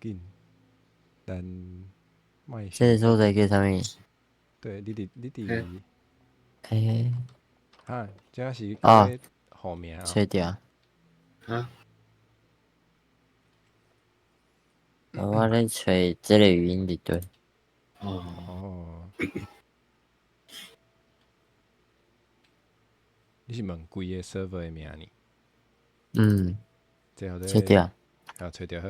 緊，咱莫這个所在叫啥物？對，你佇欸，哈，這是啊號名啊。揣著。哈？我咧揣這个語音佇佗。哦。哦。你是問規个 server 的名呢？嗯。這揣著。啊，揣著好。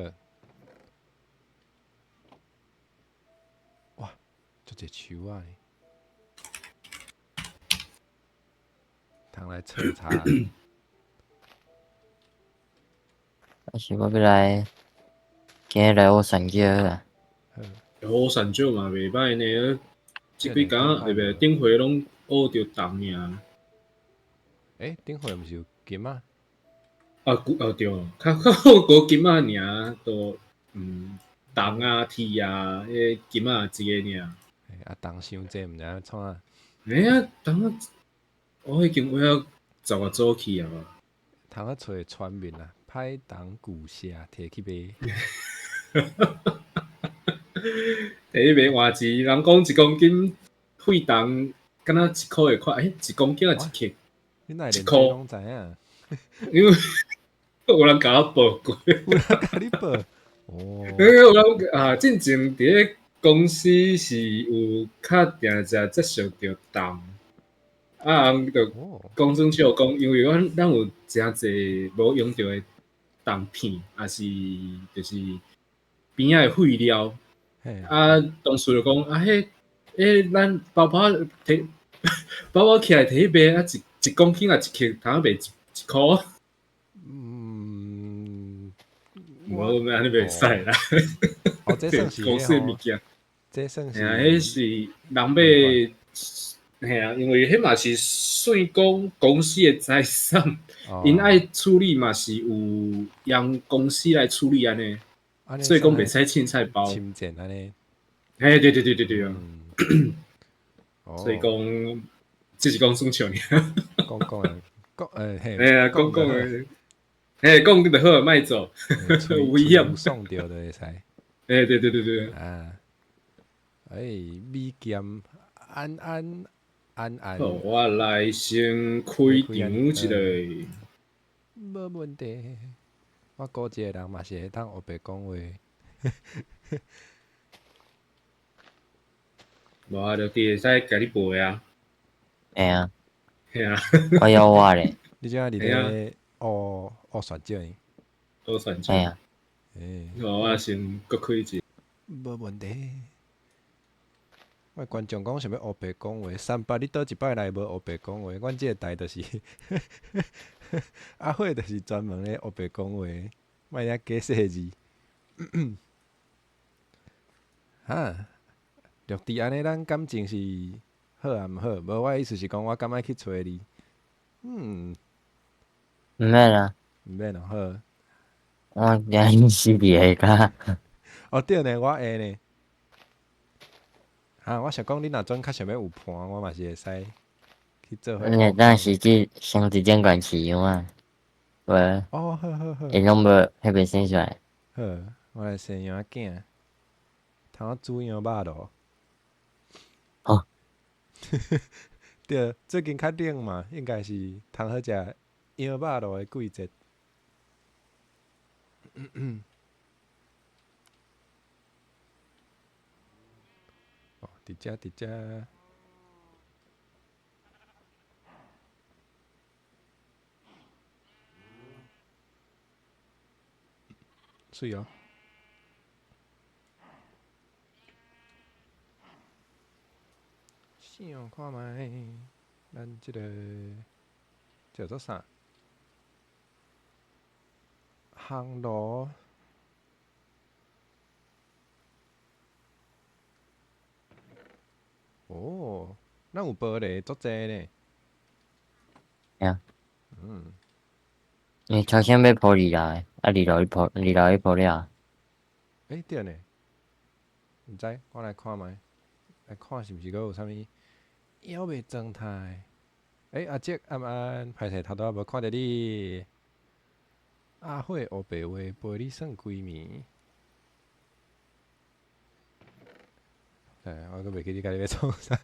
哇，足濟樹仔呢。通來徹查。啊是我欲來，今日來烏山石啦。烏山石嘛袂歹呢，這幾工特別頂回攏烏著銅爾。欸，頂回毋是有金仔？啊，啊對，較較好過金仔爾，都銅啊、鐵啊，彼金仔一个爾。啊，銅傷濟，毋知影創啊。欸啊，銅仔，我已經有十外組去啊嘛。通仔揣村民啊，歹銅舊舍提去賣。提去賣換錢，人講1公斤廢銅，敢若1箍會塊，欸，1公斤抑一克？你哪會連一箍這攏知影？因為有人共我報過。有人共你報？哦。因為有人啊，進前佇咧公司是有較定定接觸著銅，啊，人就講耍笑講，因為阮咱有誠濟無用著的銅片，抑是就是邊仔的廢料。啊，同事就講啊，彼彼咱包包提包包起來提去賣，啊一公斤抑一克，通賣一箍。無按呢袂使啦。哦，這算是公司的物件。這算是。嘿啊，彼是人買，嘿啊，因為彼嘛是算講公司的財產，𪜶愛處理嘛是有用公司來處理按呢，所以講袂使凊彩包。侵佔按呢。嘿，對對對對對啊。所以講，這是講耍笑爾。講講的，講欸嘿。嘿啊，講講的，嘿，講就好，莫做，有危險。爽著就會使。欸，對對對對。啊，欸，米劍安安安安。好，我來先開場一下。無問題，我估這个人嘛是會當烏白講話。無啊，就佇會使共你報啊。會啊。嘿啊。我猶我咧。你這佇咧烏烏旋石呢？烏旋石。嘿啊。欸。我先閣開一下。無問題。我觀眾講想欲烏白講話，三八你佗一擺來無烏白講話？阮這个台就是阿火，就是專門咧烏白講話，莫遐假細字。哈，陸地按呢，咱感情是好抑毋好？無，我的意思是講，我敢愛去揣你。毋免啊。毋免哦，好。我驚死佇下跤。哦對呢，我會呢。啊，我想講，你若陣較想欲有伴，我嘛是會使去做伙。你會當時去先佇頂懸飼羊啊？無。哦，好好好。𪜶攏無彼邊生出來。好，我來生羊仔囝，通煮羊肉爐。哦。對，最近較冷嘛，應該是通好食羊肉爐的季節。哦，佇遮佇遮。媠哦。想看覓，咱這个叫做啥？烘爐。哦，咱有玻璃足濟呢。啊。因為頭先欲鋪二樓的，啊二樓去鋪，二樓去鋪了。欸，對呢。毋知，我來看覓，來看是毋是閣有啥物猶未狀態。欸，阿叔暗安，歹勢頭拄仔無看著你。阿火烏白話陪你耍規暝。欸，我閣袂記你家己欲創啥。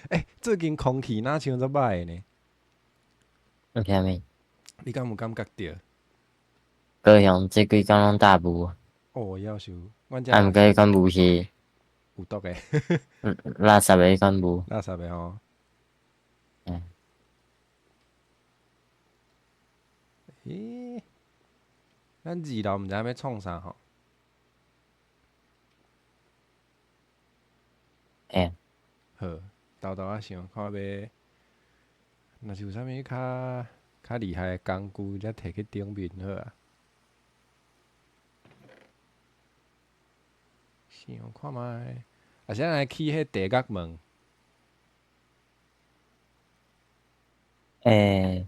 欸，最近空氣若像足歹的呢？為啥物？你敢有感覺著？高雄這幾工攏大霧。哦，夭壽，阮遮啊，毋過彼款霧是有毒的。垃圾的彼款霧。垃圾的吼。嗯。咦？咱二樓毋知影欲創啥吼？欸。好，沓沓仔想看欲，若是有啥物較較厲害的工具，才提去頂面好啊。想看覓，啊，啥來起彼地獄門？欸，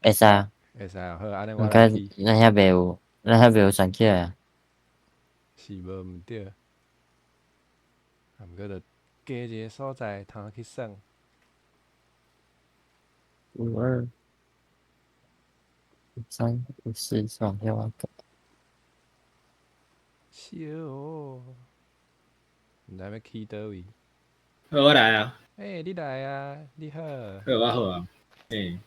會使啊。會使啊，好，按呢我來起。咱遐袂有，咱遐袂有選起來啊。是無毋對，啊，毋過就加一个所在通去耍。五二五三五四雙六九。笑哦，毋知欲去佗位。好，我來啊。欸，你來啊，你好。好，我好啊。欸，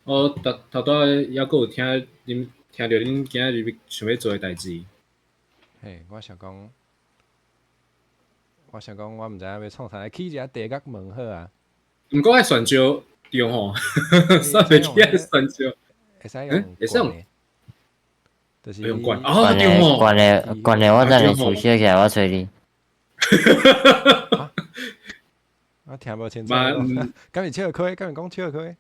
我頭頭拄仔猶閣有聽恁聽著恁今仔日想欲做的代誌。嘿，我想講，我想講，我毋知影欲創啥，來起一下地獄門好啊。毋過愛蒜椒對吼，煞袂記愛蒜椒。會使用，會使用，就是用罐哦，對吼。罐的罐的，我等下厝燒起來，我揣你。我聽無清楚。敢是笑開？敢是講笑開？會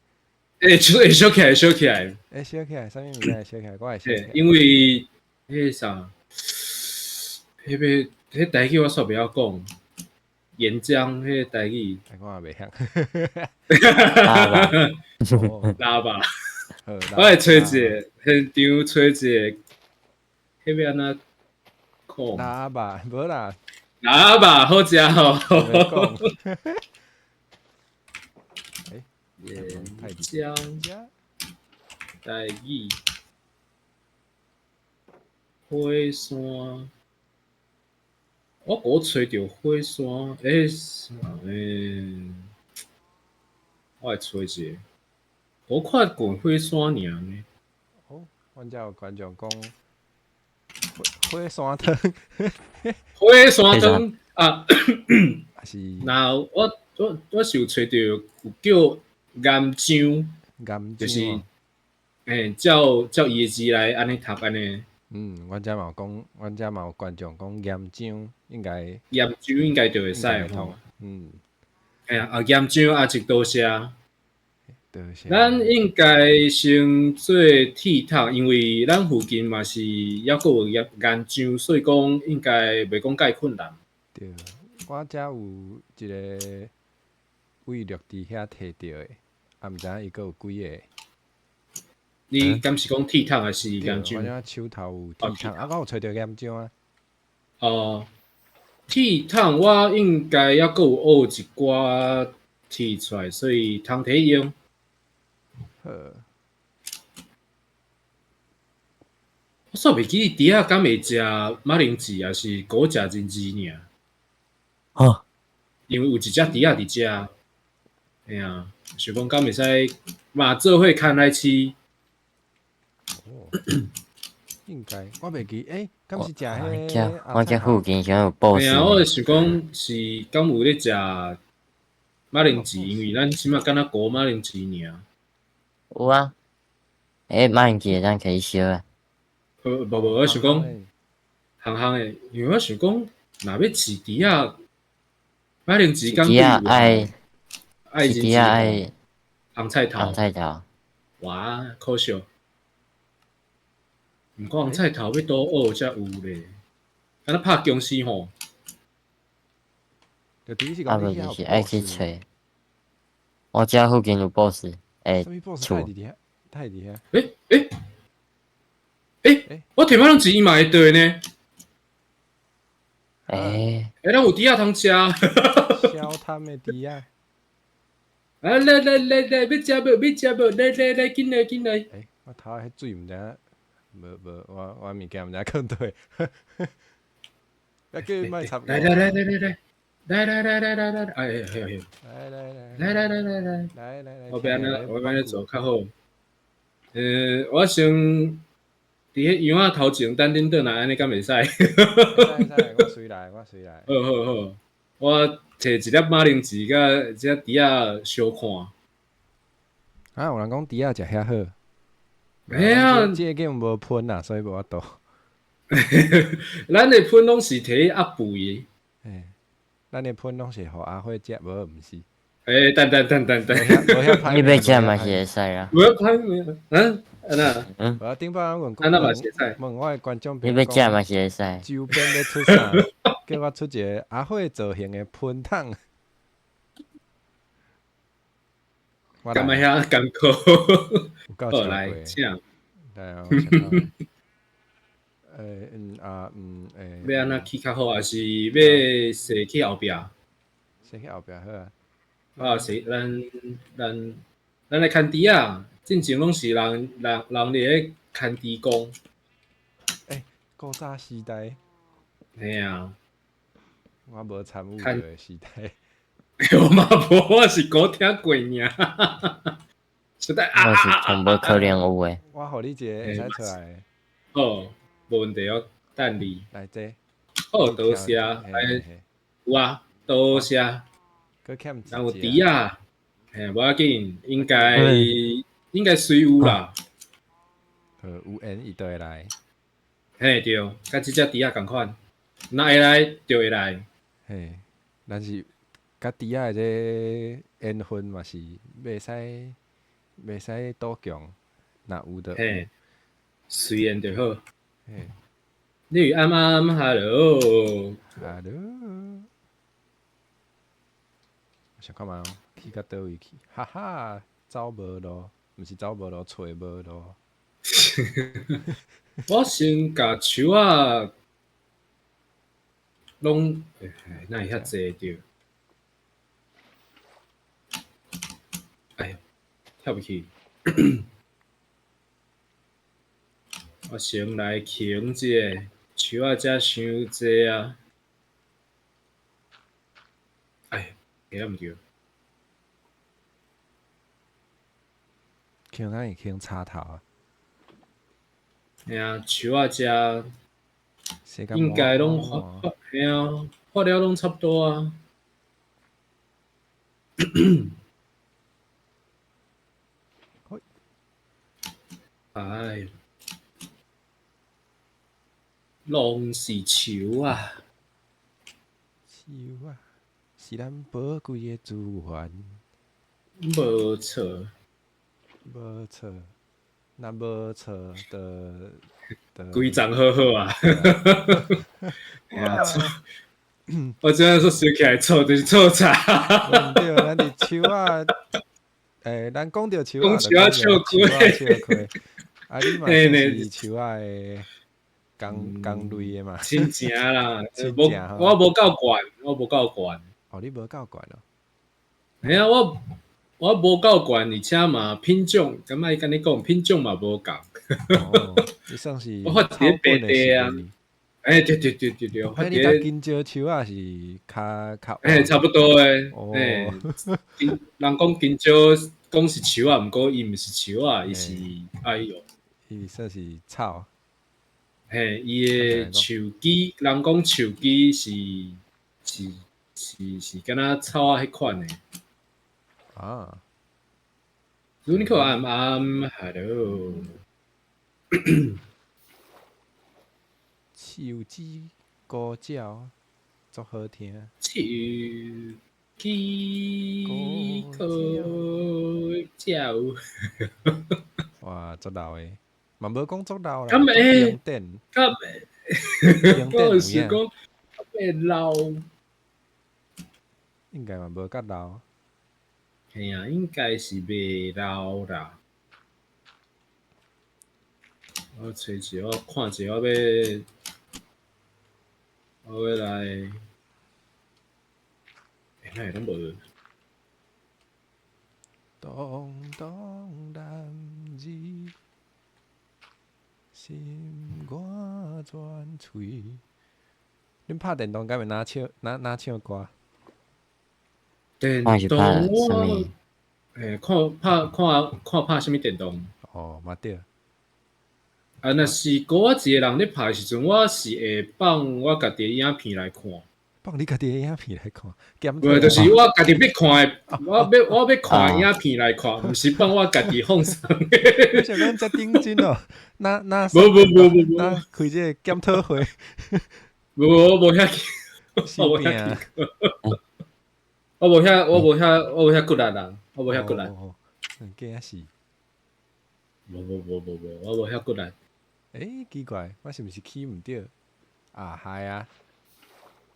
會燒起來，燒起來。會燒起來，啥物物件會燒起來？我會燒起來。因為彼個啥，彼個彼台語我煞袂曉講，岩漿彼個台語。我也袂曉。拉吧，拉吧。我會揣一個現場揣一個，彼欲按怎講？拉吧，無啦。拉吧，好食吼。欸，岩漿台語，火山，我閣揣著火山，欸，欸，我來揣一下，我看過火山爾呢。哦，阮遮有觀眾講火山湯，火山湯啊，是。那我我是有揣著有叫岩漿，岩就是，欸，照照伊的字來按呢讀按呢。嗯，阮遮嘛有講，阮遮嘛有觀眾講岩漿應該。岩漿應該就會使吼。嗯。哎呀，啊岩漿啊，一多謝。多謝。咱應該先做鐵桶，因為咱附近嘛是猶閣有岩岩漿，所以講應該袂講介困難。對，我遮有一個為綠地遐提著的，啊，毋知影伊閣有幾个。你敢是講鐵桶還是岩漿？我遮手頭有鐵桶，啊，我有揣著岩漿啊。哦，鐵桶我應該猶閣有學一寡鐵出來，所以通提用。好。我煞袂記得豬仔敢會食馬鈴薯，抑是閣食仁子爾。哦。因為有一隻豬仔佇遮，嘿啊，想講敢會使嘛做伙牽來飼。哦，應該我袂記，欸，敢是食彼個？我遮附近像有 boss。嘿啊，我就想講是敢有咧食馬鈴薯，因為咱這擺敢若顧馬鈴薯爾。有啊，欸，馬鈴薯會當摕去燒啊。無無，我想講，烘烘的，因為我想講，若欲飼豬仔，馬鈴薯敢豬仔愛愛豬仔愛紅菜頭。紅菜頭。哇，可惜。毋過紅菜頭欲倒學才有咧，敢若拍僵屍吼。啊，無就是愛去揣。我遮附近有 boss，欸，厝。太厲害！欸欸欸！我提馬鈴薯伊嘛會對呢。欸欸，咱有豬仔通食。小貪的豬仔。啊，來來來來，欲食無？欲食無？來來來，緊來緊來。欸，我頭仔彼水毋知影，無無，我物件毋知囥佗。啊，叫伊莫插我。來來來來來來，來來來來來來，哎哎哎來來來，來來來來來，來來來，我欲按怎，我欲按怎做較好？我先佇彼羊仔頭前等恁轉來，按呢敢袂使？會使會使，我隨來，我隨來。好好好，我摕一粒馬鈴薯佮這豬仔相看。啊，有人講豬仔食遐好。嘿啊，這個根本無噴啊，所以無法度。咱的噴攏是摕壓肥的。嘿，咱的噴攏是予阿花食，無毋是。欸，等等等等等，你欲食嘛是會使啊。無歹無，嗯，按怎？嗯。無頂擺我問，按怎嘛是會使？問我的觀眾你欲食嘛是會使。周邊欲出啥？叫我出一个阿花造型的噴筒。感覺遐艱苦？好來，請。來啊！欸嗯啊嗯欸。欲按怎去較好？抑是欲踅去後壁？踅去後壁好啊。啊，是咱來牽豬仔，進前攏是人佇咧牽豬公。欸，古早時代。嘿啊。我無參與著的時代。我嘛無，我是古聽過爾。實在我是從無可能有的。我予你一个會使出來。好，無問題哦，等你。來這。好，多謝。來，有啊，多謝。閣欠人有豬仔，嘿，無要緊，應該隨有啦。有緣伊就會來。嘿對，佮這隻豬仔仝款，若會來就會來。嘿，但是佮豬仔的這緣分嘛是袂使賭強，若有就嘿，隨緣就好。嘿，你暗暗，hello。 Hello。想看覓哦，去到佗位去？哈哈，走無路，毋是走無路，揣無路。我先共樹仔攏，欸，哪會遐濟著？哎呀，跳袂去。我先來囥這个樹仔，遮傷濟啊！哎，會毋著。囥哪會囥插頭啊？嘿啊，樹仔遮應該攏發發，嘿啊，發了攏差不多啊。哎，攏是樹啊！樹啊，是咱寶貴的資源。無錯。無錯，若無錯的的。規叢好好啊！我這樣說想起來錯就是錯柴。對，咱佇樹仔，欸，咱講著樹仔，講樹仔笑開。啊，你嘛是樹仔的工工類的嘛？親情啦，無我無夠懸，我無夠懸。哦，你無夠懸哦。嘿啊，我無夠懸，而且嘛品種，敢愛共你講品種嘛無仝。哦，你算是我發佇白地啊。欸，對對對對對，欸，你佮金蕉樹仔是較較？欸，差不多的。欸，金人講金蕉講是樹仔，毋過伊毋是樹仔，伊是哎喲，伊算是草。嘿，伊的樹枝，人講樹枝是敢若草仔彼款的。啊。如你看暗暗，hello。樹枝孤鳥，足好聽。樹枝孤鳥。哇，足老的，嘛無講足老啦。敢會？敢會？我是講會老。應該嘛無較老。嘿啊，應該是袂老啦。我揣一下，我看一下，我欲來，欸，哪會攏無？東東男兒，心肝全碎。恁拍電動敢會哪唱哪哪唱歌？電我是拍動啥物我，欸，看拍看看拍啥物電動。哦，嘛對。啊，若是閣我一個人咧拍的時陣，我是會放我家己的影片來看。放你家己的影片來看，檢無，就是我家己欲看的，我欲看的影片來看，毋是放我家己放送的。我想講遮頂真哦，那那無無無無無，那開這個檢討會，無我無遐，我無遐，我無遐，我無遐，我無遐骨力啦，我無遐骨力。驚死！無無無無無，我無遐骨力。欸，奇怪，我是毋是起毋對？啊，係啊。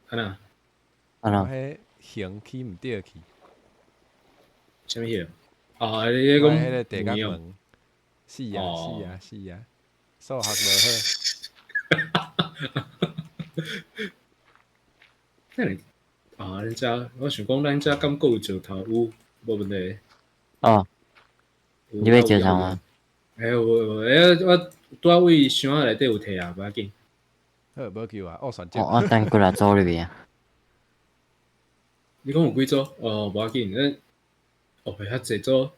按怎？按怎？我彼形起毋對去。啥物形？啊，你講彼個地角門。是啊，是啊，是啊，數學無好。等下，啊，咱遮我想講，咱遮敢閣有石頭有，無問題。哦，你欲石頭嗎？欸，有有，欸，我拄仔位箱仔內底有提啊，無要緊。好，無救啊，學選擇。我等幾若組入去啊。你講有幾組？哦，無要緊，咱哦，袂遐濟組。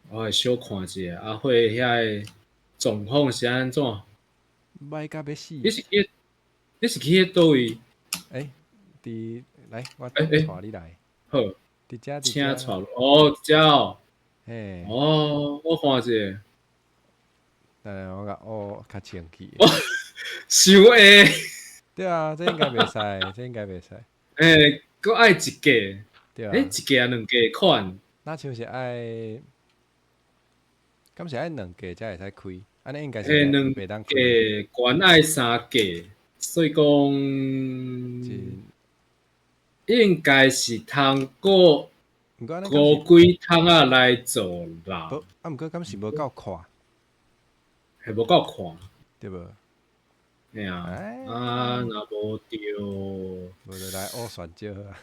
我會小看一下，阿慧遐个狀況是按怎？歹甲欲死。你是去佗位？欸，佇來，我帶你來。好。佇遮，佇請帶哦，遮哦。嘿。哦，我看一下。等下我共學較清氣。傷下。對啊，這應該袂使，這應該袂使。欸，閣愛一格。對啊。欸，一格抑兩格款？若像是愛，敢是愛兩格才會使開？按呢應該是欸，兩袂當格，懸愛三格，所以講應該是通閣五幾窗仔來做啦。啊，毋過敢是無夠闊？係無夠闊，對無？嘿啊，啊，若無對，無就來學選擇好啊。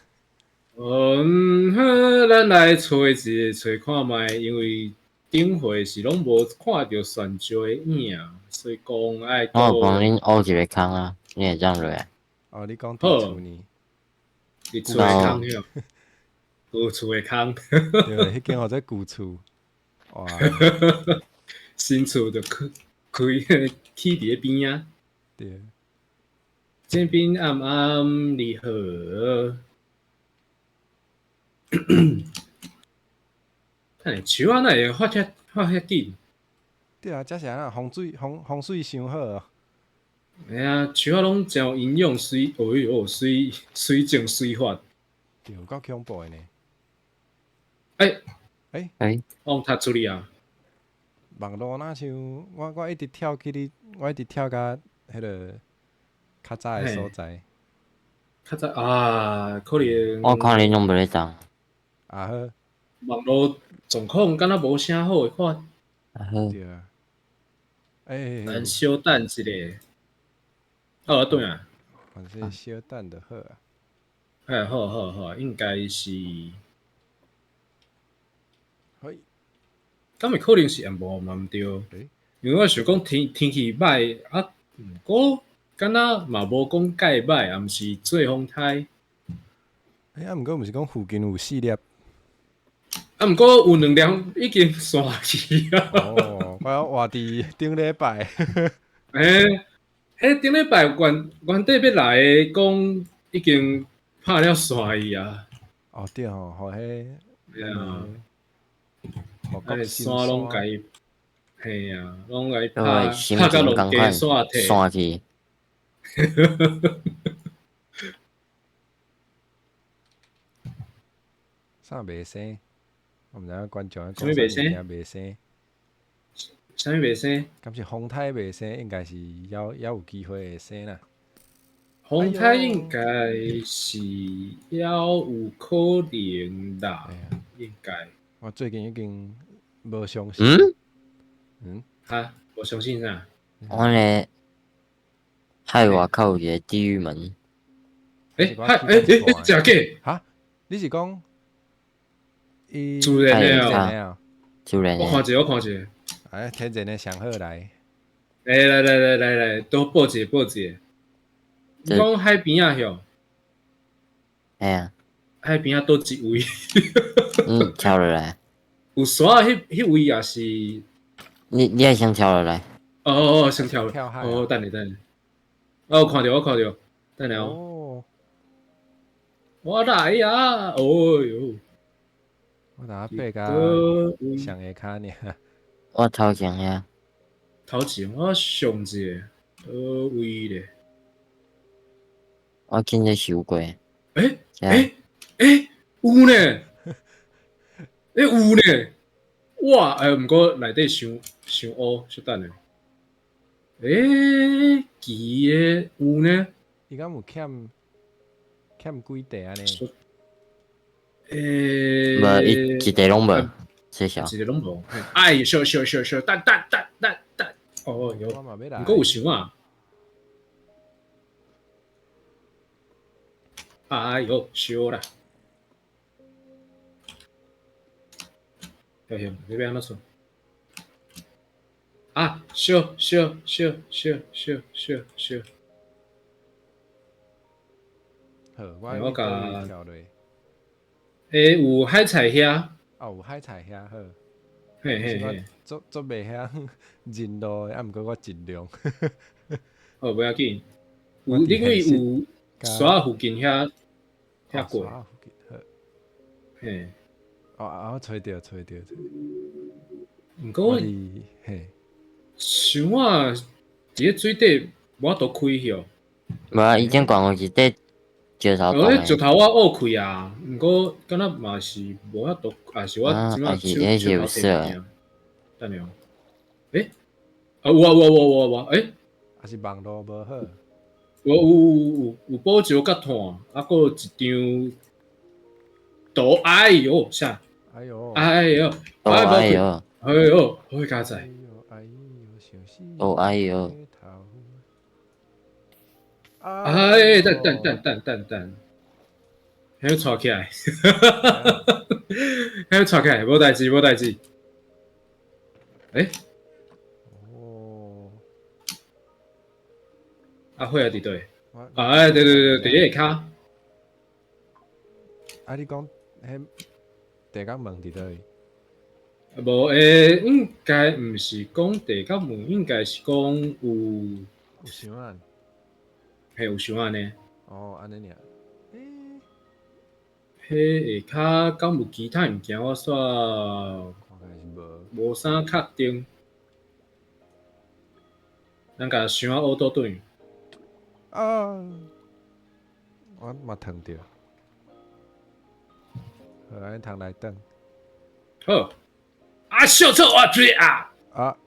嗯，好，咱來揣一下，揣看覓，因為頂回是攏無看著選石的影，所以講愛。我有幫恁挖一個空啊，你會當落來。哦，你講佇厝呢？佇厝的空遐，舊厝的空。對，彼間號做舊厝。哇！新厝就開開起佇咧邊仔。對。這邊暗暗你好。等下樹仔哪會發遐發遐緊？對啊，這是按怎風水風風水傷好哦。嘿啊，樹仔攏誠有營養，隨哎喲，隨隨種隨發。對，有夠恐怖的呢。欸欸欸，往踢出去啊！網路若像我我一直跳去你，我一直跳到彼个較早的所在。較早啊，可能。我看你攏無咧動。啊好。網路狀況敢若無啥好的款。啊好。對啊。欸。咱小等一下。哦，對啊。反正小等就好啊。哎，好好好，應該是。嘿。敢會可能是無嘛毋對，因為我想講天天氣歹啊，毋過敢若嘛無講蓋歹，也毋是做風颱。欸，啊，毋過毋是講附近有四粒？啊，毋過有兩粒已經散去啊。哦，我活佇頂禮拜。欸，彼頂禮拜原原底欲來的，講已經拍了散去啊。哦，對吼，予彼，對啊。啊，山攏共伊，嘿啊，攏共伊拍拍甲落地煞退。散去。啥袂生？我毋知影觀眾啥物袂生？袂生？啥物袂生？敢是風颱袂生，應該是猶猶有機會會生啦。風颱應該是猶有可能啦，應該。我最近已經無相信。嗯？嗯？哈？無相信啥？我咧海外口有一個地獄門。欸，海欸欸欸，真假？哈？你是講？自然的啊？自然的。我看一下，我看一下。哎，天然的上好來。欸，來來來來來，都報一個報一個。你講海邊仔遐？嘿啊。海邊仔佗一位？嗯，跳落來。有沙彼位也是。你愛先跳落來。哦哦哦，先跳。跳海。哦，等下等下。哦，我看著我看著，等下哦。我來啊！哦喲。我打爬甲上下跤爾。我頭前遐。頭前我上一个，佗位咧？我今日收過。欸欸欸，有呢！欸有呢！哇！欸，毋過內底傷傷烏，小等下。欸，奇的有呢？伊敢有欠欠幾塊按呢？欸，無，伊一塊攏無，謝謝。一个攏無。哎，小小小小，等等等等等。哦有，毋過有想啊。哎喲，燒啦！小心，你欲按怎做？啊，燒燒燒燒燒燒燒。好，我共跳落。欸，有海菜遐。哦，有海菜遐好。嘿嘿嘿。足足袂曉認路的，啊，毋過我盡量。哦，無要緊。有，你為有沙附近遐遐過。沙附近好。嘿。哦啊！我揣著揣著。毋過，嘿，想啊，佇咧水底無法度開許。無啊，以前懸有一塊石頭。哦，彼石頭我挖開啊，毋過敢若嘛是無法度，也是我這擺手手頭提。等下，欸，啊有啊有啊有啊有啊，欸，啊是網路無好。有有有有有寶石佮炭，啊，閣有一張圖，哎喲，啥？哎喲，哎喲，哎喲，哎喲，好佳哉！哎喲，想死！哦哎喲，哎，等等等等等等，還要吵起來，還要吵起來，無代誌，無代誌。欸，哦，阿慧啊，佇佗？哎，對對對，佇下跤。啊，你講彼地角門佇佗位？無欸，應該毋是講地角門，應該是講有有箱仔。嘿，有箱仔呢。哦，按呢爾。彼下跤敢有其他物件？我煞無啥確定。咱共箱仔烏倒轉。啊！我嘛燙著。好，按呢通來轉。好。啊！小錯我追啊！啊！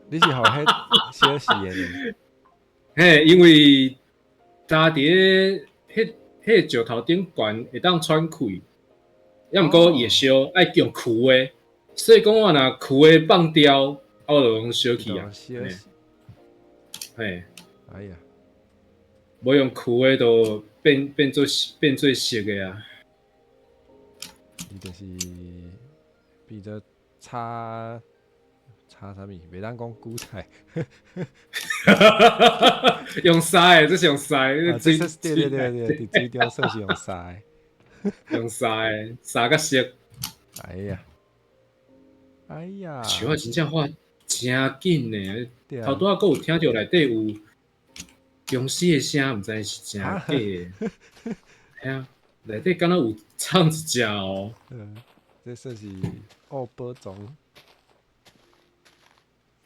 你是予彼小死的呢？嘿，因為呾佇咧彼彼石頭頂懸會當喘氣，抑毋過伊會燒，愛用跍的，所以講我若跍的放掉，啊我就攏燒去啊。嘿，哎呀，無用跍的就變做熟的啊。伊就是變做炒炒啥物？袂當講韭菜。用鍒的，這是用鍒的。這是對對對對，佇水中算是用鍒的。用鍒的，鍒較熟。哎呀，哎呀，樹仔真正畫真緊呢。頭拄仔閣有聽著內底有僵屍的聲，毋知是真假的。嘿啊，內底敢若有藏一隻哦。嗯，這算是挖寶藏。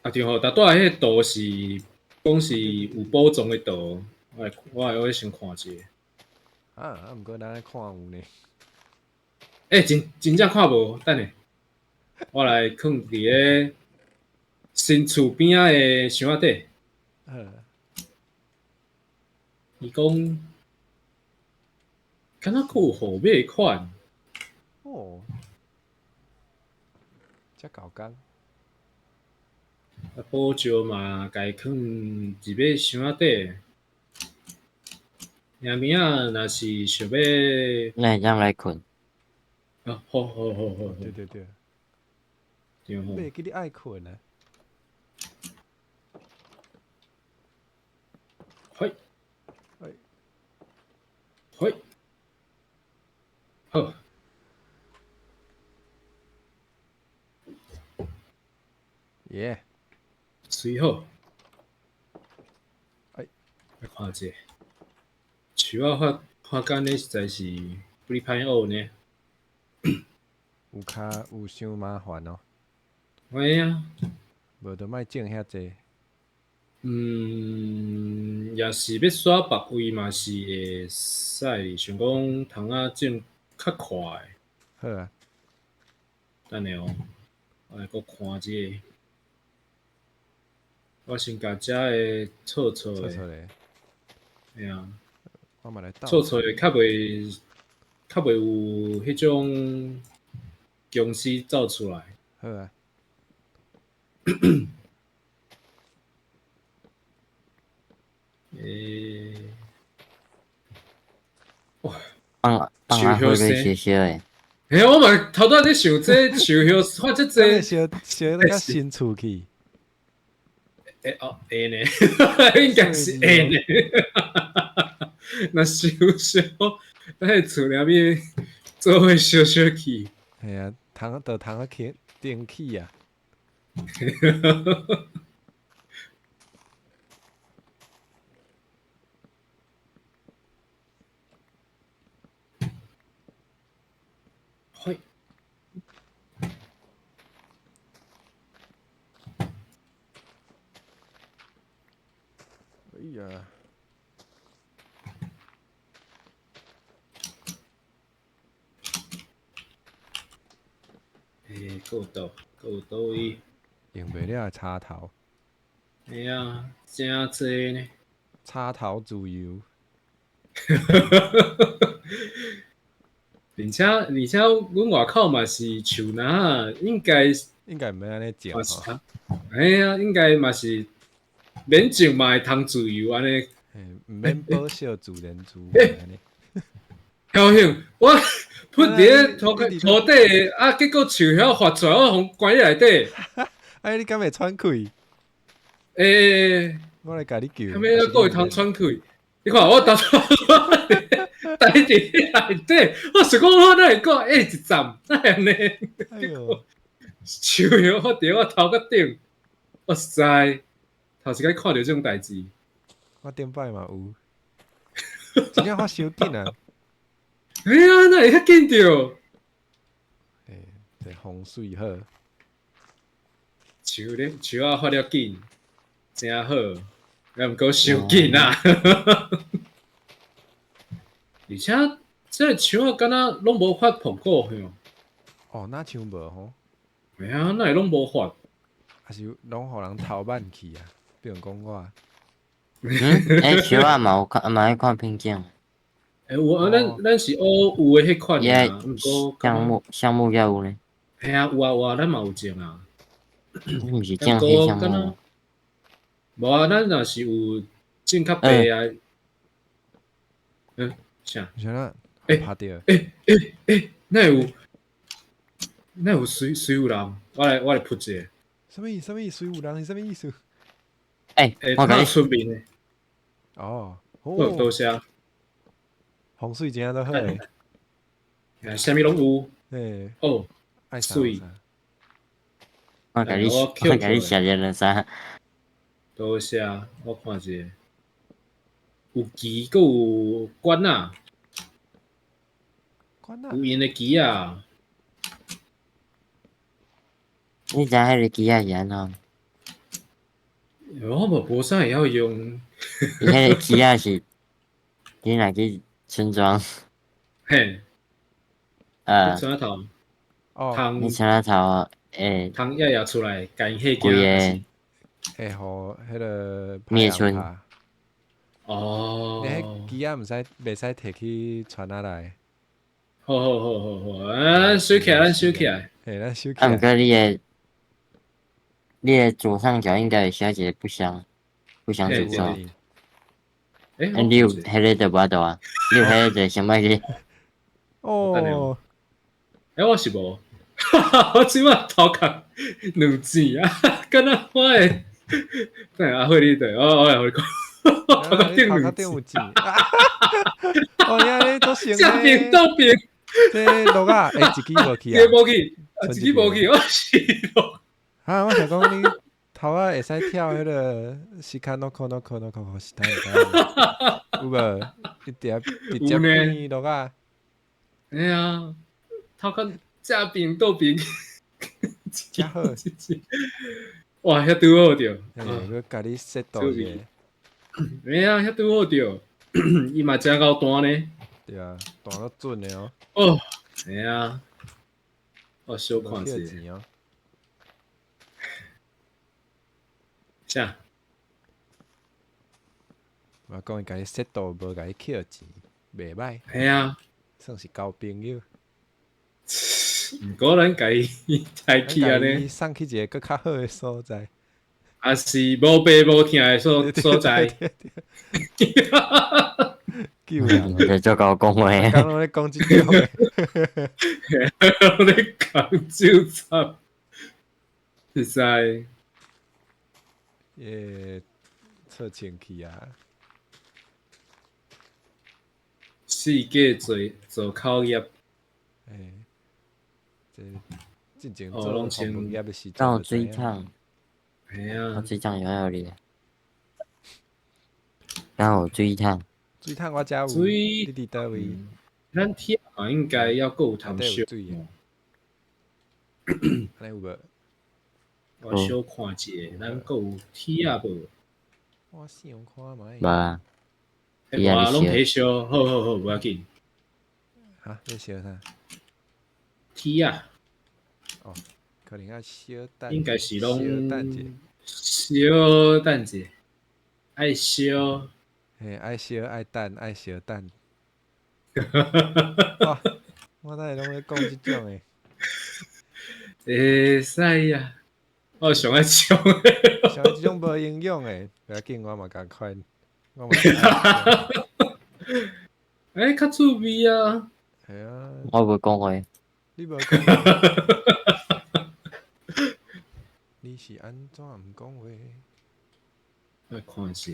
啊對吼，頭拄仔彼個圖是講是有寶藏的圖，我來先看一下。啊，毋過咱愛看有呢。欸，真正看無，等下，我來囥佇个新厝邊仔的箱仔底。伊講，敢若閣有號碼款。哦，遮厚工。啊，寶石嘛，共伊囥入咧箱仔底。明明仔若是想欲，咱會當來睏。啊，好好好好，對對對。對。對吼。袂記你愛睏啊。嘿，嘿，嘿，好。耶！随好。哎，來看者，樹仔發發干的實在是不哩歹學呢。有較有傷麻煩哦。會啊。無就莫種遐濟。嗯，也是欲徙別位嘛是會使，想講窗仔種較快。好啊。等下哦，我來閣看這個。我先共遮的錯錯的。錯錯的。嘿啊。我嘛來鬥。錯錯的較袂有彼種公司走出來。好啊。欸，哇！放放阿辉咧烧烧的。嘿，我嘛头拄仔咧想這樹葉發這濟，燒燒得較新厝去。欸哦，會呢，應該是會呢。若燒燒，咱个厝內面做伙燒燒去。嘿啊，通就通啊起電起啊。嘿，哎呀！欸，閣有倒，閣有佗位。用袂了的插頭。哎呀，真濟呢。插頭自由。而且，阮外口嘛是樹林，應該應該毋免按呢種吼。哎呀，應該嘛是免種嘛會通自由按呢。毋免保守自然自然按呢。高興，我噗佇咧土土底，啊，結果樹葉發出來，我予關佇內底。哎，你敢袂喘氣？欸，我來共你救。啥物閣會通喘氣？你看我當初呆佇內底，我想講我哪會閣欸一站，哪會按呢？哎喲，樹葉發佇我頭殼頂，我實在頭一擺看著這種代誌。我頂擺嘛有，真正發傷緊啊！哎呀，哪會遐緊著？欸，這風水好。樹咧，樹仔發了緊，真好。啊，毋過傷緊啊！而且這个樹仔敢若攏無發蘋果吼。哦，哪像無吼？嘿啊，哪會攏無發？還是攏予人偷挽去啊？比如講我。嗯，欸，樹仔嘛有看，嘛愛看品種。欸，有啊，咱是學有的彼款啊，毋過橡木也有呢。嘿啊，有啊有啊，咱嘛有種啊。你毋是種彼橡木？無啊，咱若是有種較白啊。嗯，啥？啥啦？欸拍著。欸，哪會有？哪有水水有人？我來撲一下。啥物啥物水有人是啥物意思？欸，我共你出名的。哦，好，多謝。風水真正都好欸。啊，啥物攏有。欸。哦，水。我共你，我共你寫一兩三。多謝，我看一下。有旗，閣有管仔。管仔。有𪜶的旗仔。你知彼个旗仔是按怎？我嘛無啥會曉用。伊彼个旗仔是，你若去村莊。嘿。村仔頭。哦。你村仔頭會。通掖掖出來，共𪜶嚇規个。會予彼个滅村。哦。你彼旗仔毋使，袂使提去船仔內。好好好好好，啊，收起來，咱收起來。嘿，咱收起來。啊，毋過你的左上角應該有寫一個不祥，不祥詛咒。欸，啊，你有彼个就無法度啊，你有彼个就想欲去。哦。欸，我是無。我這擺頭殼兩錢啊，敢若我會，等下阿慧你對，我來予你看，頭殼頂頭殼兩頂有錢。哦，你按呢足成正邊倒邊，這落啊，欸，一支無去啊，一支無去，一支無去，我是咯。啊，我想講你頭仔會使跳彼个時間ノコノコノココ是啥？有無？一直直接變落啊。哎呀，頭殼正邊倒邊，真好。哇，遐拄好著。嘿，閣共你設到一下。哎呀，遐拄好著，伊嘛誠𠢕彈呢。對啊，彈到準的哦。哦，嘿啊，我小看者。啥？我講伊共你設到無共你扣錢，袂歹。嘿啊，算是交朋友。毋過咱共伊抬去按呢，送去一個閣較好的所在。也是無爸無疼的所在。救人！你足𠢕講話。剛剛咧講這種的。我咧講酒慘，實在。耶，出清氣啊！世界做做口業。欸，這進前做服務業的時陣。敢有水桶？嘿啊。水桶有佇？敢有水桶？水桶我遮有。水，你佇佗位？咱鐵嘛應該猶閣有通燒。按呢有無？我小看一下，咱閣有鐵仔無？我想看覓。無啊。無啊，攏提燒，好好好，無要緊。哈？欲燒啥？鐵仔。哦，可能愛小等。應該是攏。小等者。小等者，愛燒。嘿，愛燒愛等，愛小等。我哪會攏咧講這種的？會使啊，我上愛唱。上愛這種無營養的，無要緊，我嘛仝款。我嘛。欸，較趣味啊！係啊。我無講話。你無講話。你是按怎毋講話？我看者。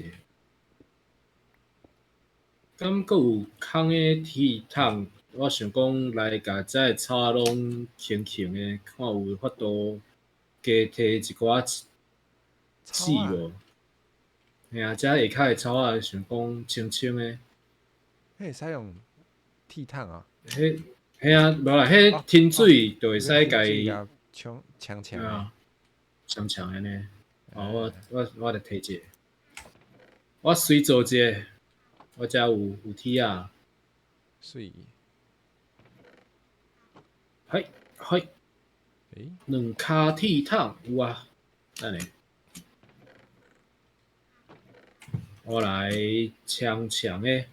敢閣有空的鐵桶？我想講來共遮的草仔攏清清的，看有法度加提一寡刺無？嘿啊，遮下跤的草仔想講清清的。彼會使用鐵桶啊？彼，嘿啊，無啦，彼天水就會使共伊沖沖沖啊，沖沖按呢。哦，我來提一下，我隨做一下，我遮有鐵仔。媠。嘿，嘿，欸？兩跤鐵桶有啊，等下，我來沖沖的。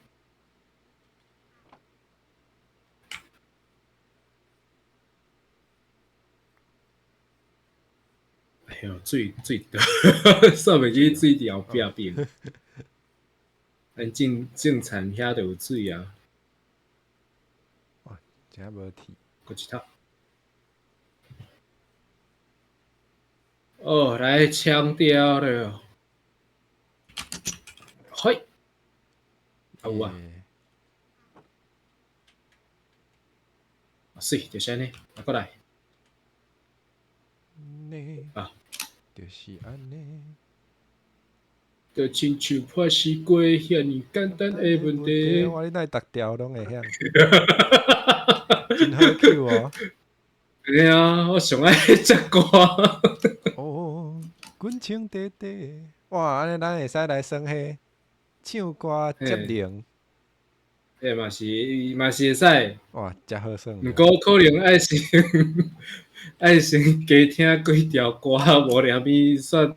哎喲，水倒，煞袂記水佇後壁邊。咱種種田遐就有水啊。哇，真無鐵。閣一桶。哦，來沖掉了。嘿，有啊。媠，就是按呢，啊，閣來。啊，就是按呢。就親像破西瓜遐爾簡單的問題。哇，你哪會逐條攏會曉？真好 Q 哦！對啊，我上愛這歌。哦，滾穿短短，哇！按呢咱會使來耍彼唱歌接龍。欸，嘛是會使。哇，誠好耍。毋過可能愛先加聽幾條歌，無連邊煞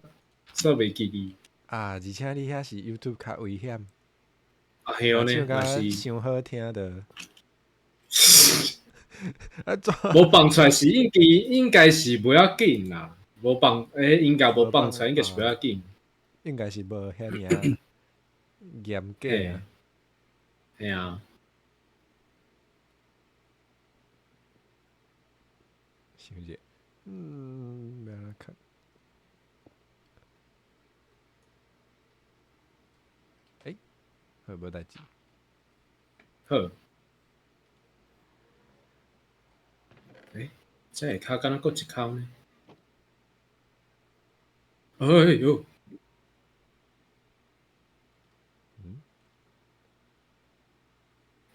袂記得。啊！而且你遐是 YouTube 較危險。啊，係哦呢，嘛是。傷好聽的。無放出來是應該是袂要緊啦，無放應該無放出來，應該是袂要緊。應該是無遐爾仔嚴格啊。嘿啊。想者，欲按怎看？欸，好，無代誌。好。欸，這下跤敢若閣一空呢？哎喲！嗯？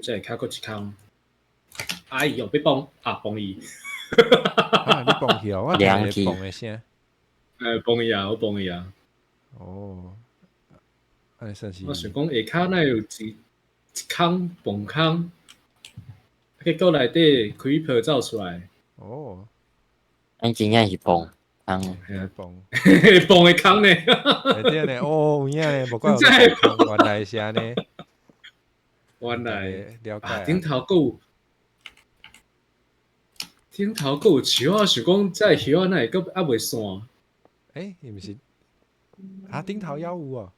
這下跤閣一空。哎喲，欲崩啊，崩伊！啊，你崩去哦，我聽到崩的聲。欸，崩伊啊，我崩伊啊。哦，按呢算是。我想講下跤哪有一空崩空，結果內底 creeper 走出來。哦。咱真正是崩空。崩。崩的空呢？會對呢，哦，有影呢，無怪有崩空，原來是按呢。原來了解。頂頭閣有。頂頭閣有樹，我想講這葉仔哪會閣猶未散？欸，伊毋是啊？頂頭猶有哦。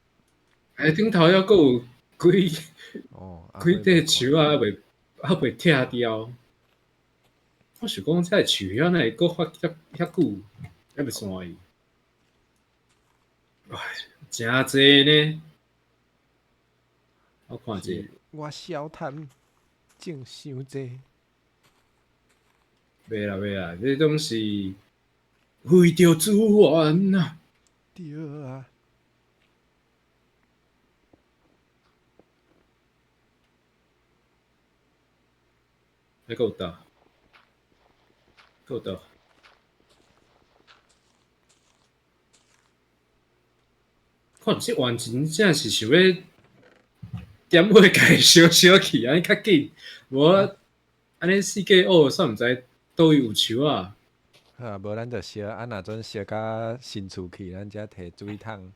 欸，頂頭猶閣有幾幾塊樹仔猶未拆掉。我想講這樹葉哪會閣發遐遐久，猶未散去。唉，誠濟呢。我看者。我小貪種傷濟。袂啦袂啦，這攏是為著資源啊！對啊。還閣有倒？閣有倒？看這完全真是想欲點火共伊燒燒去，按呢較緊。無按呢四界學，煞毋知佗位有樹仔。好啊，無咱就燒，啊若陣燒甲新厝去，咱才提水桶。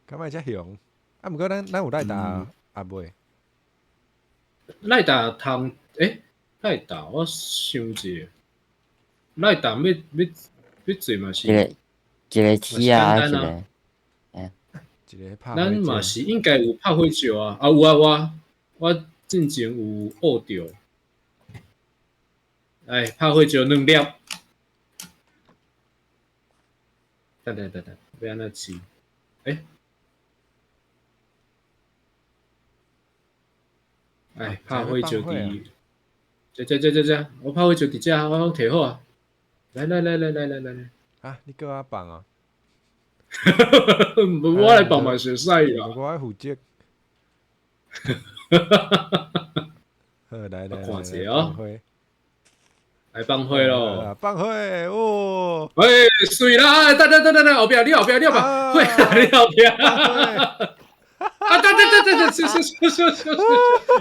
敢會遮雄？啊，毋過咱有賴達啊未？賴達通，欸，賴達我想者，賴達欲做嘛是一个一个鐵仔，一個，一個拍。咱嘛是應該有拍火石啊！啊有啊有啊，我進前有學著。哎，拍火石兩粒。等等等等，欲按怎試？欸？哎，拍火石佇，這這這這這，我拍火石佇遮，我攏提好啊！來來來來來來來。啊，你閣我放哦？無，我來放嘛是會使啦。我愛負責。好，來來來，看者哦。來放火咯！放火哦！欸，媠啦！等等等等等，後壁你後壁你後壁，火你後壁。啊！等等等等等，燒燒燒燒燒燒！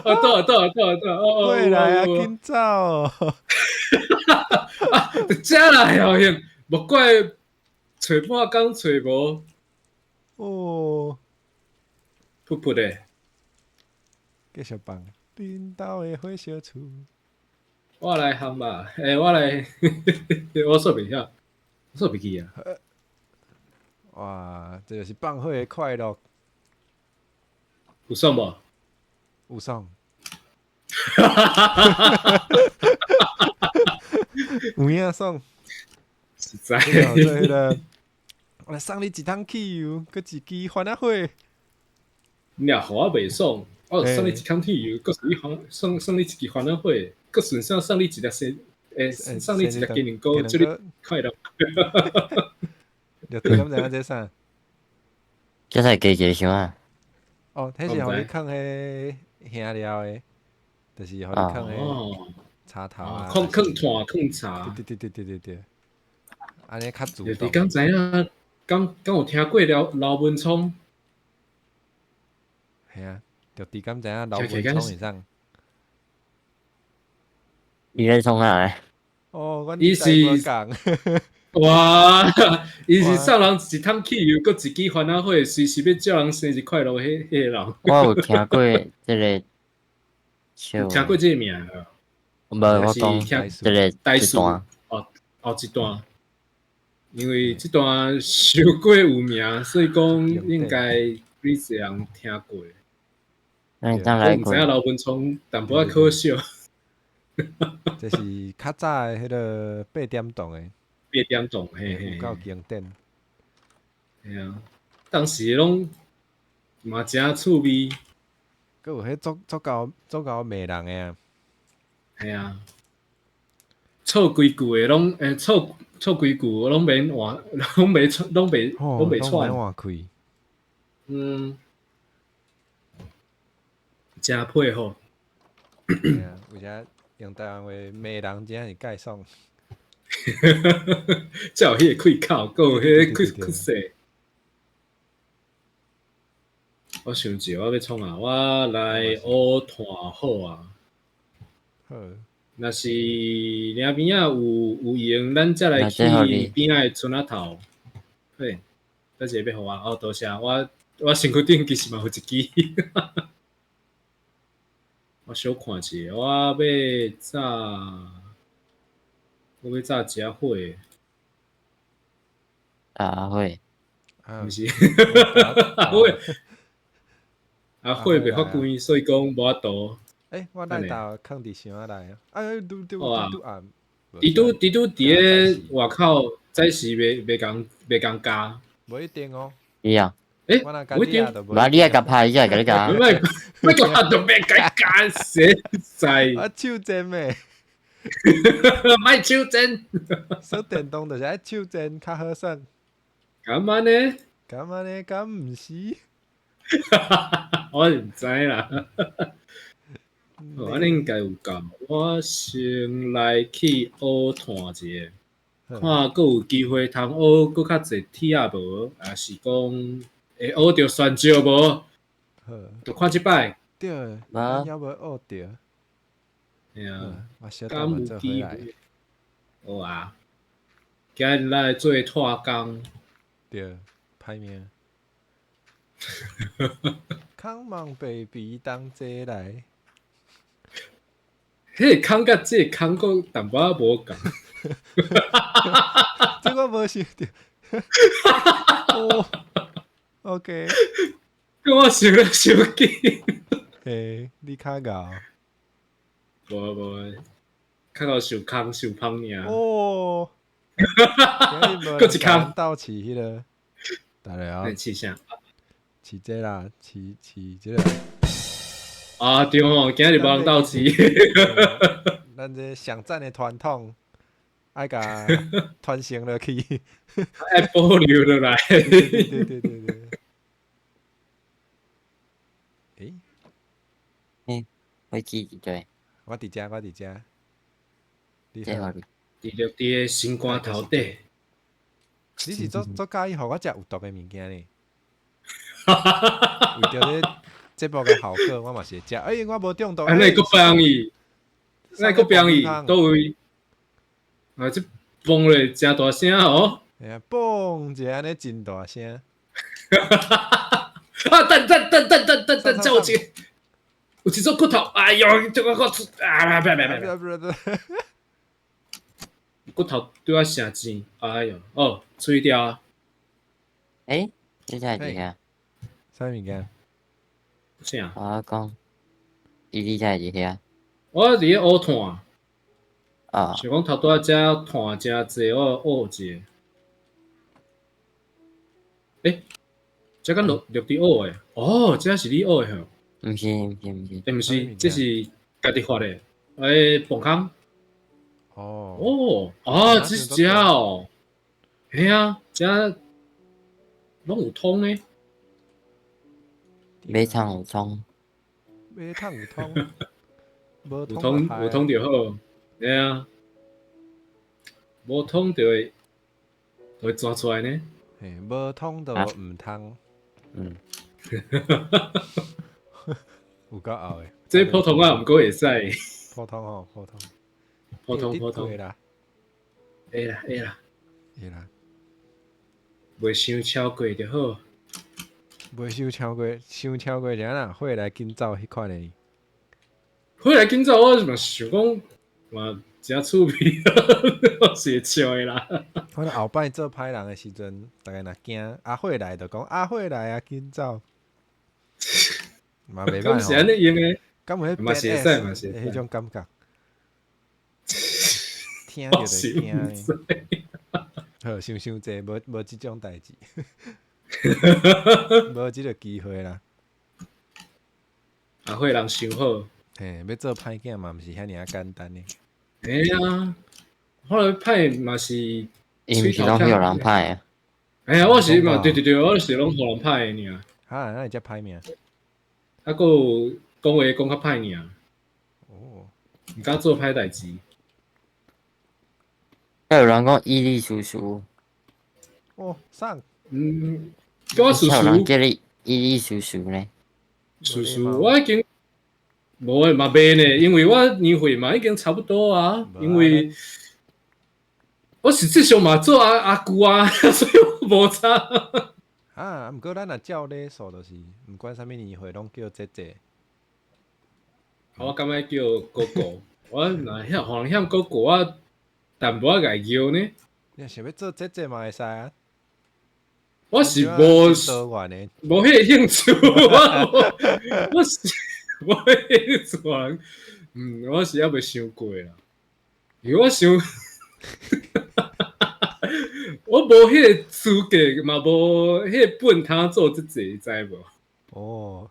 哦，倒倒倒倒！哦，火來啊，緊走！啊，遮啦，曉兄，莫怪揣半工揣無。哦，噗噗的，繼續放。恁兜的火燒厝。我來烘吧，欸，我來，我煞袂曉，我煞袂記啊。哇，這就是放火的快樂。有爽無？有爽。有影爽。實在。對了，我來送你一桶汽油，閣一支番仔火。你若予我袂爽，我送你一桶汽油，閣送送你一支番仔火，閣順手送你一粒生，欸，送你一粒雞卵糕，祝你快樂。你敢知影這啥？這才加一個啥啊？哦，彼是予你囥彼香料的，就是予你囥彼茶頭啊。囥囥炭囥茶。對對對對對對。按呢較主動。你敢知影？敢有聽過劉文聰？係啊，就佇敢知影劉文聰會送。伊咧創啥？哦，伊是哇，伊是送人一桶汽油，閣一支番仔火，隨時欲祝人生日快樂，彼彼个人。我有聽過這个笑。聽過這个名？無，我講這个台詞。哦哦，這段，因為這段傷過有名，所以講應該幾濟人聽過。咱來我毋知影劉文聰淡薄仔可笑。這是較早的彼个八點檔的，八點檔，嘿嘿，有夠經典。嘿啊，當時攏嘛誠趣味。閣有彼足足夠足夠罵人的啊！嘿啊，錯規句的攏錯錯規句攏免換，攏袂攏袂攏袂喘。換氣。嗯，誠配合。嘿啊，有啥用台灣話罵人，真正是蓋爽。才有彼個氣口，閣有彼個氣氣勢。我想一下，我欲創啊！我來烏炭好啊。好。若是領邊仔有閒，咱才來去邊仔的村仔頭。嘿，等一下欲予我哦，多謝。我身軀頂其實嘛有一支。我小看一下，我欲炸一下火。阿火。毋是，阿火。阿火袂發光，所以講無法度。欸，我來豆囥佇箱仔內啊！哎，拄拄拄暗。伊拄伊拄佇咧外口，暫時袂共加。無一定哦。是啊。欸，無一定。無你愛共拍，伊才會共你加。莫莫共拍就袂共加，實在。我手賤的。莫手賤。耍電動就是愛手賤較好耍。敢按呢？敢按呢？敢毋是？我毋知啦。按呢應該有夠。我先來去烏炭一下，看閣有機會通烏閣較濟鐵仔無，抑是講會烏著旋石無？就看這擺。對，無。猶無烏著。嘿啊，敢有機會？好啊，今日來做拓工。對，歹命。Come on baby，同齊來。彼個空佮這个空閣淡薄仔無仝。這我無想著。哦，OK。我想了傷緊。嘿，你較𠢕。無無，較𠢕受空受芳爾。哦。閣一空。鬥飼彼个，大家好。飼啥？飼這啦，飼飼這个。啊，對吼，今日無人鬥飼。咱這上讚的傳統，愛共傳承落去。愛保留落來。對對對對對。欸？欸，我記佇佗？我佇遮，我佇遮。這予你。佇著佇个心肝頭底。你是足足佮意予我食有毒的物件呢？為著這節目的效果，我嘛是會食。欸，我無中毒。啊，你閣放伊？你閣放伊？佗位？啊，這嘣落誠大聲哦！嘿啊，嘣一下按呢真大聲。啊！等等等等等等等，這有一个有一撮骨頭，哎喲，這個我啊！別別別別！骨頭對我誠尖，哎喲，哦，吹掉啊！欸，你在佇遐？啥物件？啥？我講，伊你在佇遐？我佇咧烏炭。啊。想講頭拄仔遮炭誠濟，我烏一下。欸，這敢落落佇烏的？哦，這是你烏的吼？毋是毋是毋是。欸，毋是，這是家己發的。欸，磅空。哦。哦，啊，這是這哦。嘿啊，這攏有通呢。馬桶有通。馬桶有通。有通有通就好，嘿啊。無通就會鑽出來呢。嘿，無通就毋通。嗯。有夠漚的。這普通話毋過會使。普通吼，普通。普通普通。會啦。會啦會啦。會啦。袂傷超過就好。袂傷超過，傷超過就按怎？火來緊走彼款的。火來緊走，我嘛想講嘛誠趣味，我是會笑的啦。可能後擺做歹人的時陣，逐家若驚阿火來，就講阿火來啊，緊走。嘛袂歹吼。敢是按呢用的？敢有彼嘛是會使，嘛是會彼種感覺。聽著我是就驚毋知。好，想傷濟，無無這種代誌，無這个機會啦。阿慧人想好，嘿，欲做歹囝嘛，毋是遐爾仔簡單的。哎呀，後來歹嘛是，伊毋是攏予人歹啊？哎呀，我是嘛，對對對，我是攏予人歹的爾。哈，哪會遮歹命？啊，閣有講話講較歹爾。哦，毋敢做歹代誌。還有人講伊利叔叔。哦，上。嗯，叫我叔有人叔。叫你伊利叔叔呢？叔叔，我已經無誒嘛袂呢，因為我年歲嘛已經差不多啊，因為我實際上嘛做阿阿舅啊，所以我無差。啊，毋過咱若照禮數，就是毋管啥物年歲，攏叫姐姐。我感覺叫哥哥，我若遐予人嫌哥哥，我淡薄仔會叫呢。你若想欲做姐姐嘛會使啊。我是無無彼個興趣，我我是無彼個興趣，嗯，我是猶未想過啦，因為我想，我無彼個資格，嘛無彼個本通做這濟，你知無？哦，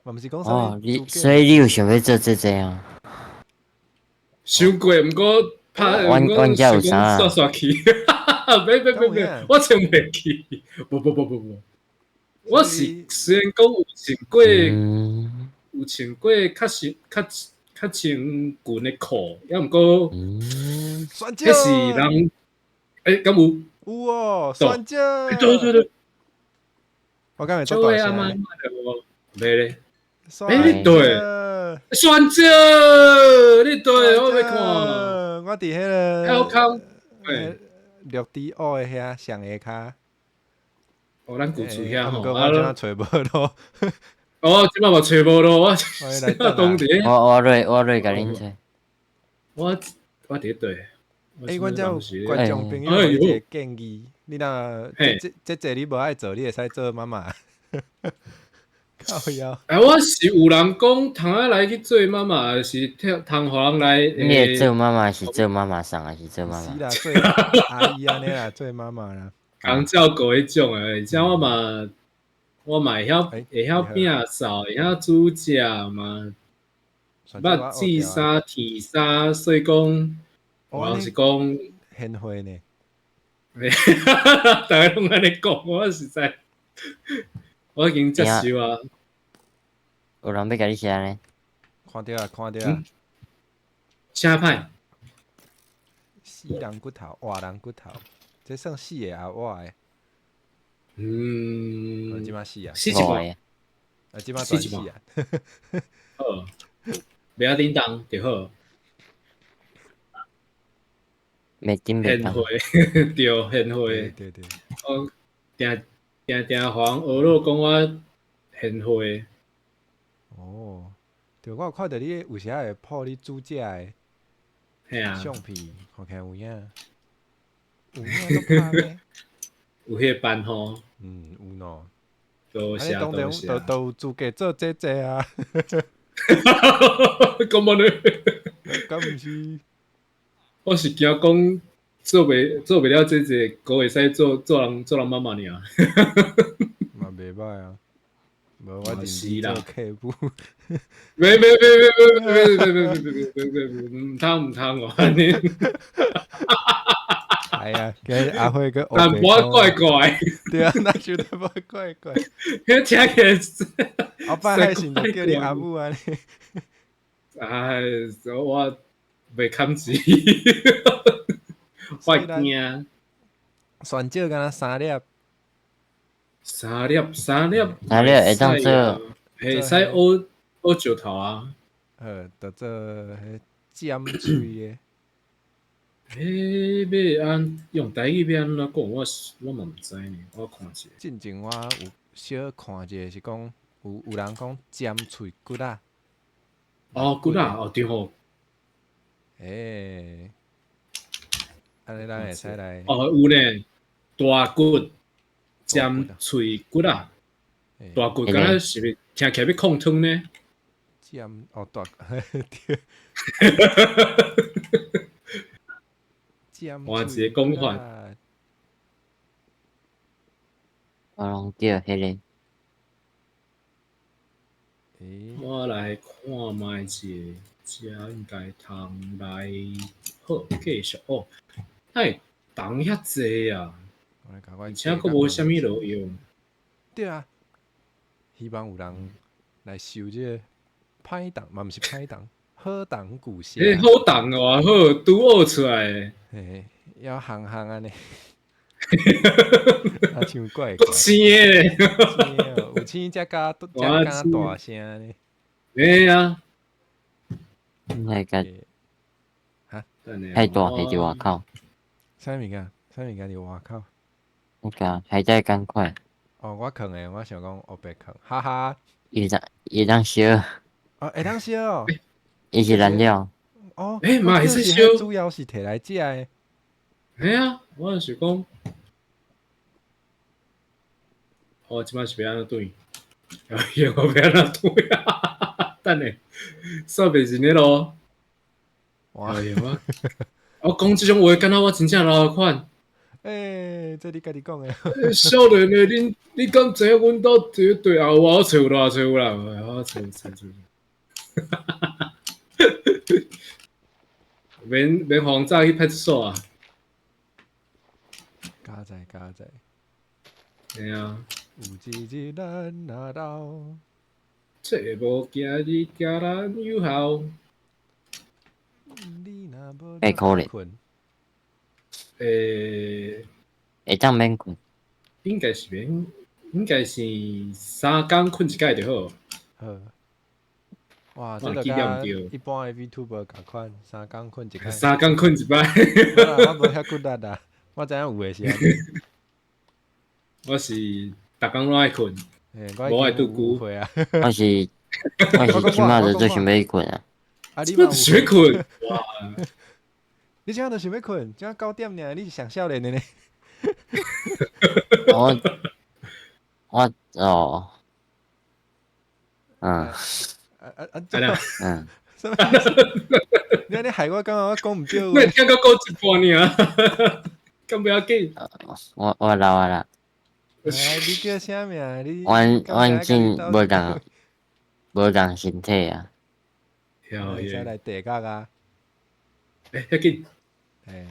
嘛毋是講哦，你所以你有想欲做姐姐啊？想過，毋過拍，阮阮遮有啥？煞煞去。別別別別，我穿袂起。無無無無無，我是雖然講有穿過，有穿過較是較較穿裙的褲，抑毋過，彼是人，欸，敢有？有哦，選椒。對對對，我敢會做大聲？袂咧。欸，你對，選椒，你對，我欲看。我佇彼个。小康。綠地湖的遐上下跤。哦，咱舊厝遐吼，毋過我這馬揣無咯。哦，這馬嘛揣無咯，我當時。我我來我來共恁揣。我我佇對。欸，阮遮有觀眾朋友有一個建議，你若這這這你無愛做，你會使做媽媽。靠腰。欸，我是有人講通仔來去做媽媽，是通予人來。你會做媽媽是做媽媽桑，還是做媽媽？是啦，做阿姨按呢啦，做媽媽啦。共照顧彼種的，而且我嘛，我嘛會曉會曉餅掃，會曉煮食嘛，捌織衫、鐵衫，所以講，我是講賢惠呢。逐家攏按呢講，我實在，我已經接受啊。有人欲共你寫呢？看著啊，看著啊。啥歹？死人骨頭，活人骨頭，這算死的抑活的？嗯，這馬死啊！死一半。啊，這馬全死啊！好，袂曉叮當就好。袂叮袂當。賢惠，對，賢惠。對對。我定定定予人學咯，講我賢惠。哦，對，我有看著你有時仔會 po 你煮食的相片，看起來有影，有影足拍咩？有彼個班吼。嗯，有喏。多謝多謝。都都有資格做姐姐啊！講乜呢？敢毋是？我是驚講做袂做袂了姐姐，閣會使做做人做人媽媽爾。嘛袂歹啊，無我認真做客戶。袂袂袂袂袂袂袂袂袂袂袂毋通毋通哦，按呢。哎呀，今日阿輝閣淡薄仔怪怪。對啊，那就淡薄仔怪怪。彼聽起來，後擺還是就叫你阿母按呢。哎，我袂堪錢，我驚。選椒敢若三粒，三粒三粒，三粒會當做，會使烏烏石頭啊。好，就做彼尖喙的。欸，欲按用台語欲按怎講？我我嘛毋知呢，我看一下。進前我有小看一下，是講有有人講尖喙骨仔。哦，骨仔哦，對吼。欸，按呢咱會使來。哦，有呢，大骨尖喙骨仔，大骨敢若是欲聽起來欲控湯呢？尖哦大，對。換一個講法。我攏叫彼個。我來看覓一下，這應該通來好繼續哦。哎，銅遐濟啊，而且閣無啥物路用。對啊，希望有人來收這個歹銅，嘛毋是歹銅，好銅舊聲。欸，好銅哦，好，拄學出來。嘿，要行行按呢。啊，像怪怪。青的。有青才敢才敢大聲呢。欸啊。那個。哈？太大還佇外口。啥物件？啥物件佇外口？那個還在趕快。哦，我囥的，我想講烏白囥，哈哈。會當燒。哦，會當燒哦。伊是燃料。哦，欸，嘛會使燒。主要是提來食的。嘿啊，我就是講，我這擺是欲按怎轉？哎呀，我欲按怎轉啊？等下，煞袂認得咯。哎呀，我講這種話，敢若我真正老款。欸，這你家己講的。少年的，恁你敢知影阮兜佇對後我揣有啦，揣有啦，我揣揣揣。免予人早去派出所啊！加載加載。嘿啊。有一日咱若老，册無今日教咱有效。會可能。欸，會當免睏。應該是免，應該是3工睏一擺就好。好。哇，這個佮一般的 VTuber 仝款，3工睏一擺。3工睏一擺。我無遐骨力啦，我知影有的是按呢。我是逐工攏愛睏，無愛拄久。我是這擺就做想欲睏啊。啊，你這擺就想欲睏？哇！你這擺就想欲睏？這9點爾，你是上少年的呢？我哦，嗯。啊啊啊！啥物？你按呢害我感覺我講毋對。你聽到講一半爾，敢不要緊？我老啊啦。你叫啥名？你阮真無仝無仝身體啊。會使來地角啊！欸，遐緊。欸，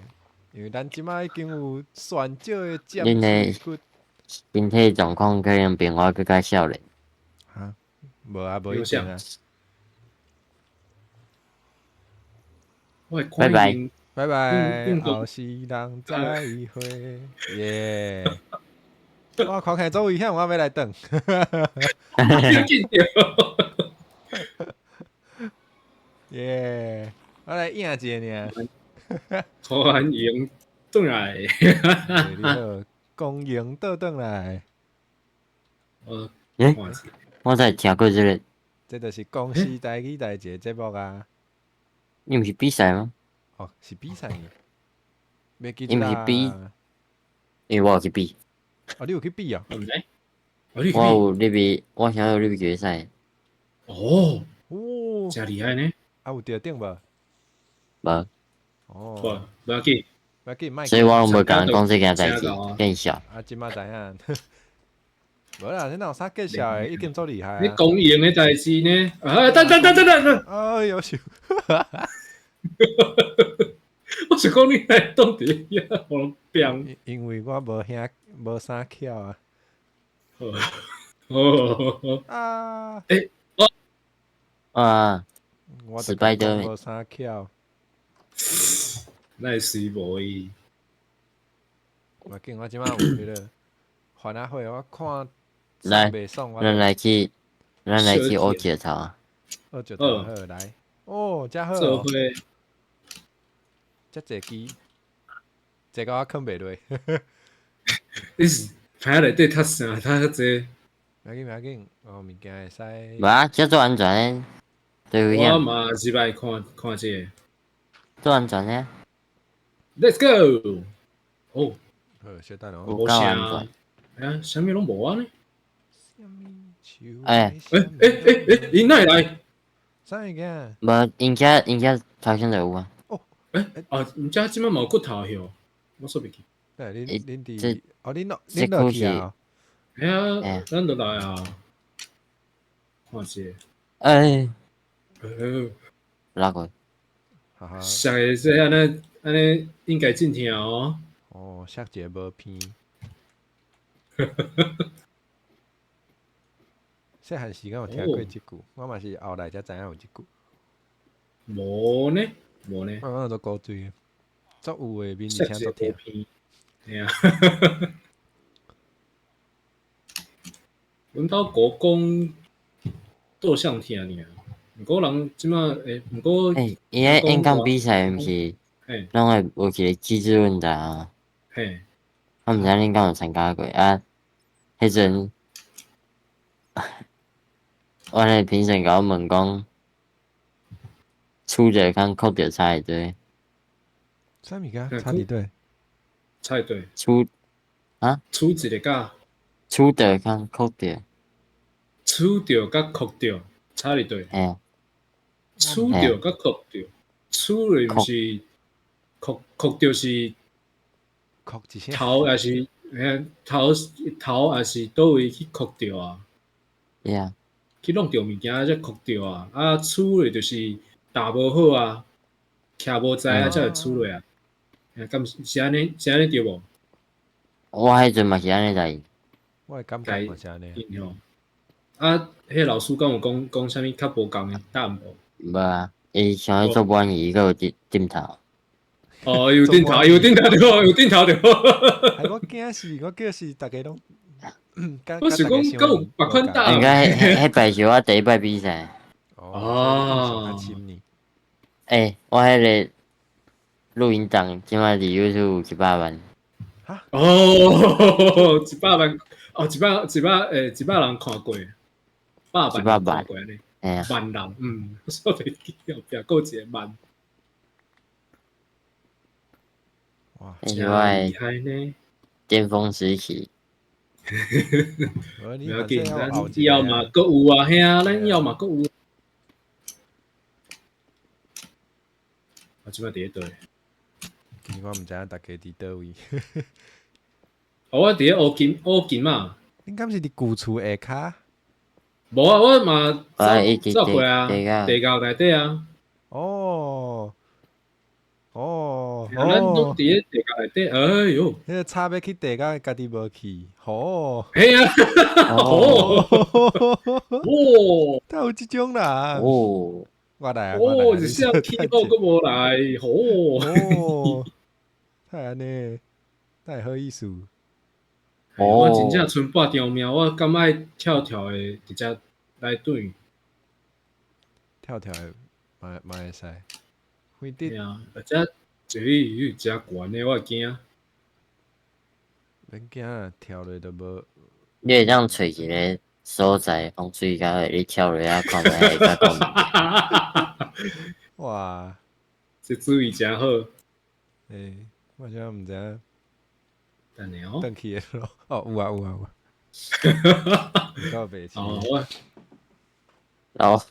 因為咱這擺已經有選少的占恁的身體狀況可能比我閣較少年。哈？無啊，無一定啊。拜拜，拜拜，後世人再會。耶！我看起來足危險，我欲來轉。耶！我來應一下爾。歡迎轉來。你好，光榮倒轉來。欸，我才聽過這個。這就是公視台語台一個節目啊。你毋是比賽嗎？哦，是比賽呢。袂記伊毋是比，因為我有去比。哦，你有去比啊？我毋知。我有入去，我想有入去決賽。哦。哦。誠厲害呢。啊，有得獎無？無。哦。無要緊。無要緊，莫。所以我攏無共人講這件代誌，見笑。啊，這馬知影。無啦，你哪有啥介紹的，已經足厲害。你講贏的代誌呢？啊，等等等等等等。哎呦，想。我想講你來擋佇遐，予人變。因為我無遐無啥巧啊。哦。啊。欸，啊。我失敗的。無啥巧。那是無伊。無緊，我這擺有彼個番仔火，我看。來，咱來去烏石頭啊！烏石頭好來，哦，遮好。做伙。遮濟支，濟到我囥袂落。你是歹仔內底讀啥？讀遐濟？無要緊，無要緊，哦，物件會使。無啊，遮足安全的，對危險。我嘛是愛看看這個。足安全的。 Let's go！哦，好，小等哦。有夠安全。啊，啥物攏無啊呢？欸欸欸欸欸，𪜶哪會來？啥物件？無，𪜶遮頭先就有啊。哦，欸，啊，毋知這擺嘛有骨頭哟，我煞袂記。對，恁恁佇，哦，恁落恁落去啊？嘿啊，咱落來啊。看者。欸。落過。哈哈。上個這按呢按呢應該真疼哦。哦，摔一个無鼻。細漢時敢有聽過這句，我嘛是後來才知影有這句。無呢，無呢。我講做古錐，足有的面，而且足疼。嘿啊。阮兜姑公倒相疼爾，毋過人這擺欸，毋過。欸，伊彼演講比賽毋是，攏會有一個機智問答啊。嘿。我毋知恁敢有參加過啊？彼陣。我彼個評審共我問講，出著共哭著差佇佗？啥物件？差佇佗？差佇佗？出啊？出一個甲？出著共哭著？出著佮哭著差佇佗？嘿。出著佮哭著，出落毋是哭哭著是哭一聲，頭也是嘿頭頭也是佗位去哭著啊？對啊。去弄著物件才哭著啊！啊，出落就是打無好啊，徛無在啊，才會出落啊。敢是按呢？是按呢對無？我彼陣嘛是按呢在。我的感覺嘛是按呢。啊，彼個老師敢有講講啥物較無仝的答案無？無啊，伊想欲做滿意，伊閣有點點頭。哦，有點頭，有點頭對無？有點頭對無？我驚死，我叫是逐家攏。我是講，敢有別款答案？應該彼擺是我第一擺比賽。哦。欸，我彼個錄音檔這擺佇 YouTube 有100萬。哈？哦，100萬，哦，一百一百欸，100人看過，百萬看過按呢，萬人，嗯，我煞袂記，後壁閣有一個萬。哇，真厲害呢！巔峰時期。不要緊，咱以後嘛閣有啊，嘿啊，咱以後嘛閣有。我這擺佇咧佗？其實我毋知影逐家佇佗位。哦，我佇咧烏金烏金啊。恁敢是佇舊厝下跤？無啊，我嘛走過啊，地窖內底啊。哦。哦，咱攏佇咧地窖內底，哎喲，彼個插欲去地窖，家己無去，吼，嘿啊，哦，哦，哪有這種人？哦，我來啊，哦，一聲起舞閣無來，吼，哦，哪會按呢？哪會好意思？我真正賰半條命，我敢愛跳跳的直接來轉，跳跳的嘛嘛會使。對啊，而且這裡真懸的，我會驚。免驚啊，跳落就無。你會當揣一个所在，風水較好，你跳落啊，看覓會較講。哇，這主意誠好。欸，我真毋知影。等下哦。轉去的路，哦，有啊有啊有啊。有夠白痴。哦，我。哦。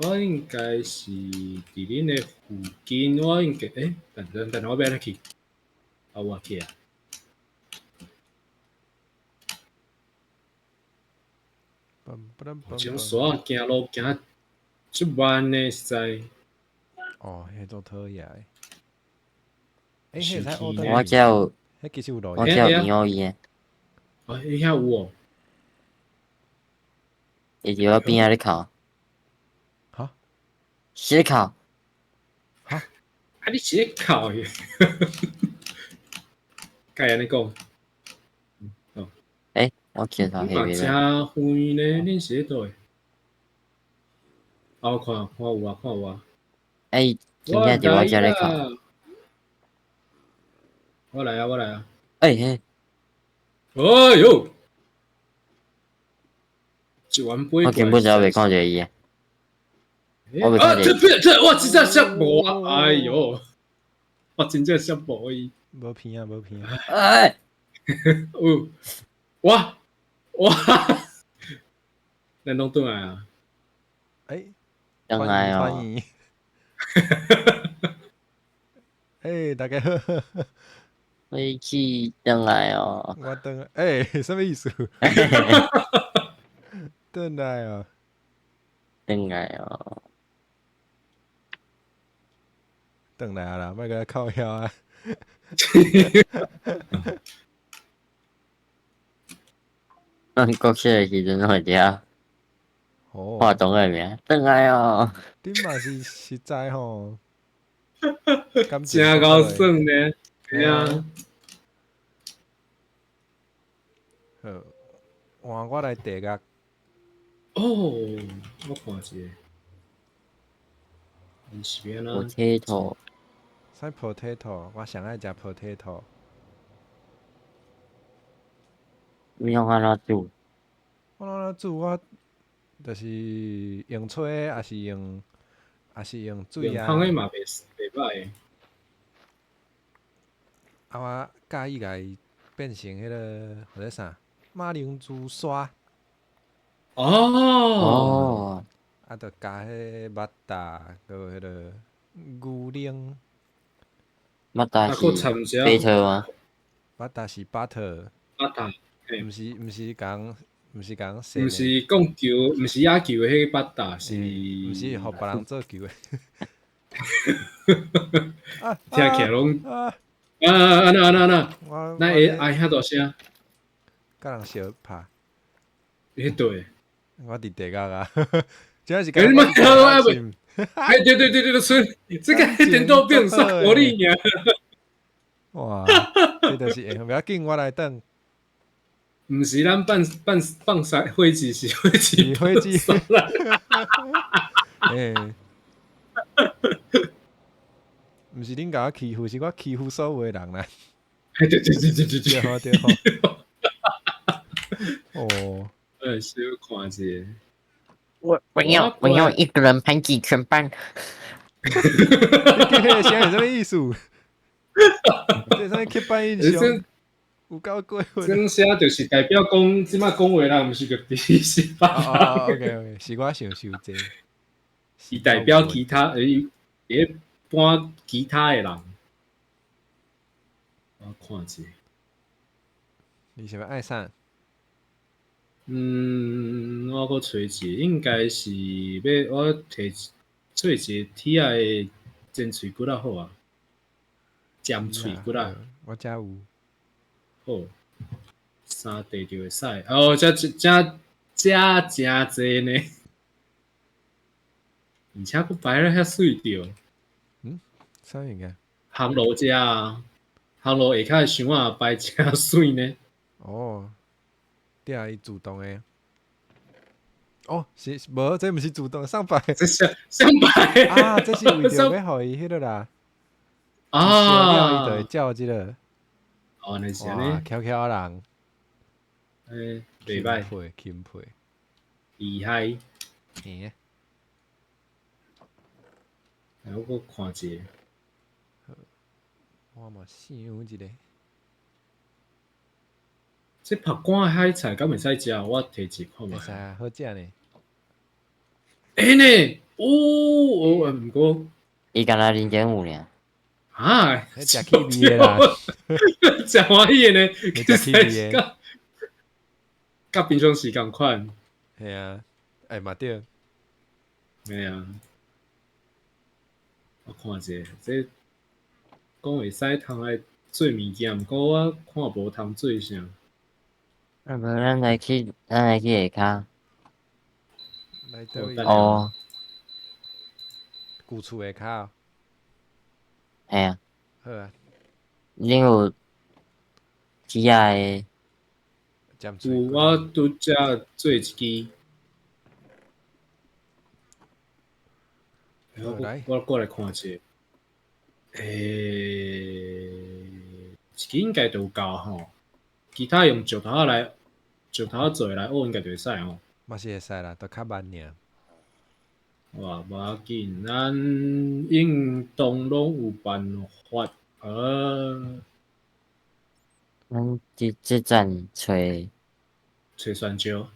我應該是佇恁的附近，我應該欸，等等等，我欲按怎去？啊，我去啊。這種山行路行足慢的，實在。哦，彼足討厭的。欸，彼會使我遮有，彼其實有路。我遮有螢火伊的。哦，伊遐有哦。伊佇我邊仔咧哭。是咧哭？哈？啊！你是咧哭耶？該按呢講。哦。欸，我徛頭彼邊。真遠呢，恁是咧佗位？啊，我看看有啊，看有啊。欸，真正佇我遮咧哭。我來啊，我來啊。欸嘿。哎喲！一碗杯。我根本就袂看著伊啊。啊！這這這，我真正摔無啊！哎喲，我真正摔無伊。無鼻啊，無鼻啊！哎，有，哇哇，咱攏轉來啊！欸，轉來哦。欸，大家好。火氣轉來哦。我轉，欸，啥物意思？轉來哦。轉來哦。轉來啊啦，莫閣靠腰啊。咱國小的時陣攏會聽。化妝的名，轉來哦。恁嘛是實在吼。真夠耍呢，對啊。好，換我來地獄。哦，我看一下。是欲按怎？Potato。啥 potato？我上愛食 potato。你用按怎煮？我按怎煮？我就是用炊，抑是用，抑是用水啊。用烘的嘛袂袂䆀。啊，我佮意共伊變成彼个號做啥？馬鈴薯沙。哦。哦。啊，著加彼個肉閣有彼个牛奶。肉是 butter 嗎？肉是 butter。 butter。毋是毋是講，毋是講，毋是講球，毋是野球的彼個 butter，是，毋是予別人做球的。聽起來攏啊啊按怎按怎按怎，那會愛遐大聲？佮人相拍。欸對。我佇地獄啊！這是。欸你媽哎，對對對對對，這個電腦變煞火力爾。哇！這就是會，無要緊，我來等。毋是咱放放放啥火箭，是火箭，火箭。欸，毋是恁共我欺負，是我欺負所有的人啦。欸，對對對對對對，對好對好。哦，欸，小看一下。我要一個人排擠全班。你講彼個聲是啥物意思？這啥物刻板印象？有夠過分！這種聲就是代表講，這擺講話人毋是個第是吧？哦，OK OK，是我想傷濟。是代表其他，伊咧搬其他的人。我看者。你是欲愛啥？嗯，我閣揣一个，應該是欲我提揣一个鐵仔的煎喙骨仔好啊，尖喙骨仔。我遮有。好，三塊就會使。哦，遮遮遮真濟呢，而且閣擺咧遐媠著。嗯，啥物件？烘爐遮啊，烘爐下跤的箱仔擺誠媠呢。哦，對啊，伊自動的。哦，是無，這毋是自動上擺。這是上擺啊，這是為著欲予伊彼个啦。啊，伊就會照這个。哦，那是按呢，巧巧人，欸，袂歹，钦佩，钦佩，厲害。嘿。來，我閣看一下。我嘛想一下。這曝乾的海菜敢會使食？我提一看覓。會使啊，好食呢。欸呢，哦，哦，毋過。伊敢若0.5爾。啊，食起味的啦，食歡喜的呢，食起味的，佮平常時仝款。嘿啊，欸嘛對。嘿啊，我看者，這講會使通來做物件，毋過我看無通做啥。啊無，咱來去，咱來去下跤。來佗位？哦。舊厝下跤。嘿啊。好啊。恁有鐵仔的？有，我拄才做一支。我過來看者。欸，一支應該就有夠吼。其他用石頭仔來，石頭仔做的來學應該就會使吼。嘛是會使啦，都較慢爾。哇，無要緊，咱應當攏有辦法。咱這這陣揣揣香蕉，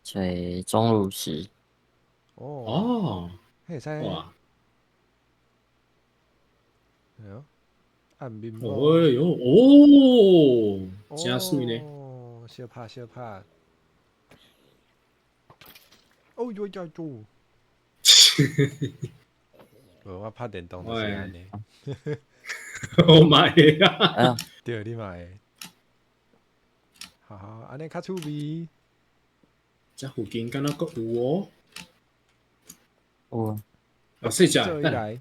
揣鐘乳石。哦。哦。會使。哇。哎呦，按面膜。哎呦，哦，真媠呢。哦，相拍相拍。哦哟哟哟！無，我拍電動就是按呢。我嘛會啊。對，你嘛會。好好，按呢較趣味。這附近敢若閣有哦？有啊。啊，細隻，做來。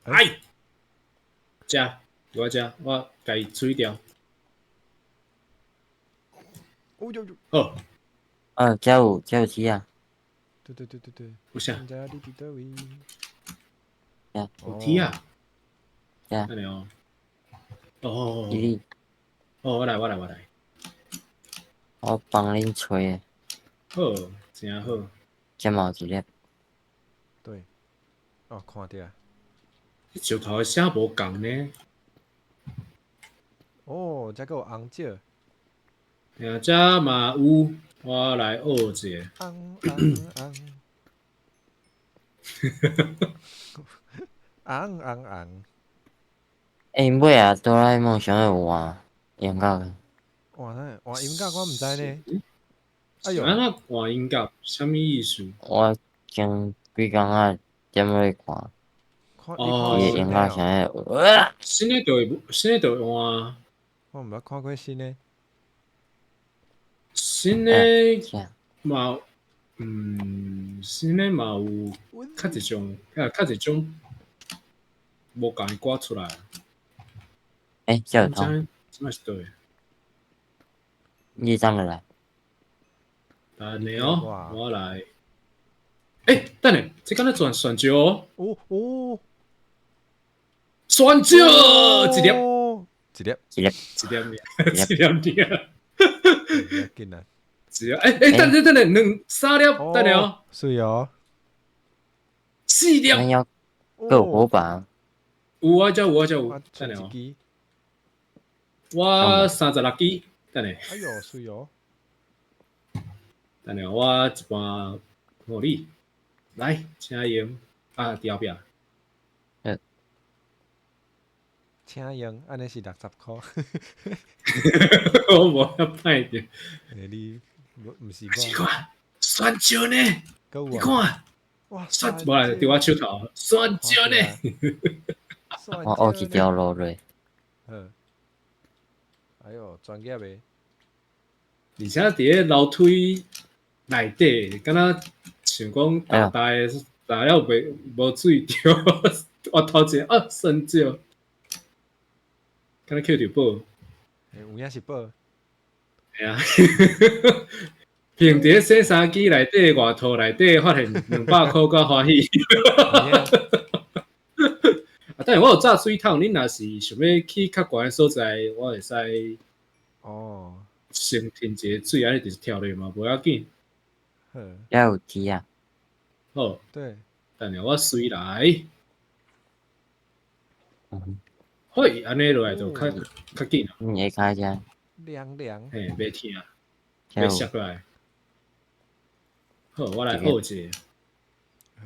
哎，食，我食，我共伊處理掉。哦喲喲。好。啊，這有這有鐵啊。對對對對對。有啥？毋知你佇佗位。有鐵啊。按呢哦。哦。你。哦，我來，我來，我來。我幫恁揣的。好，真好。這嘛有一粒。對。哦，看著。石頭的聲無仝呢。哦，這閣有紅石。啊，這嘛有，我來學一下。紅紅紅。紅紅紅。欸，尾仔哆啦 A 夢想欲換音樂。換啥？換音樂我毋知呢。哎喲。按怎換音樂？啥物意思？我前幾工仔踮咧看。哦。伊的音樂啥個？新的就會，新的就會換。我毋捌看過新的。新的嘛，新的嘛有較濟種，啊，較濟種無仝的歌出來。欸，這有通。這嘛是對。你怎落來？等下哦，我來。欸，等下，這敢若轉旋石哦？哦哦。旋石一粒，一粒，一粒，一粒，一粒爾。緊啊！只要欸欸，等下等下，兩三粒，等下哦。媠哦。四粒。咱要閣有火把。有啊，這有啊，這有。等下哦。我36支，等下。哎喲，媠哦。等下，我一半予你，來，請用啊，佇後壁。請用，按呢是60箍。我無遐歹著。欸，你無毋是你看，旋石呢？你看，哇，旋，無啦，佇我手頭，旋石呢？我學一條路落。好。哎喲，專業的。而且佇咧樓梯內底，敢若像講大大的，大了袂無水著，我頭前啊，旋石。敢若抾著寶。欸，有影是寶。嘿啊，憑佇咧洗衫機內底外套內底發現200箍，夠歡喜。啊，等下我有炸水桶，恁若是想欲去較懸的所在，我會使哦，先停一個水，按呢就是跳落嘛，無要緊。好，遮有鐵啊。好，對。等下我隨來。嘿，按呢落來就較較緊啊。你會開遮。涼涼。嘿，袂疼，袂摔落來。好，我來學一下。好。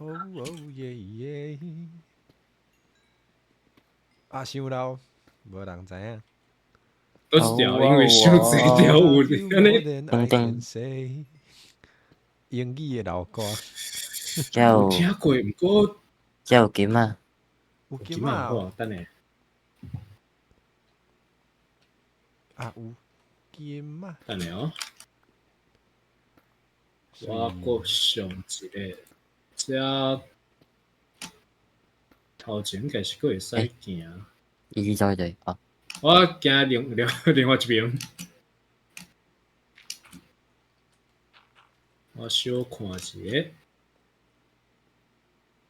哦哦耶耶！啊，傷老，無人知影。佗一條，因為傷濟條有按呢。噔噔。英語的老歌。這有聽過，毋過。這有金仔。有金仔哦。等下。啊，有金仔。等下哦。我閣上一個，這頭前應該是閣會使行。伊去走對啊。我行另另另外一邊。我小看一下。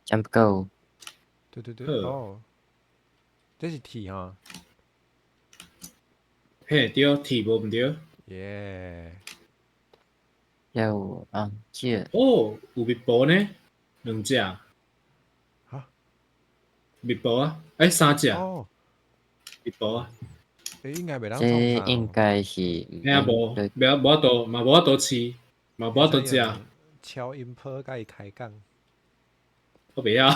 真不夠。對對對，哦，這是鐵吼。嘿，對，鐵無毋對。耶。有啊，這。哦，有蜜婆呢，兩隻。哈？蜜婆啊？欸，三隻。哦。蜜婆啊？欸，應該袂當這應該是。嘿啊，無，袂無法度，嘛無法度飼，嘛無法度食。超音波共伊開講。我袂曉，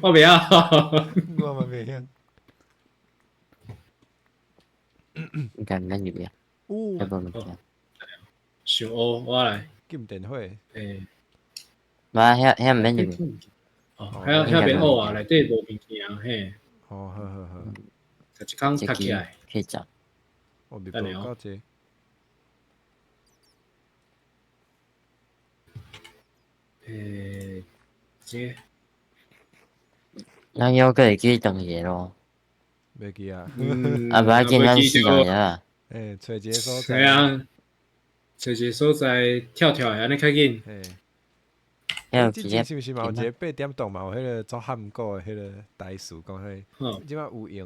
我袂曉。我嘛袂曉。應該毋免入去啊，有這無物件。想學我來。金電火。欸。無遐遐毋免入去。哦，遐遐邊學啊，內底無物件嘿。哦，好好好。一工讀起來。可以找。我袂報到這。欸，這。咱猶閣會記當一个咯。袂記啊。啊，無要緊，咱試兩下。欸，揣一个所在。係啊，揣一個所在跳跳的，按呢較緊。嘿。之前是毋是嘛有一個八點檔嘛有彼個做漢堡的彼個台詞講彼個，這擺有閒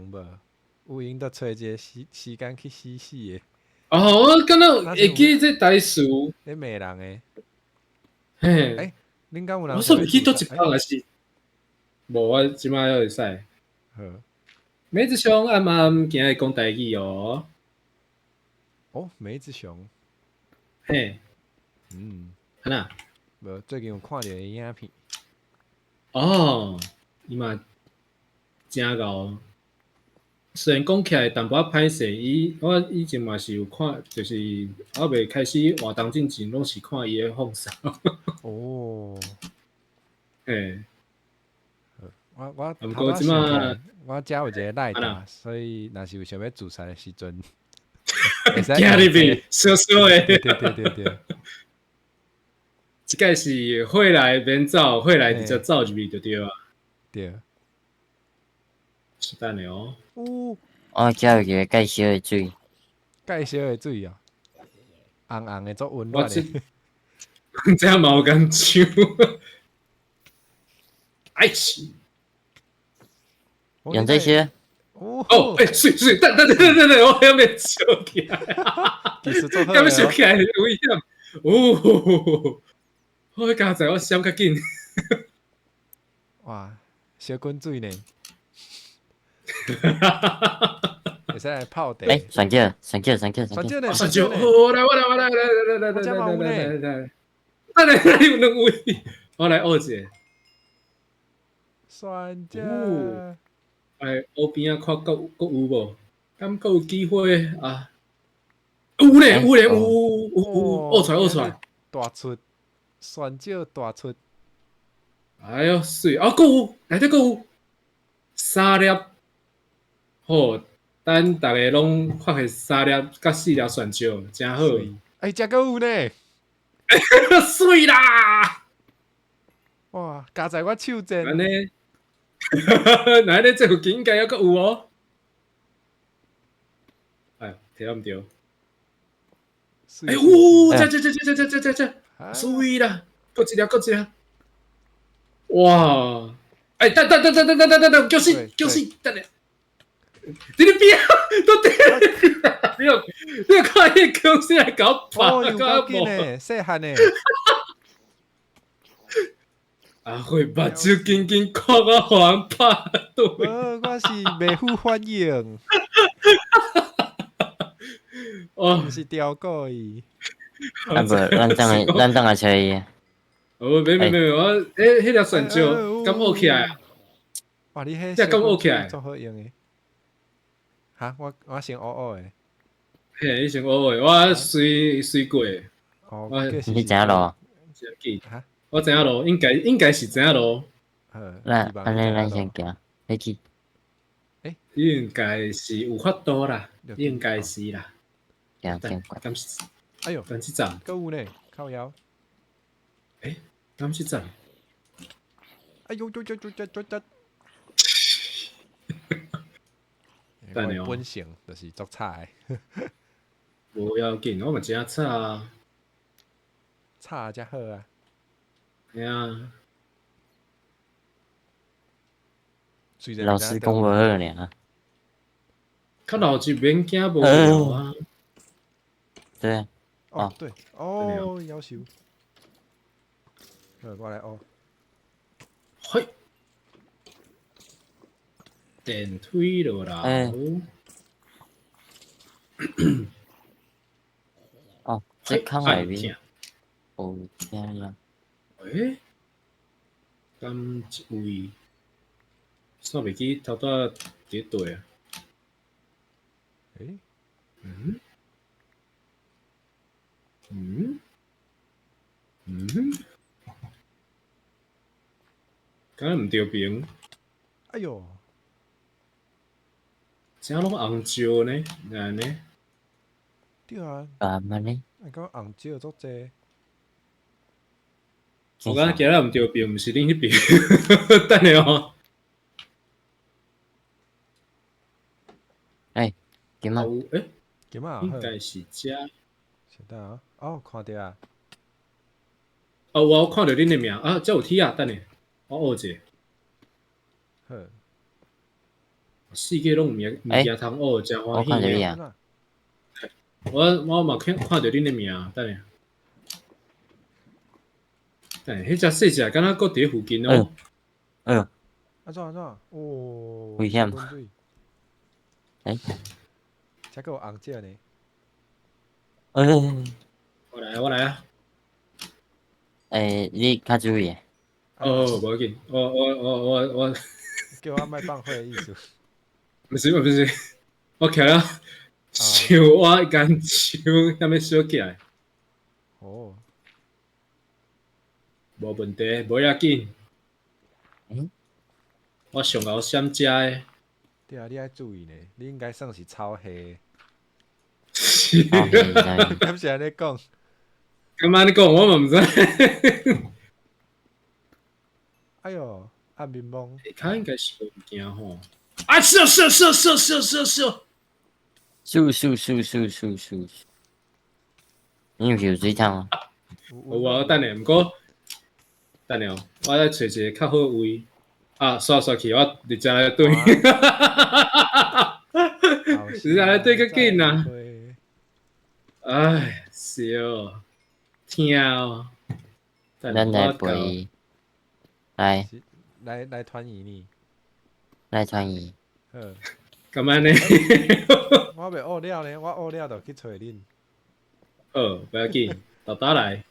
無？有閒就揣一個時時間去死死的。哦，我敢若會記這台詞。咧罵人的。嘿。欸，恁敢有人？我煞袂記佗一工還是？無，我這擺猶會使。好。梅子熊暗暗今日講台語哦。哦，梅子熊。嘿。嗯。按怎？無，最近有看著伊影片。哦，伊嘛誠𠢕。雖然講起來淡薄仔歹勢，伊我以前嘛是有看，就是我未開始活動進前，攏是看伊的放送。哦。嘿。我毋過這擺我遮有一個賴打，所以若是有想欲自殺的時陣，行入去，燒燒的。對對對對。這擺是火來免走，火來直接走入去就對啊。對。是等下哦。哦。我遮有一個介紹的水。介紹的水啊，紅紅的，足溫暖的。這嘛有共搶。哎西。用這些。哦，欸，水水，等等等等等，我還沒燒起來。還沒燒起來，危險。哦，我剛才我閃較緊。哇，小滾水呢？會使來泡茶。欸，選擇，選擇，選擇，選擇呢？選擇，我來，我來，我來，來來來來來來來來，來來來有兩位，我來學一下。選擇。哎，烏邊仔看閣閣有無？敢閣有機會啊？有咧，有咧，有有有有，學出來，學出來。大出，選擇大出。哎喲，媠啊！閣有，內底閣有三粒。好，等逐家攏發現三粒佮四粒蒜椒，誠好。欸，這閣有呢！媠啦！哇，加在我手賤。按呢，那呢，這附近應該猶閣有哦。哎，提毋著。哎，有，這這這這這這這這，媠啦！閣一粒，閣一粒。哇！哎，等等等等等等等等，叫死叫死，等下。佇咧邊，都佇咧邊，你有你有看彼個公司來搞拍，搞緊呢，細漢呢。阿慧目睭緊緊看我，予人拍對。我是袂赴反應。哦，毋是刁故意。啊無，咱等下，咱等下揣伊。哦，沒沒沒，我欸，彼粒蒜椒敢學起來？哇，你彼這敢學起來？足好用的。哈，我我先學學的。嘿，你先學學的，我隨隨過。哦，你知影路？哈，我知影路，應該應該是知影路。咱按呢，咱先行，你去。欸，應該是有法度啦，應該是啦。行行，敢是？哎喲，敢是站？閣有呢，靠腰。欸，敢是站？哎呦呦呦呦呦呦呦！等下哦。本性就是足吵的。無要緊，我嘛真吵啊。吵才好啊。嘿啊。老師講無好爾。較老實免驚無聊啊。對啊。哦，對，哦，夭壽。好，我來學。嘿。電梯落來。哦，這空內面。無聽啊！欸？敢一位？煞袂記頭拄仔佇佗啊？欸？嗯？嗯？嗯？敢毋著爿？哎喲！遮攏紅石呢，哪按呢？對啊。啊，按呢？啊，敢紅石足濟。我感覺今日毋著爿，毋是恁彼爿。等下哦。欸，金仔。欸？金仔應該是遮。是的啊，哦，看著啊。哦，我有看著恁的名啊，遮有鐵啊，等下，我學者。好。四界攏有物件通學，誠歡喜。我看著你啊。我嘛看著恁的名，等下。等下，彼隻細隻敢若閣佇咧附近哦。哎喲。按怎按怎？哦。危險。欸？遮閣有紅石呢。哎。我來我來啊！欸，你較注意。哦，無要緊，我。叫我莫放火的意思。毋是毋是，我徛了想我共手啥物小起來。哦。無問題，無要緊。嗯？我上𠢕閃遮的。對啊，你愛注意呢，你應該算是草蝦。是。敢是按呢講？敢按呢講，我嘛毋知。哎喲，啊面懵。較應該是無物件吼。啊！燒燒燒燒燒燒燒！咻咻咻咻咻咻！你毋是有水桶嗎？有啊，等下，毋過等下哦，我來揣一個較好位。啊，煞煞去，我佇遮來對。佇遮來對較緊啊！唉，燒，疼哦。咱來陪，來來團圓呢？來團圓。好。敢按呢？我袂學了呢，我學了就去揣恁。好，不要緊，沓沓來。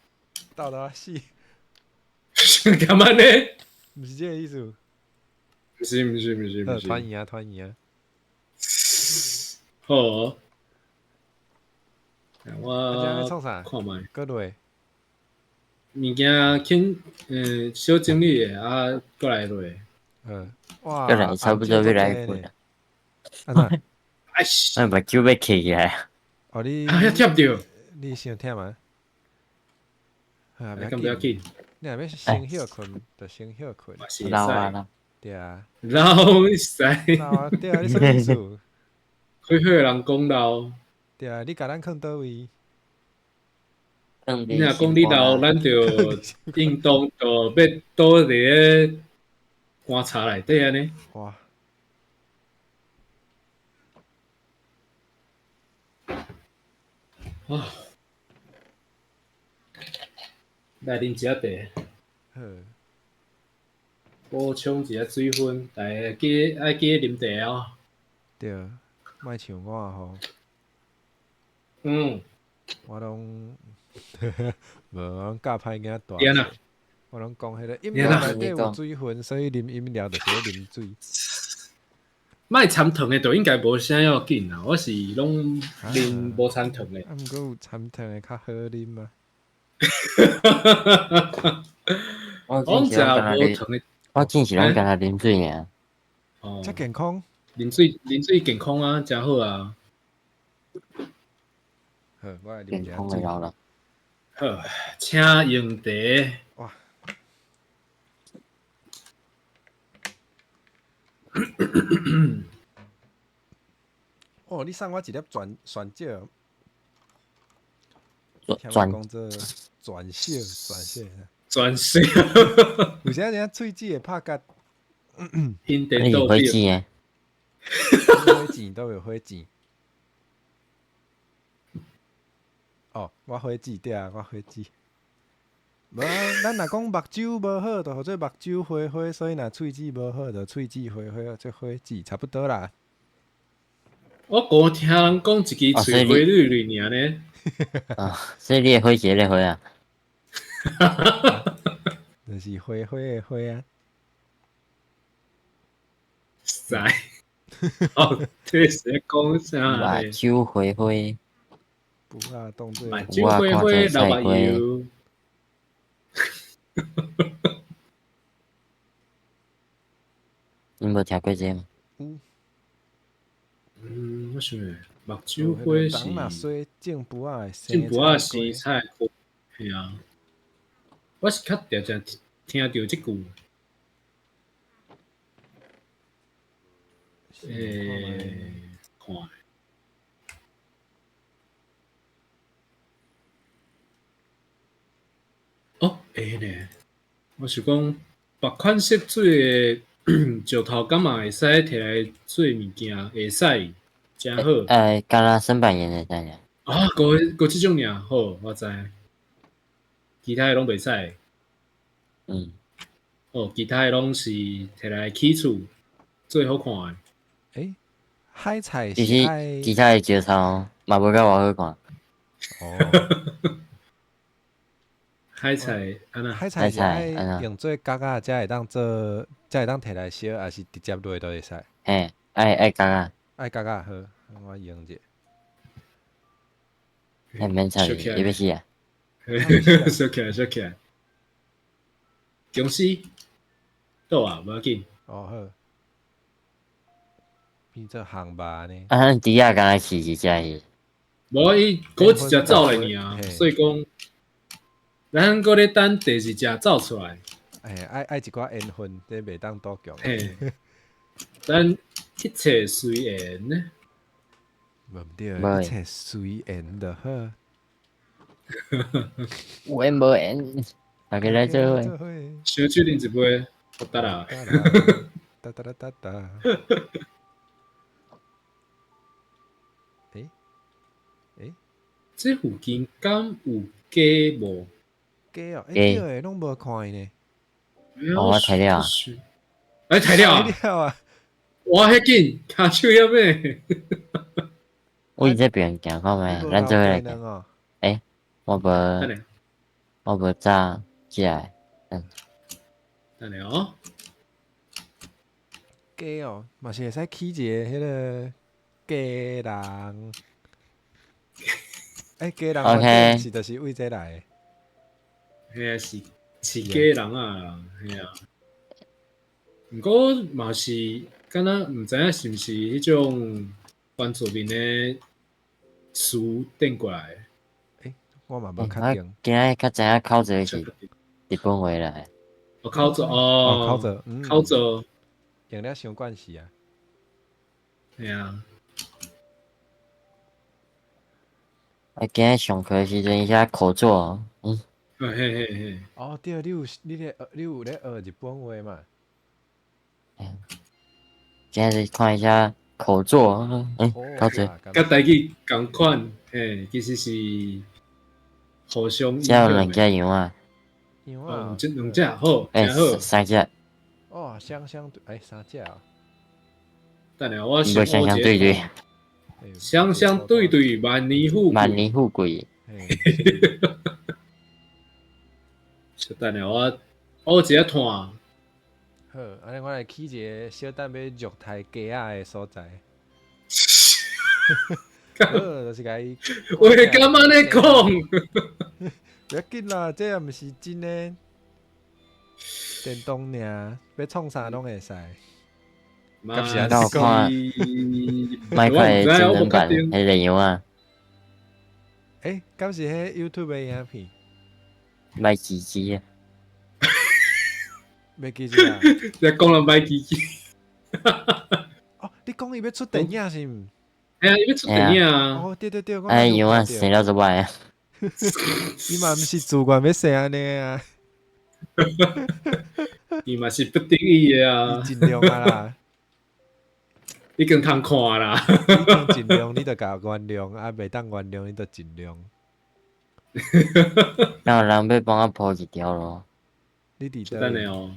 沓沓死。敢按呢？毋是這个意思。毋是毋是毋是毋是。團圓啊團圓啊。好。我創啥？看覓。閣落。物件輕，小整理的啊，閣來落。嗯。哇。閣來差不多欲來困啊。啊！哎，我目睭欲閉起來。哦，你啊，遐忝著。你傷忝啊？啊，敢不要緊。你若欲先歇睏，就先歇睏。老啊啦。對啊。老會使。老啊，對啊，你啥意思？歲歲的人講老。對啊，你共咱囥佗位？你若講你老，咱就應當就欲倒佇咧棺材內底按呢。哇！啊！來啉一下茶。好。補充一下水分，大家記愛記得啉茶哦。對，莫像我吼。嗯。我攏無，我攏教歹囝大。我攏講彼个飲料內底有水分，所以啉飲料就是咧啉水。莫摻糖的就應該無啥要緊啦，我是攏啉無摻糖的。啊，毋過有摻糖的較好啉啊。我攏食無糖的，我真是攏干焦啉水爾。哦，遮健康。啉水健康啊，誠好啊。好，我來啉健康的老了。好，請用茶。哇！哦，你送我一粒鑽蒜椒。鑽講做鑽石，鑽石。鑽石。有啥爾喙齒會拍結？兄弟你是火箭的？火箭都有火箭。哦，我火箭對啊，我火箭。無啊，咱若講目睭無好，就號做目睭花花，所以若喙齒無好，就喙齒花花，做火箭差不多啦。我剛聽人講一支喙花蕊蕊爾呢。啊，所以你的火箭咧花啊？就是花花的花啊。知。哦，这是咧讲啥目咧？睭花花，不啊，当做目睭花花流目油。你無聽過這嗎？有。嗯，我想咧，目睭花人若是说种匏仔的种匏仔生菜花，嘿啊。我是较定定听著這句。欸，看。哦，會呢。我是講，別款色水的石頭，敢嘛會使摕來做物件？會使，誠好。欸，敢若砷板岩會使爾。啊，閣閣這種爾，好，我知。其他的攏袂使。嗯。哦，其他的攏是摕來起厝最好看的。欸，海菜其實其他的石頭嘛無夠偌好看。哦。海菜按怎？海菜是愛用做角仔，才會當做，才會當摕來燒，抑是直接落都會使？嘿，愛角仔。愛角仔好，我用者。欸，免插伊，伊欲死啊！燒起來，燒起來。公司倒啊，無要緊。哦好。變做烘肉呢？啊，咱豬仔敢若飼是食伊？無，伊閣一隻走來爾，所以講。咱閣咧等第二隻走出來。欸，愛一寡緣分，這袂當賭強。嘿，咱一切隨緣。無毋對，一切隨緣就好。有緣無緣，大家來做伙。燒酒啉一杯，好得啦。噠噠噠噠。欸欸，這附近敢有雞無？雞哦，欸對的，攏無看伊呢。哦，我睇了。欸，睇了啊！我遐緊，跤手遐尾。我這邊行看覓，咱做伙來行。欸，我無，我無早起來。嗯。等下哦。雞哦，嘛是會使起一个彼个雞人。欸，雞人 OK 是就是為這來的。嘿啊，是雞人啊，嘿啊。毋過嘛是，敢若毋知影是毋是彼種原住民的詞轉過來的。欸，我嘛無確定。今仔較知影口座是日本話來。哦，口座哦，口座，口座，用了傷慣勢啊。嘿啊。啊，今仔上課時陣伊寫口座，嗯。嘿嘿嘿。哦，對，你有你咧學，你有咧學日本話嘛？今仔日看一下口座，嗯，口座。佮台語仝款，嘿，其實是互相。這有兩隻羊啊。羊啊，這兩隻好，欸，好，三隻。哦，相相對，欸，三隻啊。等下我無相相對對。相相對對，萬年富貴。萬年富貴。小等下我，我有一個炭。好，按呢我來起一個小等欲虐待雞仔的所在。好，就是共伊。話敢按呢講？袂要緊啦，這也毋是真的。電動爾，欲創啥攏會使。嘛是按呢講？麥塊真人版彼個樣啊？欸，敢是彼 YouTube 的影片？歹記記啊！袂記得啊！你講人歹記記。哦，你講伊欲出電影是毋？嘿啊，伊欲出電影啊！哦，對對對，哎，樣啊，生了就歹啊！伊嘛毋是自願欲生按呢啊！伊嘛是不得已的啊！盡量啊啦！已經通看啦！你盡量，你就共原諒，啊，袂當原諒，你就盡量。哪有人欲幫我鋪一條路？你佇等下哦，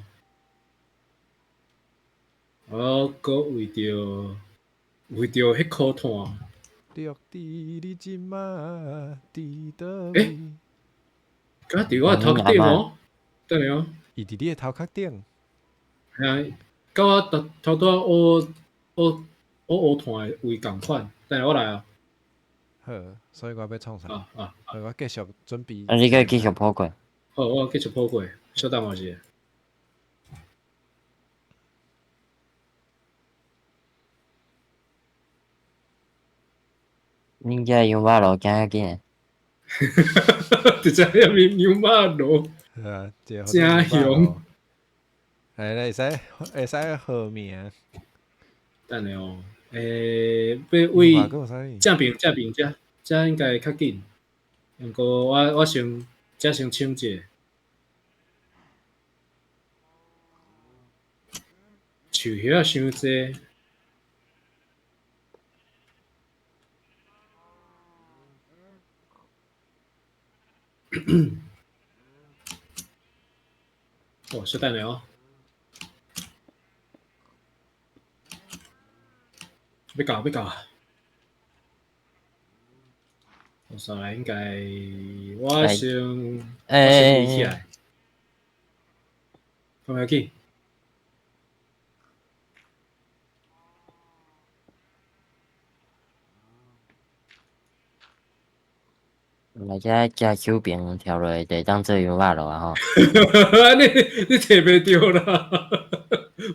我閣為著彼箍炭。著地，你這馬佇佗位？欸，敢伫我头壳顶哦，等下哦。伊伫你的头壳顶。系啊，佮我头头拄仔乌乌乌炭的位仝款，等下我来啊。好，所以我欲创啥？啊啊！所以我继续准备。啊，你阁继续铺过。好，我继续铺过，小等我一下。恁遮羊肉炉行较紧的。直接遐面羊肉炉。啊，真凶。来来，会使会使号名。等下哦，欸，欲位正边正边遮，遮应该较紧。毋过我先遮先抢一下。树叶仔伤济。哦，稍等下哦。欲到欲到。我上来应该我先我先飞起来。敢要紧？来遮食手柄跳落去，就会当做羊肉炉啊吼！你你摕袂著啦，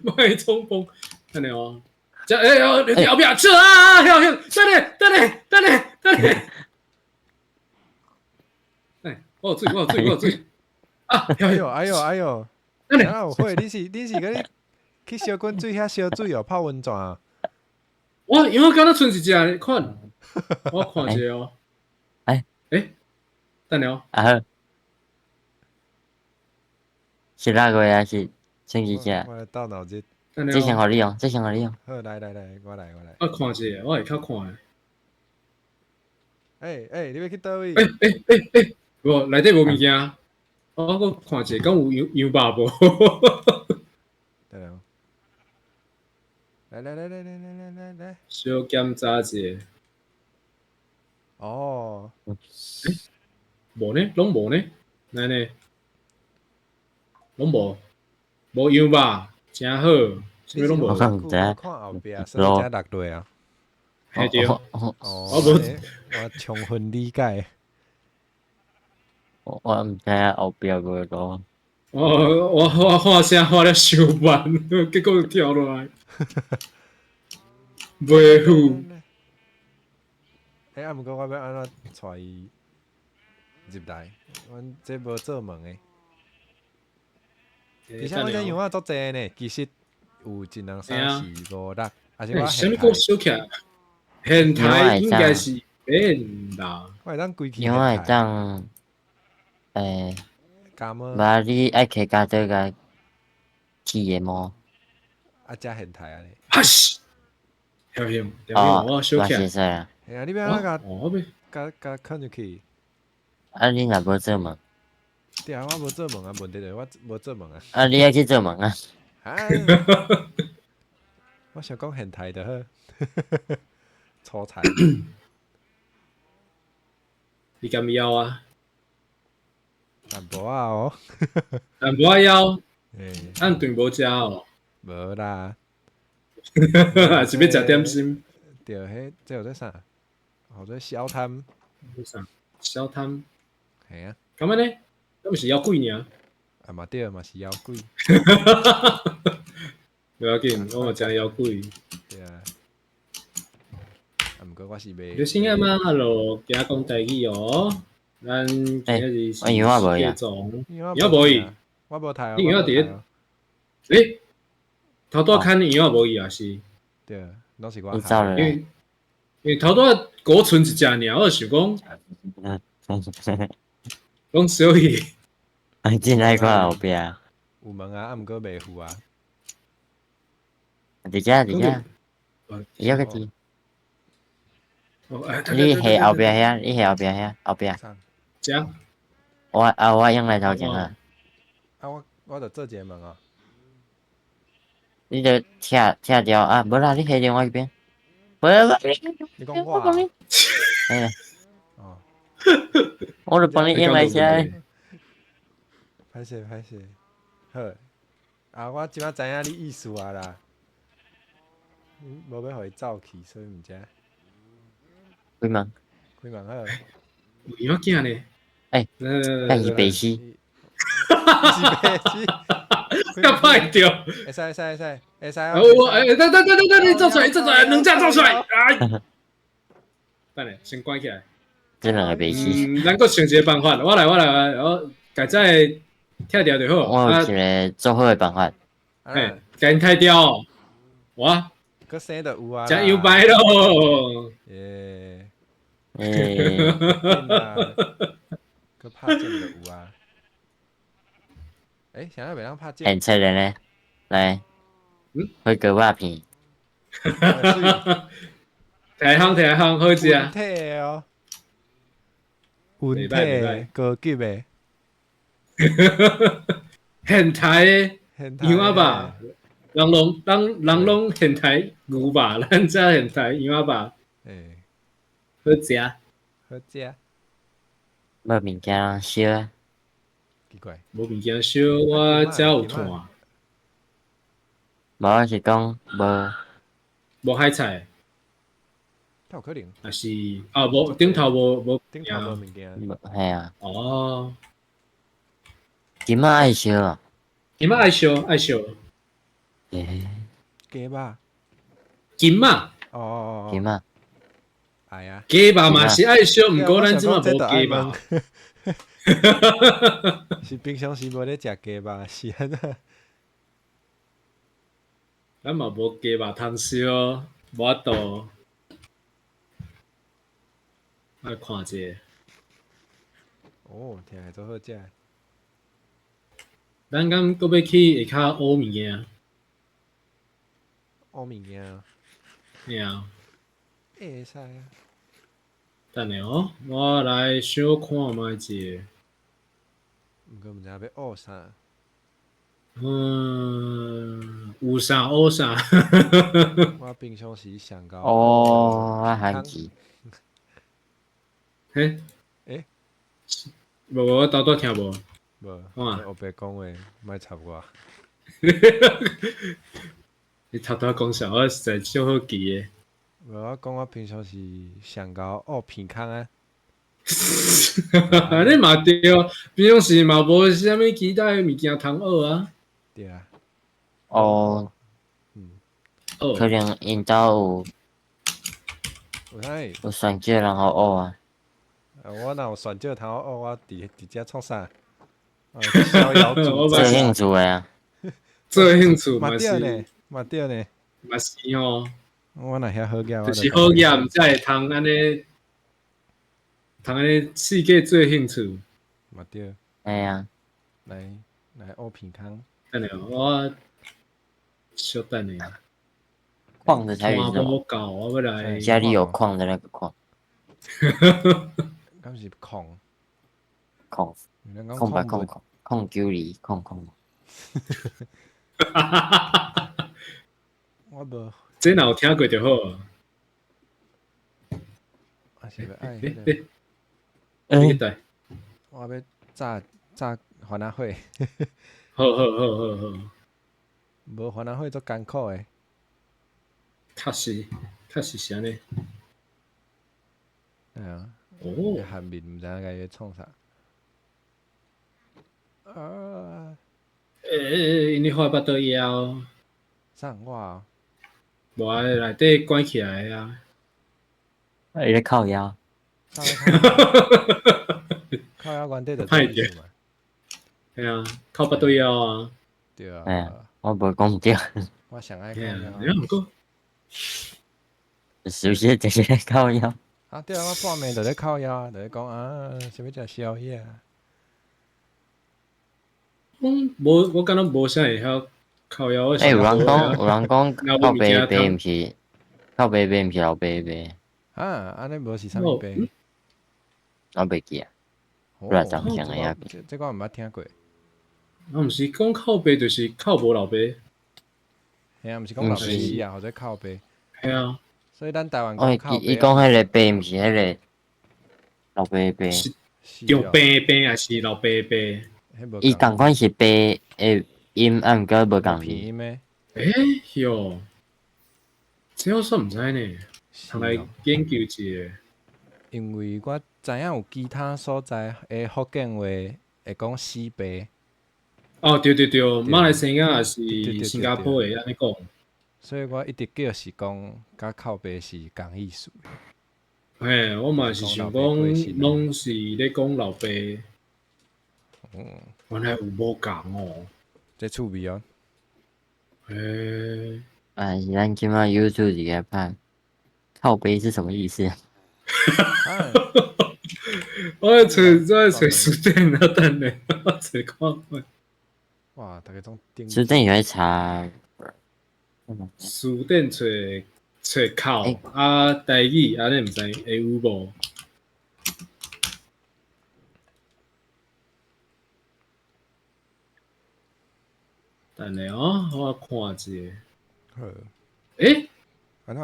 莫冲锋，等下哦。这哎呦，你后壁吃啊！跳跳，等下等下等下等下。哎，我有水，我有水，我有水。啊！哎呦哎呦哎呦！哪有火？你是你是阁去烧滚水遐烧水哦，泡温泉啊？我因为敢若賰一只款，我看一下哦。哎欸，等下哦。啊好。是哪个还是剩几只？我来斗脑筋。这先予你用，这先予你用。好，来来来，我来我来。我看一下，我会较看的。欸欸，你欲去佗位？欸欸欸欸，无内底无物件。我阁看一下，敢有羊羊肉无？对了。来来来来来来来来来。小检查一下。哦。欸，无呢，拢无呢，来呢，拢无，无羊肉，真好，啥物拢无。我毋知。看后壁，所以才落落啊。嘿对。哦，我无，我充分理解。我毋知影后壁无路。我我喊声喊了伤慢，结果就跳落来。袂赴。欸，啊，毋过我欲按怎带伊入来？阮这无做门的。而且阮这羊仔足济呢，其实有一两三四五六，还是我啥物阁小起来？现台应该是免啦。我会当规气。羊仔会当，欸，加毛。无你爱摕剪刀共剃的毛。啊，遮现台啊咧。哈西！晓晓，我小起来。是啊。嘿啊，你欲按怎共？共共囥入去？啊，你若无做门？对啊，我无做门啊，问题就是我无做门啊。啊，你爱去做门啊？啊！我想讲现台就好，粗菜。你敢枵啊？淡薄仔哦。淡薄仔枵。欸。咱顿无食哦。无啦。还是欲食点心？对，彼这叫做啥？叫做小摊。啥？小摊。嘿啊。敢按呢？敢毋是枵鬼尔？啊嘛对，嘛是枵鬼。无要紧，我嘛真枵鬼。对啊。啊，毋过我是袂。刘星阿妈，Hello，今仔讲台语哦。咱今仔日是羊仔无去？羊仔无去？我无睇。你羊仔伫咧？欸，头拄仔牵羊仔无去啊？是。对，拢是我。因为因为头拄仔孤賰一只尔，我就想讲，讲小去。啊，进来看后壁。有门啊，啊，毋过袂赴啊。伫遮伫遮，伊犹阁伫。你下后壁遐，你下后壁遐，后壁。遮。我啊，我用来头前啊。啊，我我著做一个门哦。你著拆拆掉啊！无啦，你下另外一边。无无。你讲我啊？欸。哦。我著帮你用来遮。歹勢歹勢，好。啊，我這擺知影你意思啊啦。你無欲予伊走去，所以毋知。開門。開門好。有羊仔囝呢？欸，咱是白痴。是白痴。較歹著。會使會使會使會使。我欸，等等等等等，你走出來，走出來，兩隻走出來。哎，等下，先關起來。這兩个白痴。嗯，咱閣想一個辦法，我來我來我共這个拆掉就好。我有一個做好的辦法。嘿，共𪜶拆掉。我。閣生就有啊。真搖擺咯。耶。欸。閣拍箭就有啊。欸，啥物袂當拍箭？現出來呢，來。火鍋肉片。提香提香，好食。溫體的哦。溫體的高級的。現代的羊仔肉，人攏人人攏現代牛肉，咱遮現代羊仔肉。欸。好食。好食。無物件燒啊。奇怪。無物件燒，我遮有炭。無，我是講無。無海菜。有可能。抑是啊，無頂頭無無頂頭無物件。係啊。哦。金仔愛燒啊？金仔愛燒愛燒。欸。雞肉。金仔。哦哦哦。金仔。愛啊。雞肉嘛是愛燒，毋過咱這馬無雞肉。是平常時無咧食雞肉，是按怎？咱嘛無雞肉通燒，無法度。來看者。哦，聽起來足好食。咱敢閣欲去下跤學物件？學物件。嘿啊。會使啊。等下哦，我來小看覓一下。毋過毋知影欲學啥。嗯，有啥學啥。我平常時上𠢕。哦，我番薯。嘿？欸？無無，我拄拄聽無。無，烏白講話，莫插我。你頭拄講啥？我實在足好奇的。無，我講我平常時上𠢕學鼻空啊。你嘛對，平常時嘛無啥物其他的物件通學啊。對啊。哦。嗯。可能𪜶兜有。有啥？有選擇通予學啊。我若有選擇通學，我佇佇遮創啥？逍遙做興趣的啊。做興趣嘛對呢，嘛對呢。嘛是哦。我若遐好額，就是好額，才會通按呢，通按呢四界做興趣。嘛對。會啊。來來學鼻空。等下，我小等下。礦的台語是什麼？夠，我欲來。家裡有礦的那個礦。敢是礦？礦。空白空空空九二空空。我無。這若有聽過就好。啊是欲愛。欸。我欲炸炸番仔火。好好好好好。無番仔火足艱苦的。確實，確實是按呢。對啊。哦。韓面毋知影共伊創啥。啊！欸，𪜶咧畫腹肚枵。啥我？無啊，內底關起來啊。伊咧靠腰。靠腰原底就歹著。係啊，靠腹肚枵啊。對啊。哎，我無講對。我上愛靠腰。啊，毋過。是不是就是咧靠腰？啊對啊，我半暝就咧靠腰啊，就咧講啊，想欲食宵夜啊。嗯，無，我敢若無啥會曉靠腰。欸，有人講，有人講靠爸爸毋是靠爸爸，毋是老爸爸。啊，按呢無是啥物爸？我袂記啊，我來怎想的呀？這個我毋捌聽過。啊，毋是講靠爸就是靠無老爸。嘿啊，毋是講老爸死啊，或者靠爸。嘿啊。所以咱台灣講靠爸。伊講彼個爸毋是彼個老爸爸。是著爸爸抑是老爸爸？伊仝款是爸的音，啊，毋過無仝字。拼音的。欸喲，這我煞毋知呢，通來研究一下。因為我知影有其他所在的福建話會講死爸。哦，對對對，馬來西亞也是新加坡會按呢講。所以我一直叫是講，佮靠爸是仝意思。嘿，我嘛是想講，攏是咧講老爸。原來有無仝哦。這趣味哦。嘿。啊，是咱這擺 YouTube 佇遐拍，靠北是什麼意思？我咧揣，我咧揣書典啊，等下我揣看覓。哇，逐家總頂。書典會查。書典揣揣靠啊，台語按呢毋知會有無？等下哦，我看一下。好。欸，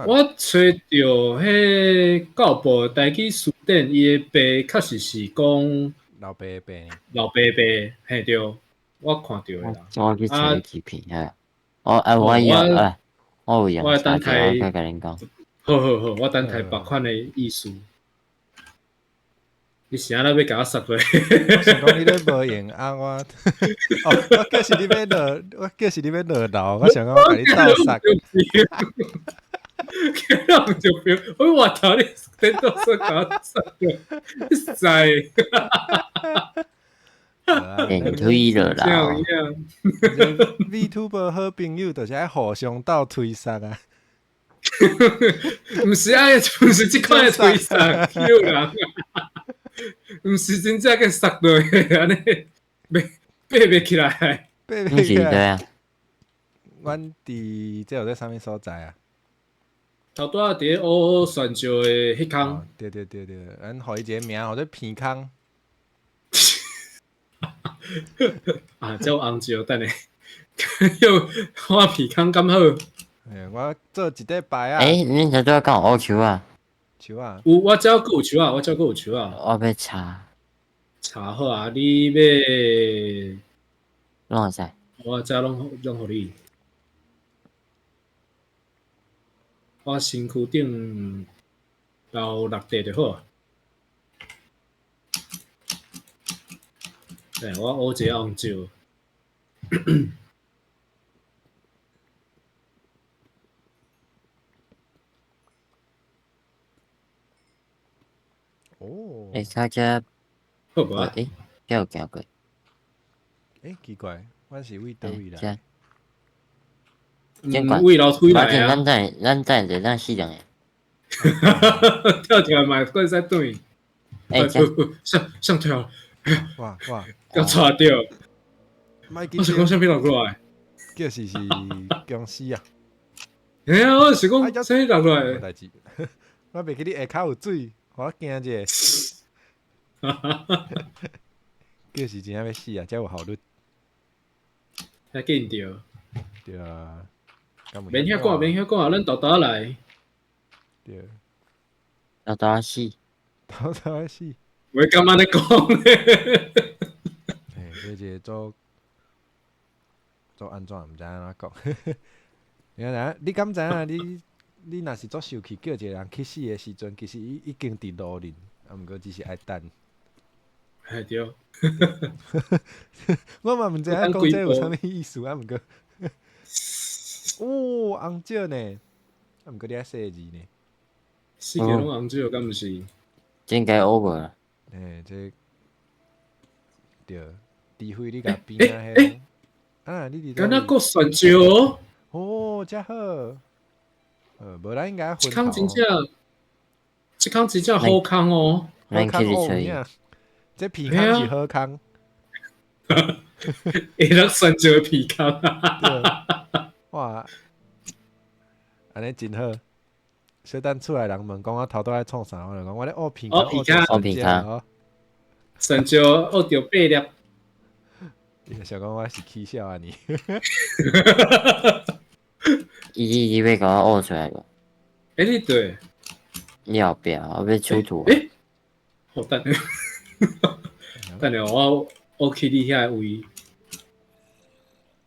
我揣著彼教部台語辭典，伊的爸確實是講老爸的爸。老爸爸，嘿對，我看著的啦。我去揣一篇啊！我啊，我有啊，我有用。我等待。我共恁講。好好好，我等待別款的意思。你是按怎欲共我殺落？我想講你咧無閒啊，我哦，我叫是你欲落，我叫是你欲落樓，我想講我共你鬥殺。就我我頭你等到說共我殺落，你知？電推了啦。 VTuber 好朋友就是愛互相鬥推捒啊。毋是啊，毋是這款的推捒，有人。毋是真正去殺落去，按呢，爬袂起來，爬袂起來。啊。阮佇這有在啥物所在啊？頭拄仔佇咧烏旋石的彼空。對對對對，阮予伊一個名，號做鼻空。啊，這有紅石，等下，又我鼻空敢好？欸，我做一塊牌啊。欸，恁頭拄仔敢有烏樹啊？樹啊！有，我遮閣有樹啊，我遮閣有樹啊。我欲查。查好啊！你欲？攏會使。我遮攏攏予你。我身軀頂留六塊就好啊。欸，我烏一個紅石。哦。欸，較遮。好無啊？欸，遮有行過。欸，奇怪，阮是為佗位來？為樓梯來啊！咱等，咱等者，咱死人個。跳起來嘛，閣會使轉。欸，上上跳。哇哇！共掣著。我是講啥物落過來？叫是是僵屍啊！欸啊，我是講啥物落過來？無代誌，我袂記你下跤有水，我驚者。叫是真正欲死啊！才有效率。遐緊著。對啊。免遐趕，免遐趕，咱沓沓來。對。沓沓死。沓沓死。我感覺咧講咧。欸，這一個做做按怎，毋知按怎講。你知你敢知影？你你若是足受氣，叫一個人去死的時陣，其實伊已經佇路面，啊，毋過只是愛等。嘿對。我嘛毋知影講這有啥物意思啊，毋過。哦，紅石呢？啊，毋過你愛細字呢？四個攏紅石，敢毋是？這應該 over 啦。欸，這對，除非你共邊仔彼個。啊，你佇？敢若閣旋石哦？哦，遮好。無咱應該這空真正，這空真正好空哦。好空哦，有影。這鼻空是好空。會當旋石的鼻空。哇，按呢真好。小等厝內人問講我頭拄仔創啥，我就講我咧學鼻空，學鼻空，旋石學著八粒。伊就想講我是起痟按呢。伊伊欲共我學出來無？欸，你對。你後壁，我欲出圖。欸，好等下，等下我学去你遐个位。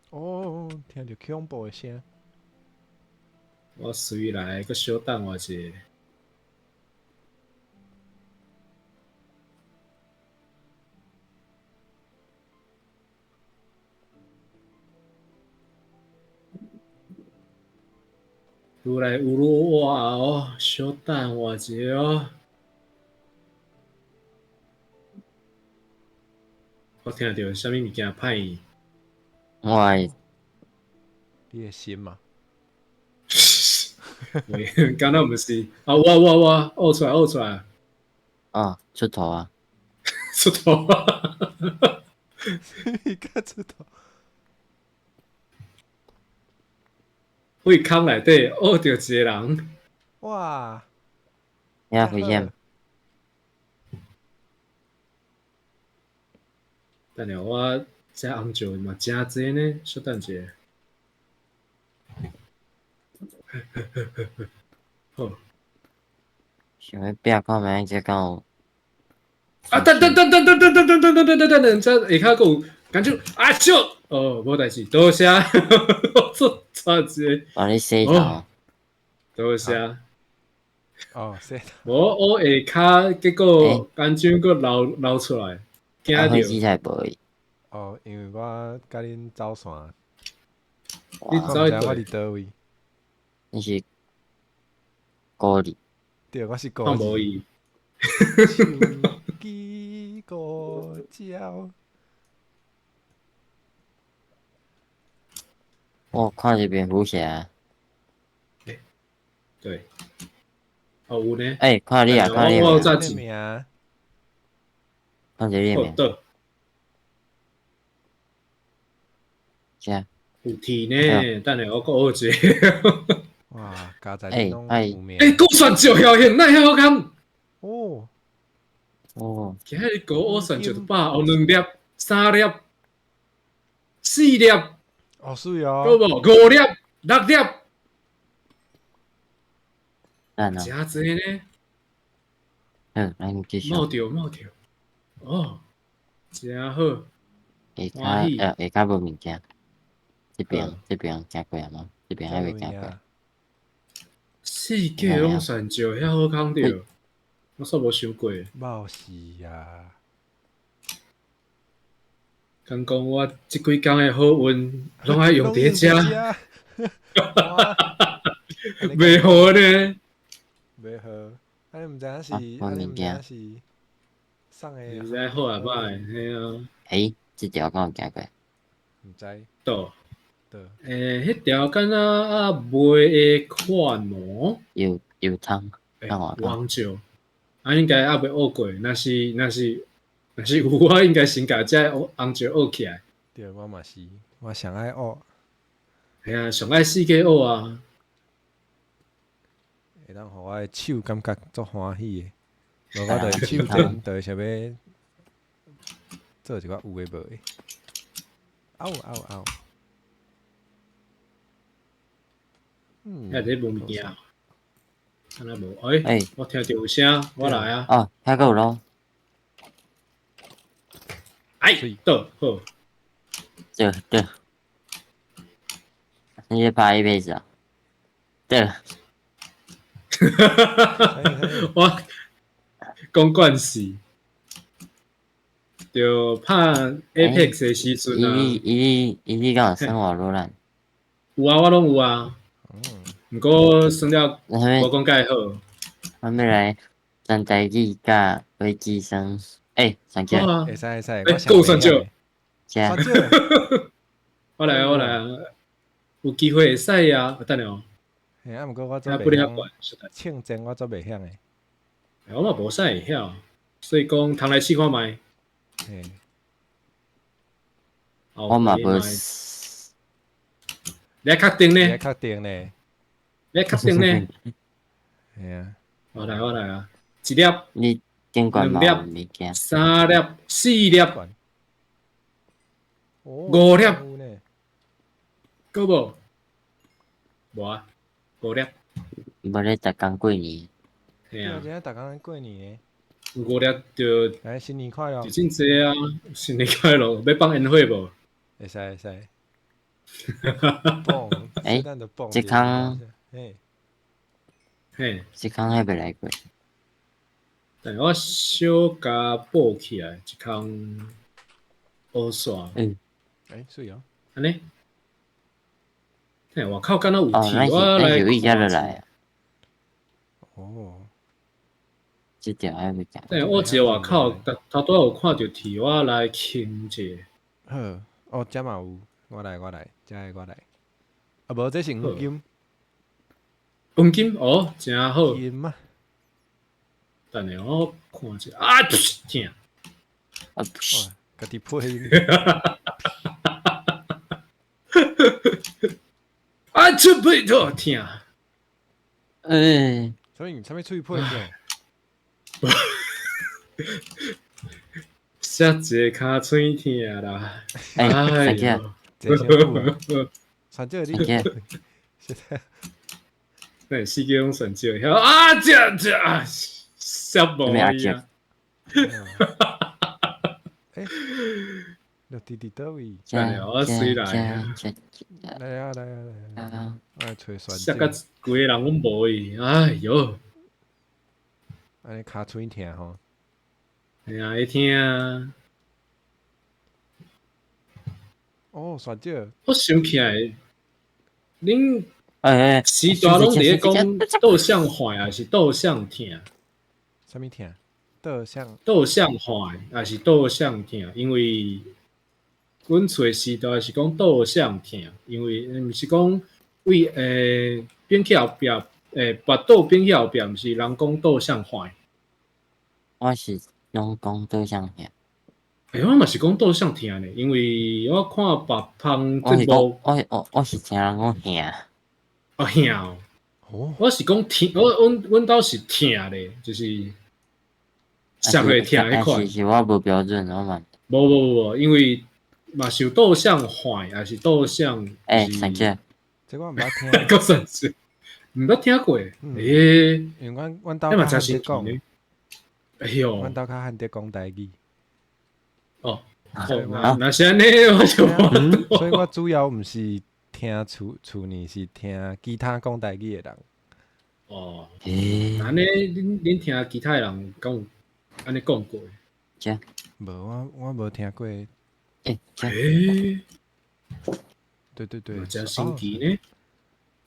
哦，听著恐怖的声。我随来，阁小等我一下。愈来愈热哦，小等我一下哦。我听著啥物物件歹？我你的心嘛？敢若毋是啊！我学出来，学出来。哦，出头啊！出头啊！你敢出头？为空内底学著一个人。哇！遐危险。等下我这红石嘛真济呢，小等一下。好。想欲拼看觅，这敢有？啊！等等等等等等等等等等等等等，这下跤阁有感觉啊！笑哦，无代志，多谢。我做差一个。帮你洗头。多谢。哦，洗头。无我下跤，结果敢像阁流出来，惊著。哦，因为我佮恁走线。你走去我伫佗位？你是孤儿？对，我是孤儿。无伊。手机孤鸟。我看著蝙蝠侠。对。哦，有呢。欸，看你啊，看你。我有早起。看著你名。对。啥？有铁呢，等下我阁学一个。哇，加在你拢有名。欸，高选石晓兴，哪遐好康？哦。哦。今日高选石百哦，两粒、三粒、四粒。哦，水哦。够无？五粒、六粒。真济呢。嗯，咱继续。冒著冒著。哦，真好。下跤下跤无物件。这边行过啊吗？这边还未行过。四界拢选石遐好康著，我煞无想过。冒死啊！敢讲我这几工的好运拢爱用伫遮。袂好呢？袂好，啊你毋知影是，啊你毋知影是送的。毋知好啊歹，嘿啊。欸，这条敢有行过？毋知。倒。欸，彼条敢若犹未会看喏。有有通，有红石，啊，应该犹未学过。若是有，我应该先共这红石学起来。对，我嘛是，我上爱学。嘿啊，上爱四界学啊。会当予我的手感觉足欢喜的，无我就手电就会想欲做一寡有的无的。嗷嗷嗷！遐里无物件，敢若无？欸，我听著有声，我来啊！哦，遐阁有路。哎，倒好。对对。你咧拍 Apex 啊？对。我讲惯势，就拍 Apex 的时阵啊。伊敢有耍瓦罗兰？有啊，我拢有啊。毋过耍了无讲介好。我欲来讲台语佮飞机生，欸，上桥。会使会使，欸，阁有选石。啥？我来啊，我来啊，有机会会使啊，等下哦。嘿，啊，毋过我做袂晓，枪战我做袂晓的。我嘛无啥会晓，所以讲通来试看觅。嘿。我嘛无。你爱确定呢？你爱确定呢？你爱确定呢？嘿啊。我来，我来啊！一粒，你顶悬两粒，三粒，四粒，五粒，够无？无啊，五粒。无咧逐工过年。嘿啊。今仔逐工过年。五粒就來新年快樂！就真濟啊！新年快樂！欲放煙火無？會使會使。蹦，欸，這工，嘿，嘿，這工還未來過。但我小共補起來，一空烏線。嗯。欸，媠哦。按呢？嘿，外口敢若有鐵，我來。有一家就來。哦。這條還未講。但我一個外口，頭拄仔有看著鐵，我來傾者。好，哦，遮嘛有，我來我來，遮个我來。啊，無，這是黃金。黃金哦，誠好。金啊！等下我看者，啊，疼！啊，家己配音。啊，出配都疼。欸，啥物？啥物喙皮疼？摔一个跤喙疼啦！哎呦，船长，你，对，四个拢船长，啊，这这啊，摔无去啊！欸，你伫伫佗位？等下我随来。來啊來啊來啊！我來揣船摔甲規个人攏無去，哎喲！按呢跤喙疼吼？嘿啊，會疼啊！哦，船長。我想起來，恁欸時大攏佇咧講倒向壞抑是倒向疼？啥物疼？倒向倒向壞抑是倒向疼？因為阮厝時代是講倒向疼，因為毋是講為變去後壁，腹肚變去後壁，毋是人講倒向壞。我是攏講倒向疼。欸，我嘛是講倒向疼呢，因為我看別芳節目，我是聽人講疼。哦，疼哦！我是講疼，我阮兜是疼咧，就是摔會疼彼款。是我無標準，我嘛。無無無無，因為嘛是有倒向壞，抑是倒向。欸，三姐，這我毋捌聽。閣算是毋捌聽過？欸，因為阮兜較罕得講。哎喲，阮兜較罕得講台語。哦，那是按呢，我就所以我主要毋是聽厝內，是聽其他講台語的人。哦，按呢，恁聽其他的人敢有按呢講過？無，我無聽過。欸，對對對，誠神奇呢。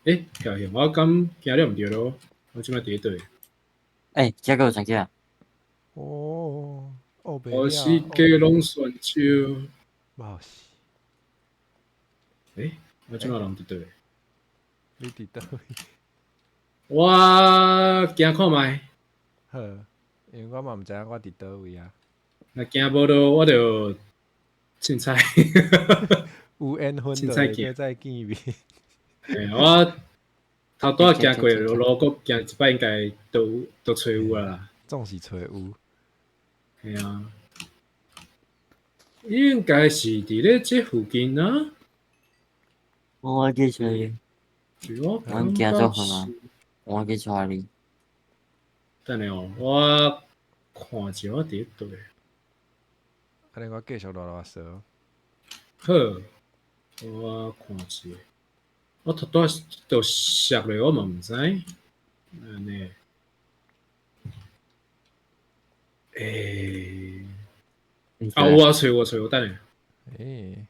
欸，曉曉，我敢行了毋對咯？我這擺佇佗？欸，這閣有啥物？哦，我是家攏選手。不好死。欸，我這擺人佇佗？你佇佗位？我行看覓。好，因為我嘛毋知影我佇佗位啊。若行無路，我就凊彩。有緣分就會再見面。欸，我頭拄仔行過路，閣行一擺，應該都揣有啊啦。總是揣有。嘿啊，應該是佇咧這附近啊。我去揣你。我阮行足遠啊，我去帶你。等下哦，我看者我佇佗。按呢我繼續囉囉嗦。好，我看者，我頭拄仔就摔落，我嘛毋知。按呢。欸，啊有啊，揣有揣有，等下。欸，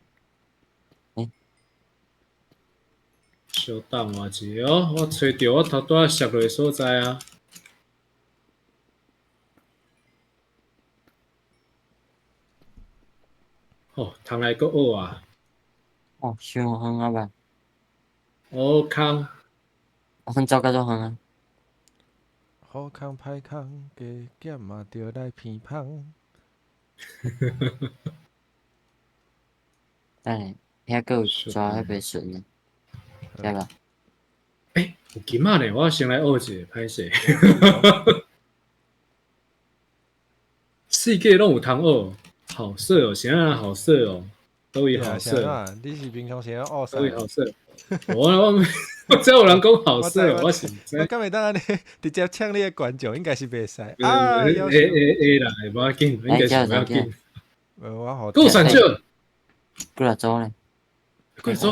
小等我一下哦，我揣著我頭拄仔摔落的所在啊。哦，通來閣學啊！哦，傷遠啊吧？好空。阮走甲足遠啊！好康歹康，加減嘛著來鼻芳。等下，遐閣有抓彼个船呢，對吧？欸，有金仔呢，我先來學一下，歹勢。四界攏有通學，好色哦，啥啊好色哦，佗位好色。你是平常時學佗位好色？我我知有人講好勢，我是毋知。我敢會當按呢直接嗆你的觀眾，應該是袂使。啊，會會會啦，無要緊，應該是無要緊。無我好。夠選少。幾若組咧？幾組？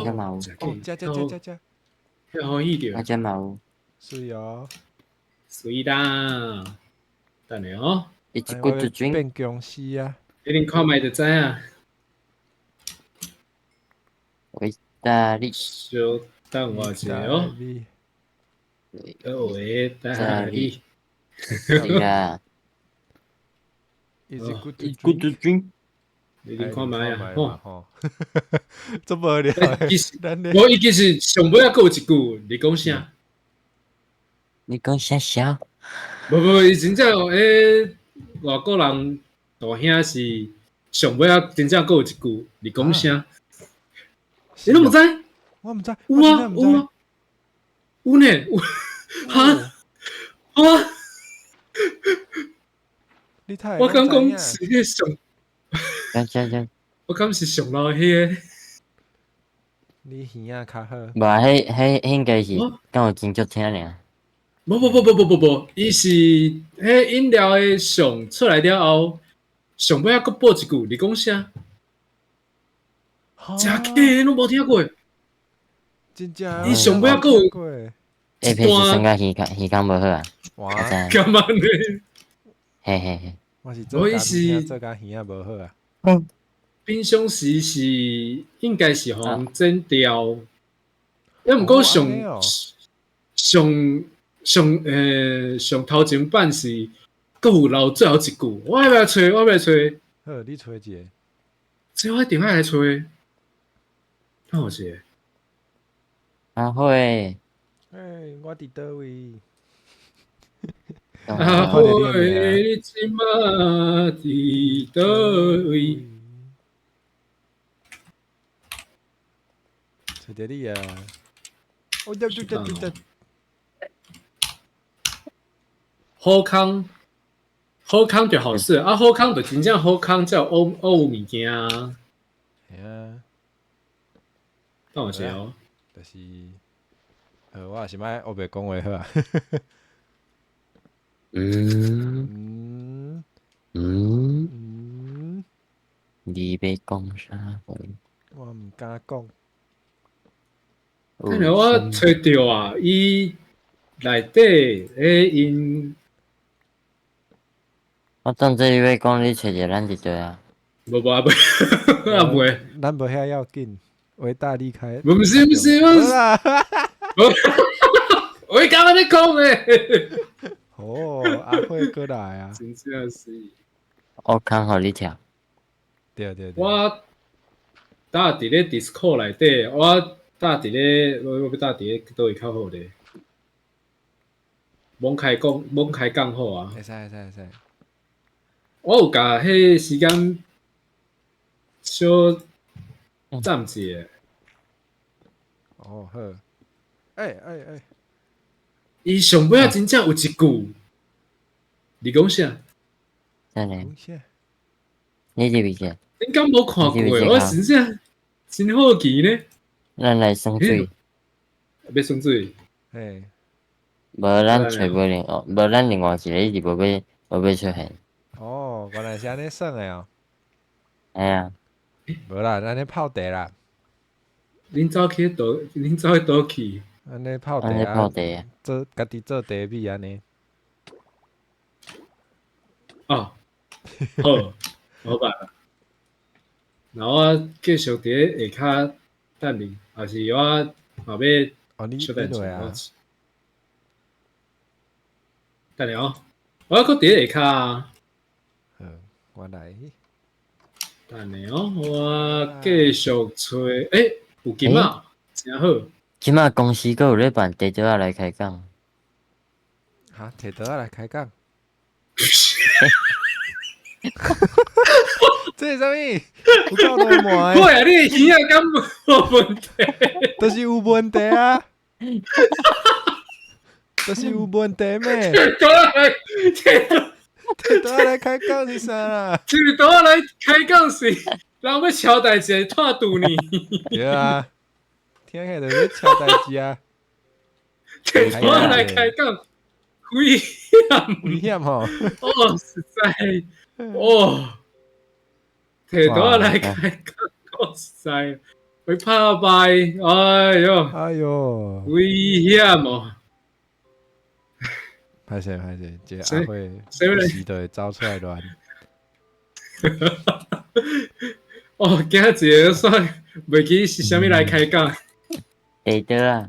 哦，遮遮遮遮遮。遐歡喜著。啊，遮嘛有。水哦。水啦。等下哦。一骨就轉。變僵屍啊！你恁看覓就知影。維大利。小等我一下哦。維大利。是啊。一骨就轉。你恁看覓啊？吼，做無聊。其實，無伊其實上尾仔閣有一句，你講啥？你講啥小？無無，伊真正彼外國人大兄是上尾仔真正閣有一句，你講啥？你攏毋知？我毋知。有啊有啊，有呢有。哈？啊？你太我敢講是彼上。我敢是上老彼个。你耳仔較好。無，彼彼應該是敢有真足聽爾。無無無無無無無，伊是彼飲料的上出來了後，上尾仔閣補一句，你講啥？真假？你攏無聽過？真正。伊上尾仔閣有一段。算甲耳孔耳孔無好啊？哇！幹嘛呢？嘿嘿嘿。我是做甲做甲耳仔無好啊。平常時是應該是予人剪掉，抑毋過上上上上頭前版是閣有留最後一句，我欲來揣，我欲來揣。好，你揣一個。這我一定愛來揣。等我一下。阿慧。欸，我佇佗位？阿慧，你這馬佇佗位？揣著你啊！哦，對對對對對。好康，好康就好勢啊！好康就真正好康，才有學有物件啊。係啊。等我一下哦。就是，我也是莫烏白講話好啊。嗯嗯嗯，你欲講啥話？我毋敢講。等下我揣著啊，伊內底彼𪜶。我當做你欲講，你揣著咱就對啊。無無啊袂，啊袂。咱無遐要緊，維大利開。毋是毋是，我我剛剛咧講的。哦，阿慧過來啊！真正是。我較予你跳。對對對。我搭佇咧 Discord 內底，我搭佇咧，我欲搭佇咧佗位較好咧。罔開講，罔開講好啊。會使會使會使。我有共彼時間小暫一下。哦好。欸欸欸。伊上尾仔真正有一句，你講啥？真的？你入去？你敢無看過？我真正真好奇呢。咱來算水。欲算水？嘿。無，咱揣無另，無咱另外一个一直無欲無欲出現。哦，原來是按呢算的哦。哎呀。無啦，按呢泡茶啦。恁走去佗？恁走去佗去？按呢泡茶啊，做家己做茶米按呢。哦，好，好吧。然後我繼續佇咧下跤等你，還是我嘛欲小等一下。等下哦，我閣佇咧下跤啊。好，我來。等下哦，我繼續揣，欸，有金仔，真好。這馬公司閣有咧辦提桌仔來開講。哈，提桌仔來開講？這是啥物？有夠浪漫的。喂啊，你的耳仔敢無問題？就是有問題啊！就是有問題咩？提桌仔來，提桌仔來開講是啥啦？提桌仔來開講是，人欲撨代誌拖肚呢？對啊，聽起來就是撨代誌啊！提桌仔来开讲，危险。危险吼！哦，实在，哦，提桌仔来开讲，哦，实在，会拍败，哎哟，哎哟，危险哦！歹势歹势，这个阿辉一时就会走出来乱。哦，惊一个煞袂记是啥物来开讲。地桌啊，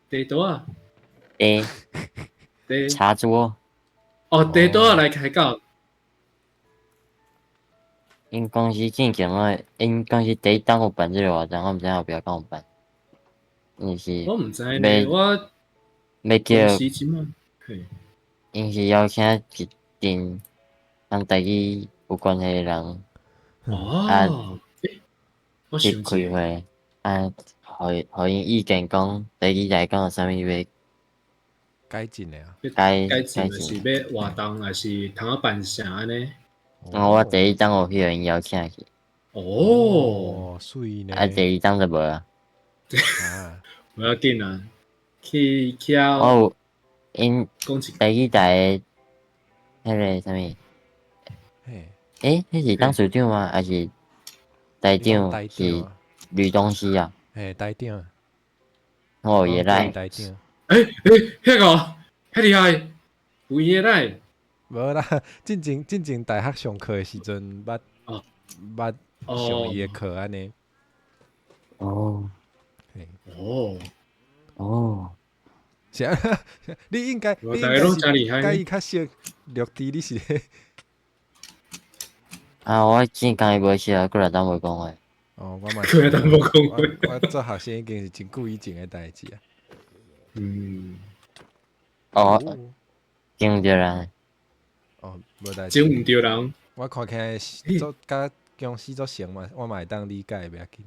地桌啊，地地茶桌。哦，地桌仔来开讲。𪜶公司进前我，𪜶公司第一冬有办这个活动，我毋知影后壁敢有办。𪜶是我毋知呢，我欲叫，𪜶是邀请一阵佇台语有关系的人，啊，去开会，啊，予予𪜶意见講，台語來講有啥物欲改進的啊？改改進，是欲活動，抑是通仔辦啥按呢？哦，我第一冬有去予𪜶邀請去。哦，媠呢。啊，第二冬就無啊。啊，無要緊啊，去去遐。我有𪜶台語台的彼个啥物？嘿。欸，彼是董事長嗎？抑是台長？是呂東西啊？嘿，台長。哦，伊來。台長。欸欸，彼個遐厲害，有伊來。無啦，進前大學上課的時陣，捌捌上伊的課按呢。哦。哦。哦。是啊，你應該，你應該是佮伊較熟，綠地你是。啊，我之前伊無熟，過來當無講話。哦，我嘛。過來當無講話。我做學生已經是真久以前的代誌啊。嗯。哦。認著人。哦，無代誌。認毋著人。我看起來做佮公司做成嘛，我嘛會當理解，袂要緊。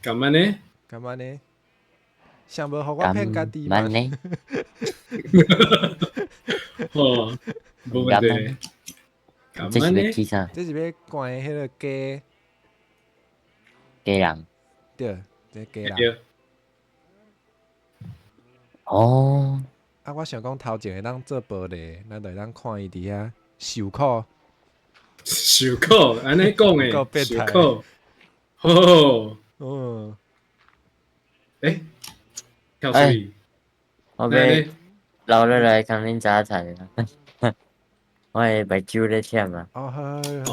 敢按呢？敢按呢？想無予我騙家己嘛？哦，無問題。這是欲去啥？這是欲關彼个雞。雞人。對，這雞人。哦。啊，我想講頭前會當做玻璃，咱就會當看伊佇遐受苦。受苦，按呢講的，受苦。好。嗯。欸，跳水。我欲留落來共恁早餐啊！我的目睭咧忝啊。哦好，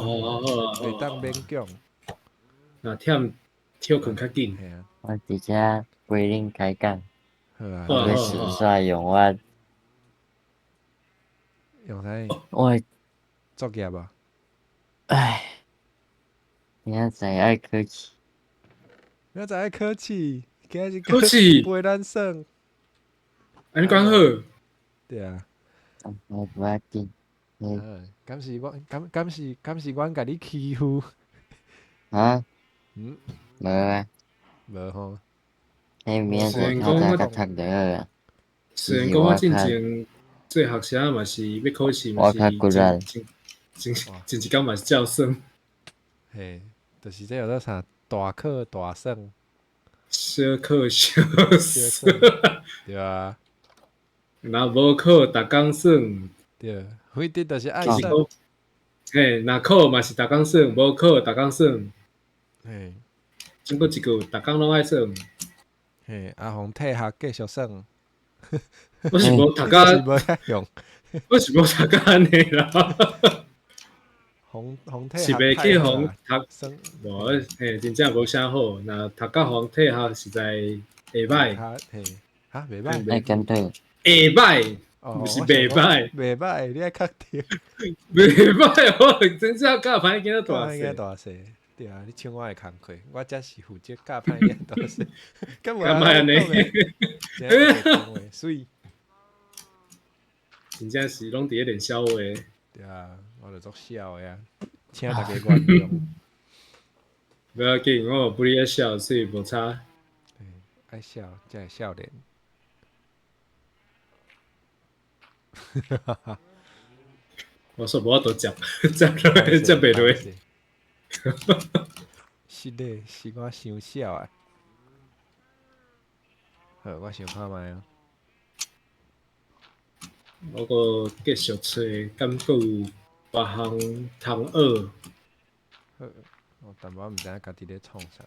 哦，袂當勉強。若忝，歇睏較緊。我佇遮陪恁開講。好啊。我欲順煞用我。用啥？我作業啊。唉，明仔載愛考試。明仔載愛考試，今日考試陪咱耍。按呢講好。對啊。我無要緊。嗯，敢是我，敢敢是敢是阮共你欺負？啊？嗯。無啊。無吼。彼明仔載透早較讀就好啊。雖然講我進前做學生嘛是欲考試嘛我較骨力。前前一工嘛是照耍。嘿，就是這叫做啥？大考大耍。小考小耍。對啊。若無考，逐工耍。對，反正就是愛耍。嘿，若考嘛是逐工耍，無考逐工耍。嘿。總閣一句，逐工攏愛耍。嘿，啊，予退學繼續耍。我是無讀甲，無遐用。我是無讀甲按呢啦。予予退是袂去予讀，耍。無，嘿，真正無啥好。若讀甲予退學，實在會歹。嘿，哈，袂歹。愛檢討。會歹，毋是袂歹。袂歹，你愛確定。袂歹，我真正教歹囝仔大細。大細，對啊，你搶我的工課，我才是負責教歹囝大細。敢無按呢？媠。真正是攏佇咧練痟話。對啊，我就足痟的啊，請大家原諒。無要緊，我不哩愛笑，所以無差。愛笑才會少年。我說無法度接，接落接袂落。是的，是我傷痟啊！好，我想看覓啊。我閣繼續揣，敢閣有別項通學？好，我淡薄毋知影家己咧創啥。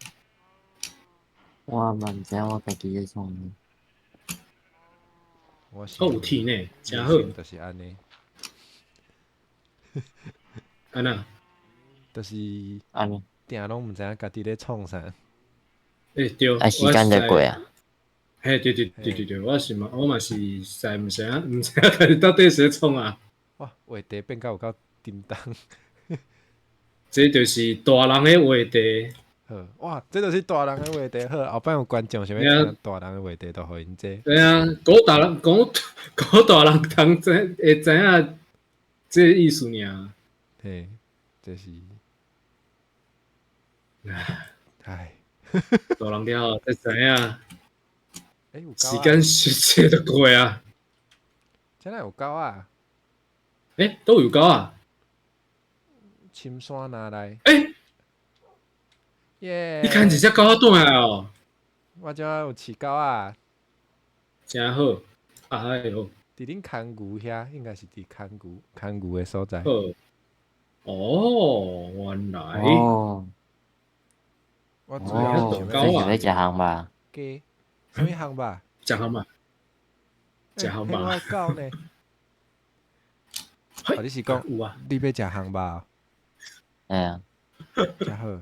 我嘛毋知影我家己咧創啥。我閣有鐵呢，誠好。就是按呢。按怎？就是按呢，定攏毋知影家己咧創啥。欸對，啊，時間就過啊。嘿，對對對對對，我是嘛，我嘛是實在毋知影，毋知影家己到底是咧創啊。哇，話題變甲有夠沉重。這就是大人的話題。好，哇，這就是大人的話題。好，後擺有觀眾想欲聽大人的話題，就予𪜶這。對啊，古大人講古大人通知會知影這個意思爾。嘿，這是。唉，大人了後才知影。欸，有時間實際就過啊！這哪有狗啊？欸，都有狗啊！深山哪來？欸，耶！你牽一隻狗仔轉來哦！我這有飼狗仔。真好，哎喲！佇恁牽牛遐，應該是佇牽牛牽牛的所在。好。哦，原來。哦。我主要是這是欲食烘肉。雞，啥物烘肉？食烘肉。食烘肉。我狗呢？哦，你是講有啊？你欲食烘肉？會啊。真好。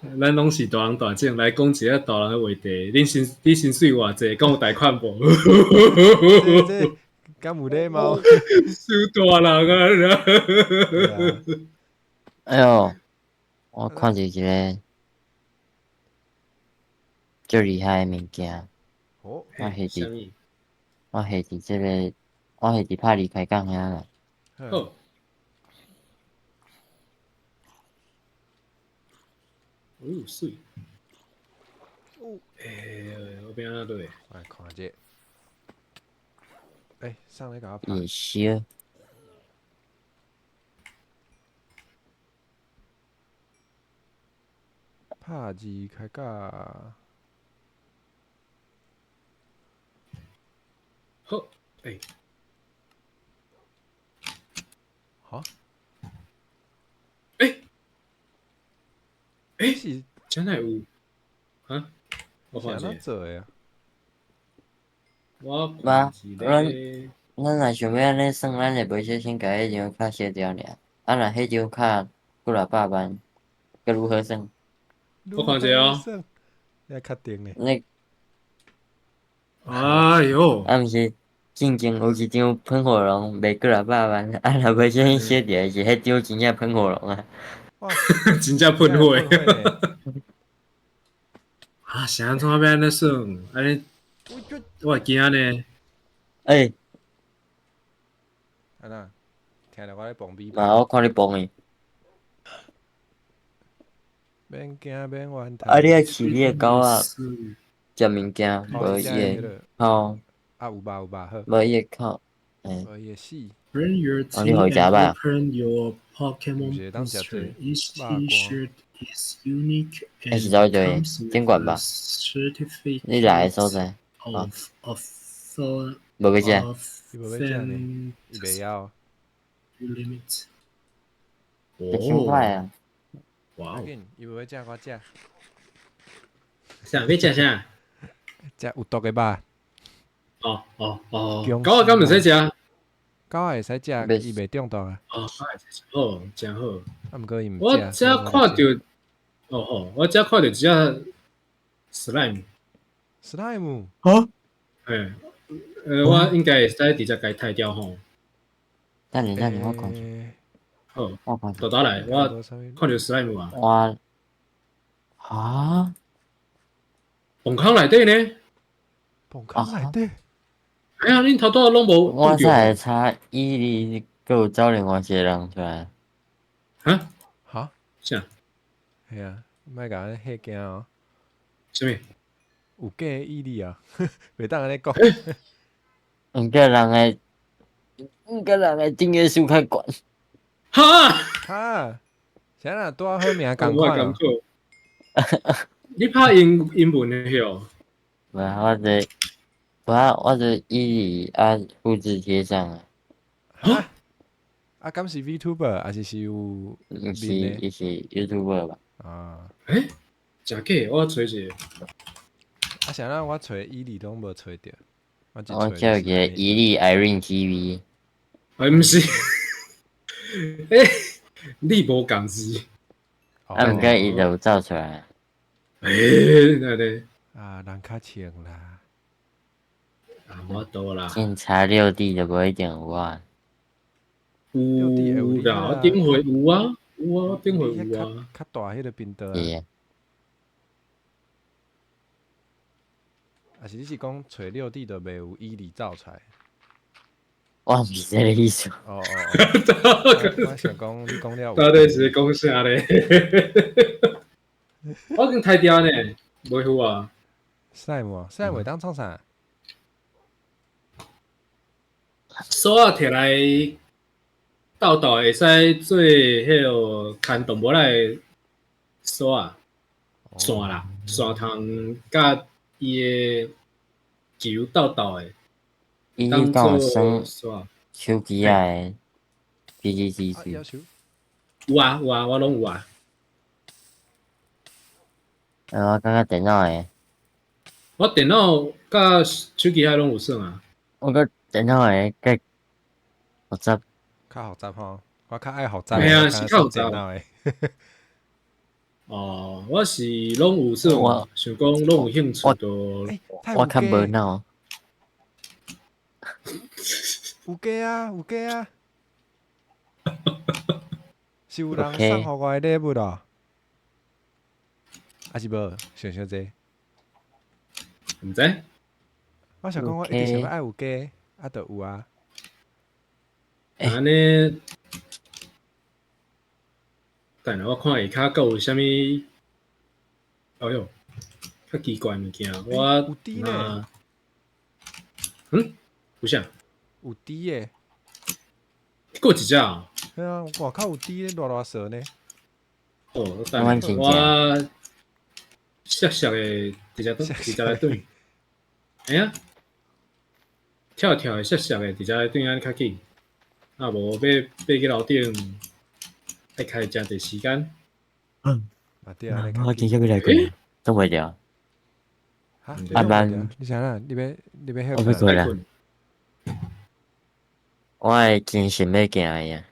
咱攏是大人大種，來講一個大人的話題。恁薪你薪水偌濟？敢有貸款無？這敢有禮貌？傷大人啊！哎喲，我看著一個足厲害的物件。哦。我下佇，我下佇這個，我下佇拍離開港遐啦。好。哦，媠。欸，我欲按怎落？我來看者。欸，啥人共我拍？野燒。拍字開甲。好，欸。哈？欸？欸？是真的有？啊？我看是按怎做的啊？我看一个。咱若想欲按呢算，咱會袂小心共彼張卡燒掉爾。啊，若彼張卡幾若百萬，閣如何算？我看一下哦。你較確定呢？你。哎喲！啊，毋是，進前有一張噴火龍賣幾若百萬，啊，若袂小心燒掉，是彼張真正噴火龍啊！真正噴火！啊，是按怎欲按呢算？按呢，我會驚呢。欸！按怎？聽著我咧磅米。嘛，我看你磅伊。免驚，免怨嘆。啊！你愛飼你的狗仔，食物件，無伊會哭。啊，有肉有肉好。無伊會哭，欸。無伊會死。 Bring your 哦，你予伊食 team and 肉？ open your Pokemon 毋是會當食 booster. 這 Each 肉乾。 T-shirt is unique 欸，是 and 走對， comes 頂 with 懸 a 吧？ certificate 你來的所在，啊， of 無欲食？伊無欲食呢，伊袂曉。 limit。會傷歹啊！哇哦！緊，伊無欲食，我食。啥？欲食啥？食有毒的肉。哦哦哦！僵狗仔敢會使食？狗仔會使食，伊袂中毒啊。哦，狗仔會使食，好，誠好。啊，毋過伊毋我食。遮看著，哦吼，我遮看著一隻 slime。 slime。哈？嘿，我應該會使直接共伊刣掉吼。等下等下，我看。好，我看。倒倒來，我看著 slime 啊。我，哈？崩空內底呢？崩空內底？哎呀，恁頭拄仔攏無。我才會查伊裡閣有走另外一個人出來。哈？哈？啥？嘿啊，莫共咱嚇驚哦。啥物？有假的毅力啊，袂當按呢講。毋過人的，毋過人的訂閱數較懸。哈？哈？啥人拄仔好名仝款哦？你拍英英文的許？無我就我就伊裡啊複製貼上啊。哈？啊，敢是 VTuber 還是是有？毋是，伊是 YouTuber 吧？啊。欸？真假？我揣一个。啊，啥人我揣伊裡攏無揣著。我叫一個伊麗 Irene TV。欸，毋是。欸，你無共字。啊，毋過伊就有走出來。欸，那咧？啊，人較穿啦。啊，無法度啦。警察6D 就無一定有啊。有啦，頂回有啊，有啊，頂回有啊。較大彼个頻道啊。啊是你是講揣6D 就袂有伊裡走出來？我毋是這个意思。哦哦哦。我想講你講了。到底是講啥咧？我經抬掉呢，袂有啊。賽無？賽會當創啥？索仔摕來鬥鬥會使做彼个牽動物仔索仔線啦，線通佮伊的球鬥鬥的。伊講耍手機仔的 PGCC。有啊有啊，我攏有啊。我感覺電腦的。我電腦佮手機仔攏有耍啊。我覺電腦的較複雜。較複雜吼，我較愛複雜。嘿啊，是較複雜的。哦，我是攏有耍，想講攏有興趣就。我較無腦。有假啊，有假啊！是有人送予我的禮物哦，還是無？想想者。毋知。我想講，我一直想欲愛有假，啊，就有啊。按呢，等下我看下跤閣有啥物？哎喲，較奇怪物件，我有豬呢？嗯，有啥？有豬的。閣一隻哦。嘿啊，外口有豬咧，賴賴趖呢。哦，等下我摔摔的直接直接來轉。哎呀，跳跳的摔摔的直接來轉按呢較緊。啊，無欲爬去樓頂，愛開誠濟時間。嗯。啊對啊，我今日欲來過，擋袂著。哈？阿曼，你啥啦？你欲你欲歇？我欲過啦。我的精神欲行去啊。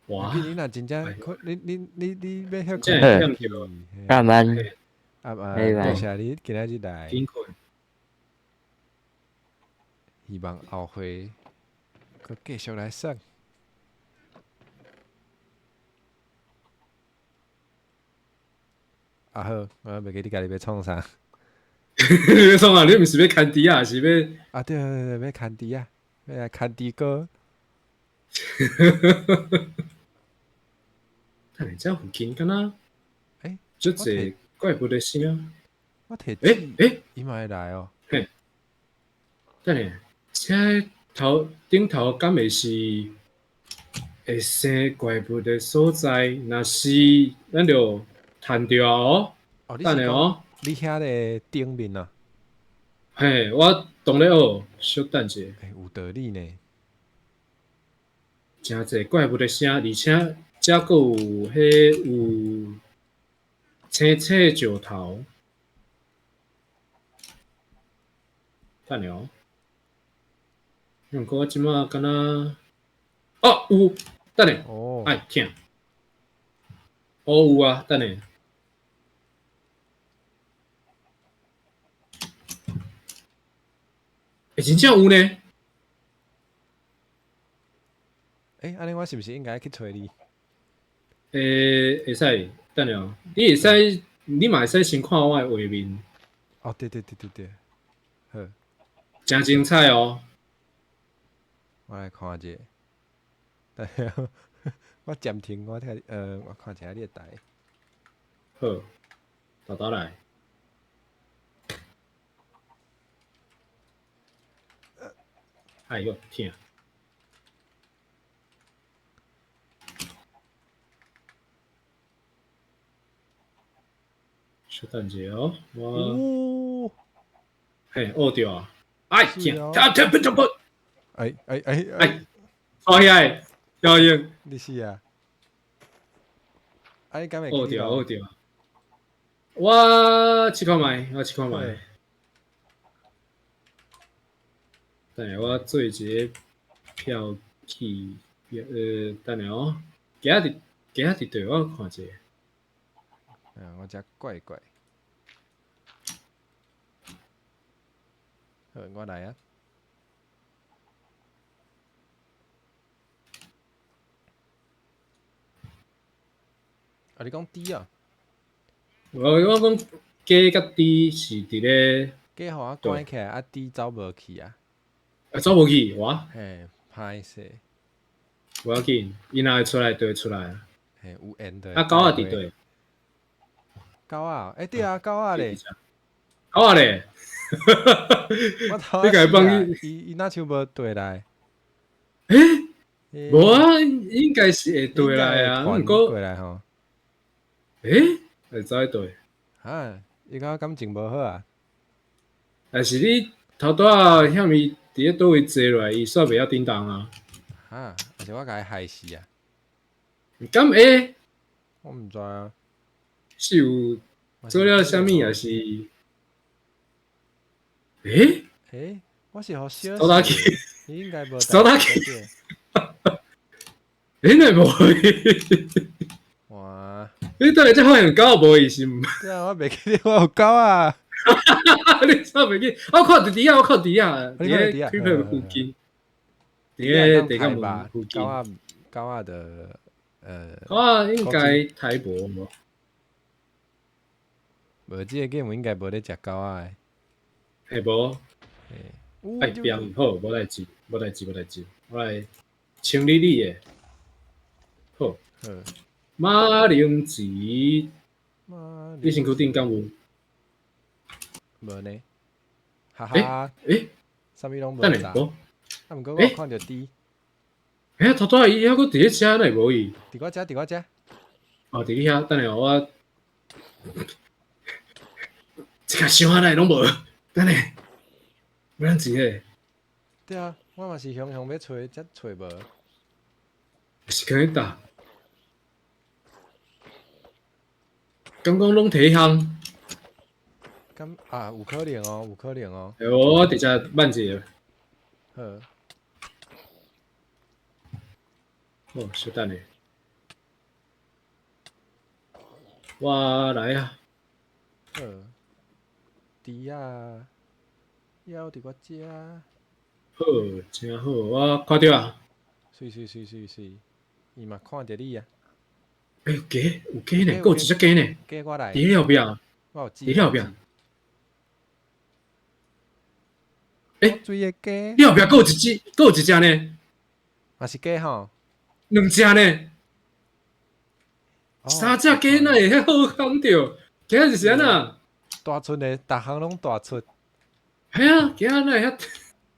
哇！你若真正，你你你你欲歇困？阿曼，阿曼，多謝你今仔日來。希望後回閣繼續來耍。啊好，我袂記你家己欲創啥。你欲創啥？你毋是欲牽豬仔，是欲？啊對對對，欲牽豬仔，欲來牽豬哥。等下，這附近敢若？欸，足濟怪物的聲。我提欸欸，伊嘛會來哦。嘿，等下，這頭頂頭敢會是會生怪物的所在？若是，咱就趁著哦。等下哦，你遐个頂面啊？嘿，我當咧學，小等一下。欸，有道理呢。誠濟怪物的聲，而且遮閣有彼有青青石頭。等下哦，毋過我這馬敢若，哦有，等下，哦，哎疼，哦有啊，等下。欸，真正有呢！欸，按呢我是毋是應該去揣你？欸，會使，等下哦，你會使，你嘛會使先看我的畫面。哦，對對對對對，好。誠精彩哦！我來看一下。等下，我暫停，我聽，我看一下你的台。好，豆豆來。哎喲，疼！小等一下哦，我，嘿，学著啊！哎，跳跳跳跳！哎哎哎哎，错起来，小英，你死啊！啊，你敢会？学著学著。我试看觅，我试看觅。等下我做一个票去，等下哦，今仔日今仔日对我看者。我遮怪怪。好，我来啊。啊，你讲猪啊？我讲鸡佮猪是伫咧。鸡予我关起来，啊，猪走无去啊？啊，走无去，哇！嘿，歹势。无要紧，伊若会出来就会出来。嘿，有缘的。啊，狗仔伫佗？狗仔，欸，对啊，狗仔咧。狗仔咧。我头你家放伊，伊若像无缀来。欸？无啊，应该是会缀来啊，毋过。过来吼。欸？会走去佗？啊，伊敢感情无好啊？但是你头拄仔向伊伫咧佗位坐落来，伊煞袂晓叮当啊。哈，还是我共伊害死啊？敢会？我毋知啊。是有做了啥物，还是？欸？欸？我是予烧走哪去？伊应该无。走哪去？欸，哪会无伊？哇！你等下才发现狗无伊是毋？对啊，我袂记得我有狗啊。你怎袂记？我看伫伫遐，我看伫遐，伫咧 Creeper 附近，伫咧地窖门附近。狗仔，狗仔的，狗仔应该刣无无？无，这个 game 应该无咧食狗仔的。嘿无？哎，变好，无代志，无代志，无代志，我来清理你的。好。马铃薯，你身躯顶敢有？无呢，哈哈。欸，啥物拢无。等下，无。啊，毋过我看著猪。欸，头拄仔伊犹阁伫咧遮，哪会无伊？伫我遮，伫我遮。哦，伫你遐，等下我。这个想啊，哪会拢无？等下，欲按怎个？对啊，我嘛是雄雄欲揣，才揣无。是囥咧佗？敢讲拢提项？敢啊，有可能哦，有可能哦。欸，我伫遮慢一下。好。好，稍等下。我来啊。好。猪仔，犹伫我遮。好，真好，我看著啊。媠媠媠媠媠，伊嘛看著你啊。欸，有鸡，有鸡呢，阁有一只鸡呢。鸡我来。伫你后壁。我有伫你后壁。欸，水的鸡。你后壁阁有一只，阁有一只呢。嘛是鸡吼。两只呢。三只鸡哪会遐好康著？今仔日是按怎？大出的，逐项拢大出。嘿啊，今仔哪会遐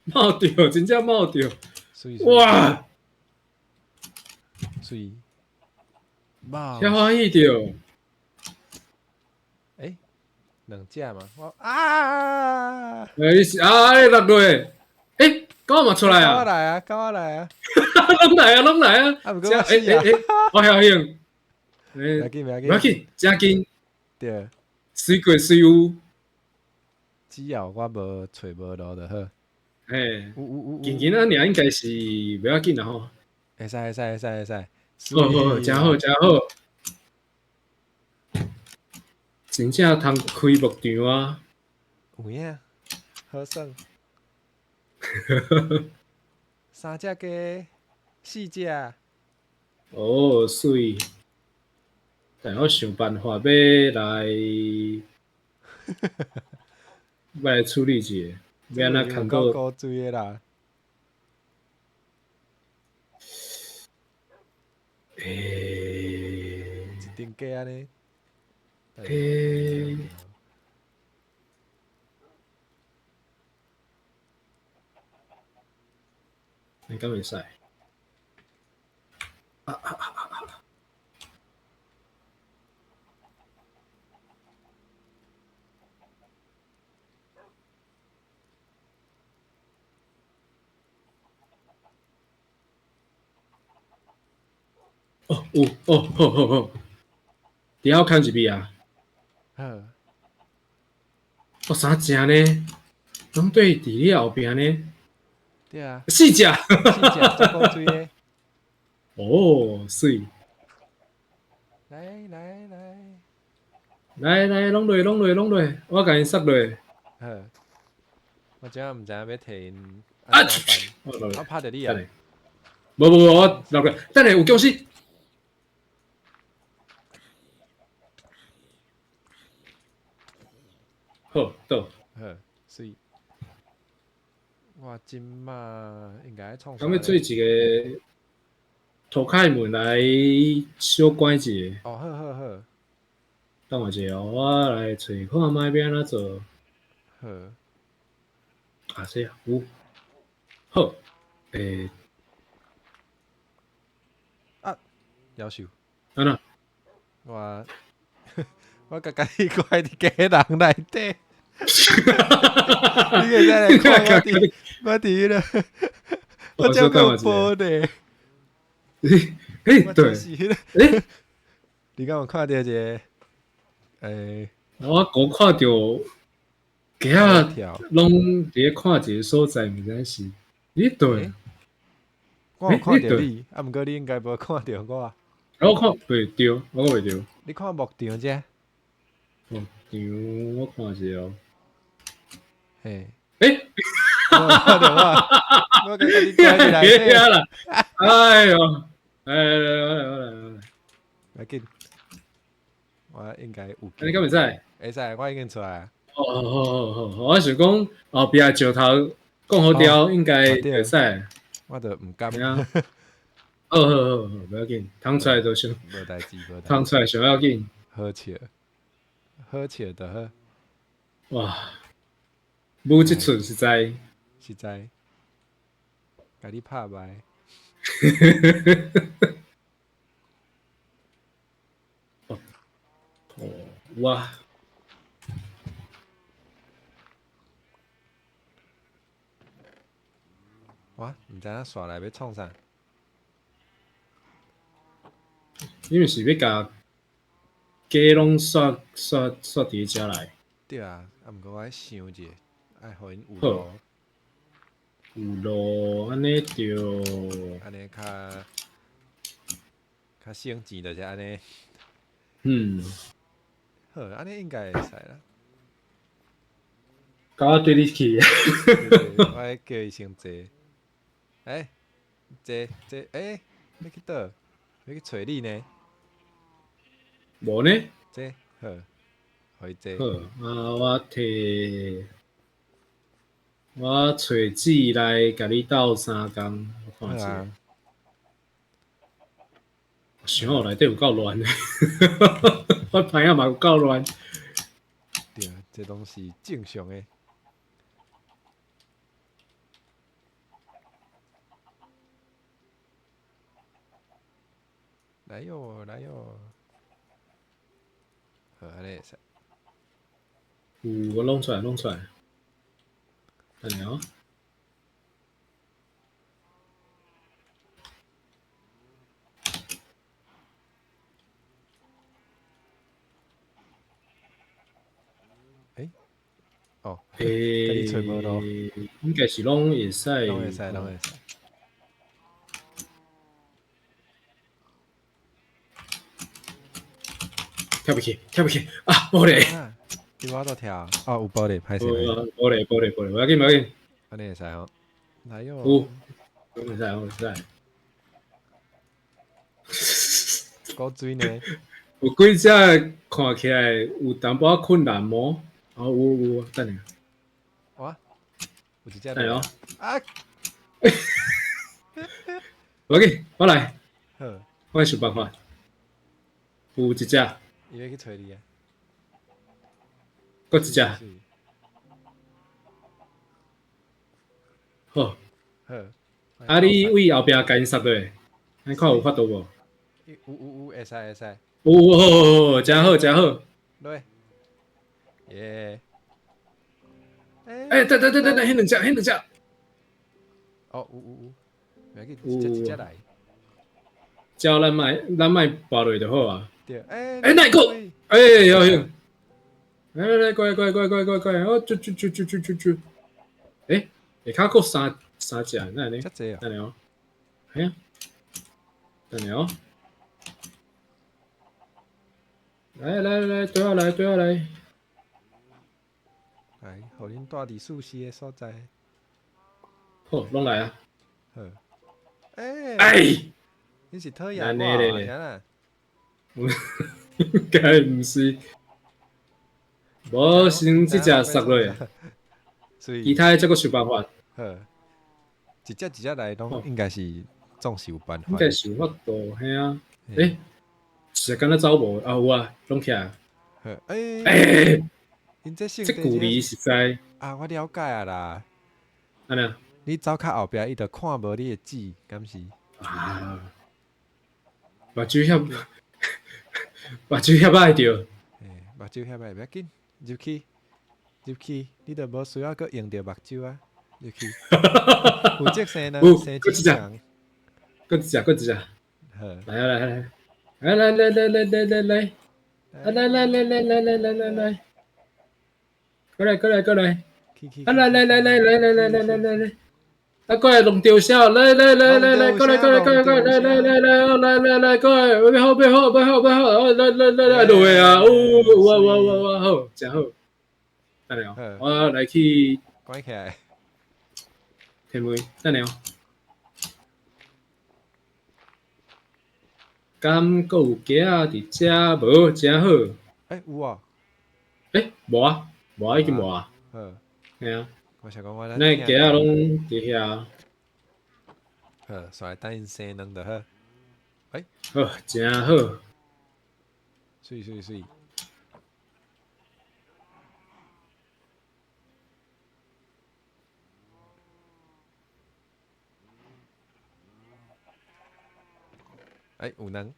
冒著，真正冒著。哇！媠。遐欢喜著。欸，两只嘛，我啊！欸，你是啊，你落落。欸，狗嘛出来啊！狗来啊，狗来啊！拢来啊，拢来啊！啊，毋过我死啊！欸，我晓应。欸，袂紧，袂紧，袂紧，真紧。对。随过随有。只要我无揣无路就好。嘿，有有有。紧紧仔尔应该是袂要紧啦吼。会使会使会使会使。好好，真好真好。真正通开牧场啊！有影，好耍。三只鸡，四只。哦，媠。但我想办法欲来，欲来处理一下，欲按怎牵到？够水的啦。欸，一定鸡按呢。欸，你敢会使？啊啊啊啊啊！哦，有，哦，好好好。伫遐看一笔啊。好。哦，三只呢？拢对伫你后壁呢？对啊。四只。四只，足古锥的。哦，媠。来来来。来来，拢落拢落拢落，我共𪜶杀落。好。我这毋知影欲提𪜶啊！我拍著你啊！无无无，我落来。等下有僵尸。好，倒。好，媠。我这马应该创。咁欲做一个涂骹门来小关一下。哦，好好好。等我一下，我来揣看觅欲按怎做。好。啊，这样有。好，欸。啊，夭寿。按怎？我我共家己关伫家人内底。你会使来看我伫，我伫彼个，我才阁有玻璃。欸，对。欸，你敢有看著一个？欸，我刚看著鸡仔攏伫咧看一个所在，毋知是你对。我有看著你，啊，毋过你应该无看著我。我看袂著，我看袂著。你看牧场遮？牧场，我看一下哦。嘿。欸？看著我，我共你关伫内底啦。哎哟，来来来来来来，来紧。我应该有。你敢会使？会使，我已经出来。哦，好好好好，我想讲后壁石头讲好掉，应该会使。我就毋敢。好好好好，不要紧，通出来就上。无代志，无代志。通出来上要紧。好笑，好笑就好。哇，舞这出实在。实在。共你拍败。哦，哇！我毋知影煞来欲创啥？因为是欲共鸡攏煞煞煞伫遮来。对啊，啊，毋过我爱想一下，爱予𪜶有路。有路，按呢就。按呢较较省钱，就是按呢。嗯。好，按呢应该会使啦。共我缀你去。我爱叫伊先坐。欸，坐坐，欸，欲去佗？欲去揣你呢？无呢？坐，好，予伊坐。好，啊，我提，我揣纸来共你斗相共，我看一下。想哦，内底有够乱的，我朋友嘛有够乱。对，这拢是正常的。来哟，来哟，好，按呢会使。有，我弄出来，弄出来。等下哦。欸？哦。欸，应该是拢会使。拢会使，拢会使。跳不去，跳不去啊！玻璃，你我都跳啊！有玻璃，歹势。玻璃，玻璃，玻璃，无要紧，无要紧。按呢会使哦，来哟。有，会使，会使。古锥呢？有几只看起来有淡薄仔困难无？哦，有有，等下。哇，有一只。等下哦。啊！无要紧，我来。好。我想办法。有一只。伊欲去揣你啊！阁一只。好。好。啊！你位后壁共𪜶杀落，你看有法度无？有有有，会使会使。有有好好好，诚好诚好。落。耶。欸，等等等等等，彼两只，彼两只。哦，有有有，袂要紧，一只一只来。照咱莫跋落就好啊。對，欸，欸，哪個？欸，有有。來來來，過來過來過來過來過來，哦，啾啾啾啾啾啾啾。欸，下跤閣三隻，哪會呢？遮濟哦。等下哦。嘿啊。等下哦。來來來，對我來對我來。來，予恁住佇舒適的所在。好，攏來啊。好。欸。哎。你是討厭我啊？應該毋是。無，先這隻殺落，其他的才閣想辦法。好，一隻一隻來，攏應該是總是有辦法。應該是有法度，嘿啊。欸，是敢若走無啊？有啊，攏起來。好，欸，欸，這這距離實在。啊，我了解啊啦。按呢？你走較後壁，伊就看無你的字，敢是？啊。目睭遐，目睭遐歹著。欸，目睭遐歹，袂要緊。入去，入去，你著無需要閣用著目睭啊！入去，有這生呢，生一隻，閣一隻，閣一隻。好，來啊來來來來來來來來來，啊來來來來來來來來來，過來過來過來，啊來來來來來來來來來來來，啊過來弄丟痟，來來來來來，過來過來過來過來來來來來來來過來，欲好欲好欲好欲好，來來來來落啊，哦，哇哇哇哇好，真好。等下哦，我來去關起來。天妹，等下哦。敢閣有雞仔佇遮無？真好。欸，有哦。欸，無啊，無啊，已經無啊。好。嘿啊。我想講我咱雞仔攏佇遐。好，煞來等𪜶生卵就好。欸。好，真好。媠媠媠。欸，有卵。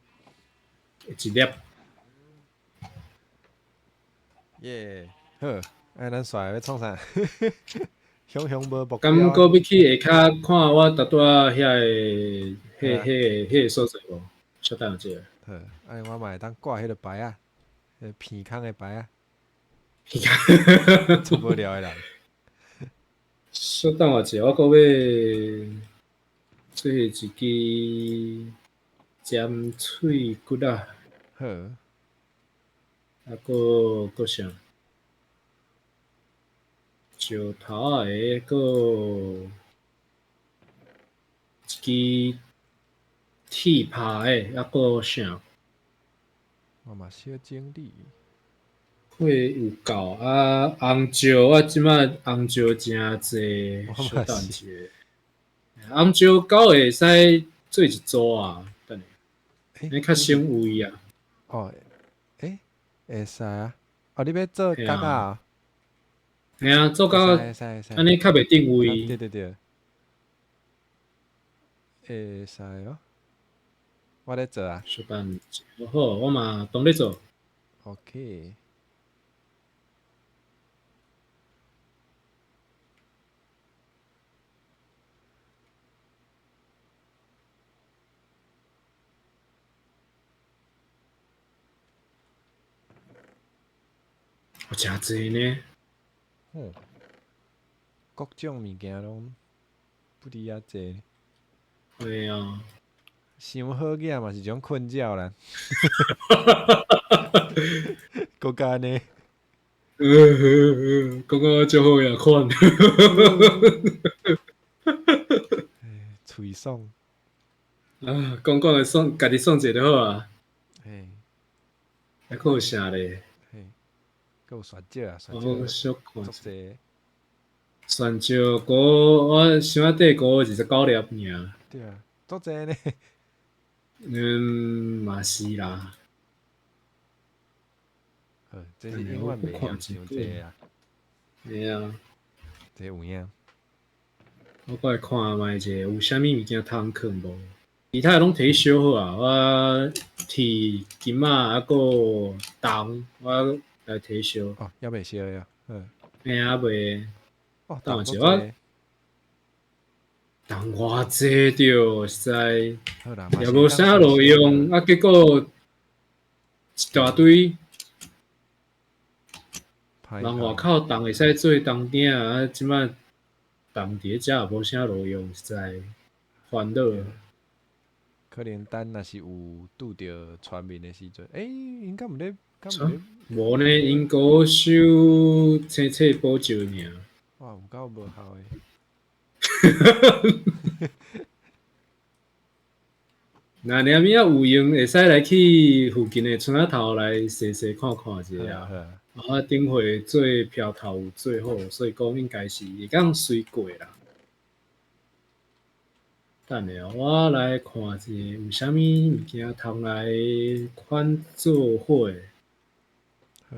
一粒。耶，好，哎，咱煞來欲創啥？雄雄無目標。敢閣欲去下跤看我拄拄仔遐个、彼、彼、彼个所在無？稍等一下。好，按呢我嘛會當掛彼个牌仔，彼鼻空的牌仔。鼻空。出無聊的人。稍等我一下，我閣欲做一支尖喙骨仔。好。啊，閣啥？石頭仔的，閣一支鐵拍的，啊，閣啥？我嘛小整理。會有夠啊！紅椒，我這擺紅椒誠濟，小等一下。紅椒狗會使做一組啊，等下，你較省位啊。哦，欸，會使啊！哦，你欲做角仔？嘿啊，做角按呢較袂鎮位。對對對。會使哦，我咧做啊。小等一下，好，我嘛當咧做。 OK。有誠濟呢。嗯，各種物件攏不離遐濟。對啊。傷好額嘛是一種困擾啦。閣較按呢。感覺足好額款。喙爽。啊，講講會爽，家己爽一下就好啊。嘿。還閣有啥咧？嘿。閣有蒜椒啊，蒜椒。我小看。足濟。蒜椒菇，我箱仔底菇29粒爾。對啊，足濟呢。嗯，嘛是啦。好，這是永遠袂嫌傷濟啊。嘿啊。這有影。我過來看覓者，有啥物物件通囥無？其他的攏提燒好啊，我鐵金仔啊，閣銅，我來提燒。哦，猶未燒的啊，嗯。嘿啊，未。哦，等下我。重偌济著，实在好啦，也无啥路用，啊，结果一大堆人外口重会使做重鼎啊，这摆重伫咧遮也无啥路用，实在烦恼。可能等若是有拄著村民的时阵，欸，𪜶敢毋咧？敢毋咧？无呢，𪜶阁收青册补救尔。哇，有够无效的。若尔物仔有闲，会使来去附近的村仔头来踅踅看看一下。啊，顶回做飘头有做好，所以讲应该是会当随过啦。等下我来看一下有啥物物件通来款做伙。好。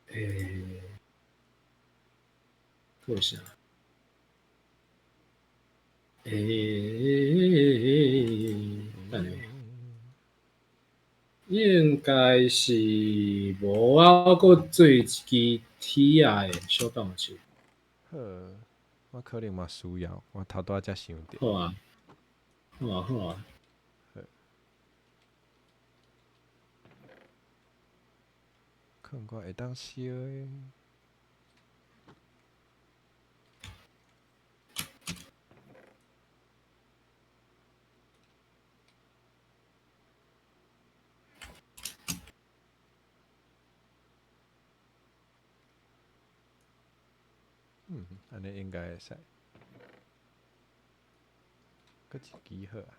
欸，阁有啥？欸，等下，应该是无啊，我阁做一支铁仔的，小等下。好，我可能嘛需要，我头拄仔才想著。好啊，好啊，好啊。好。看我会当烧的。按呢应该会使。阁一支好啊。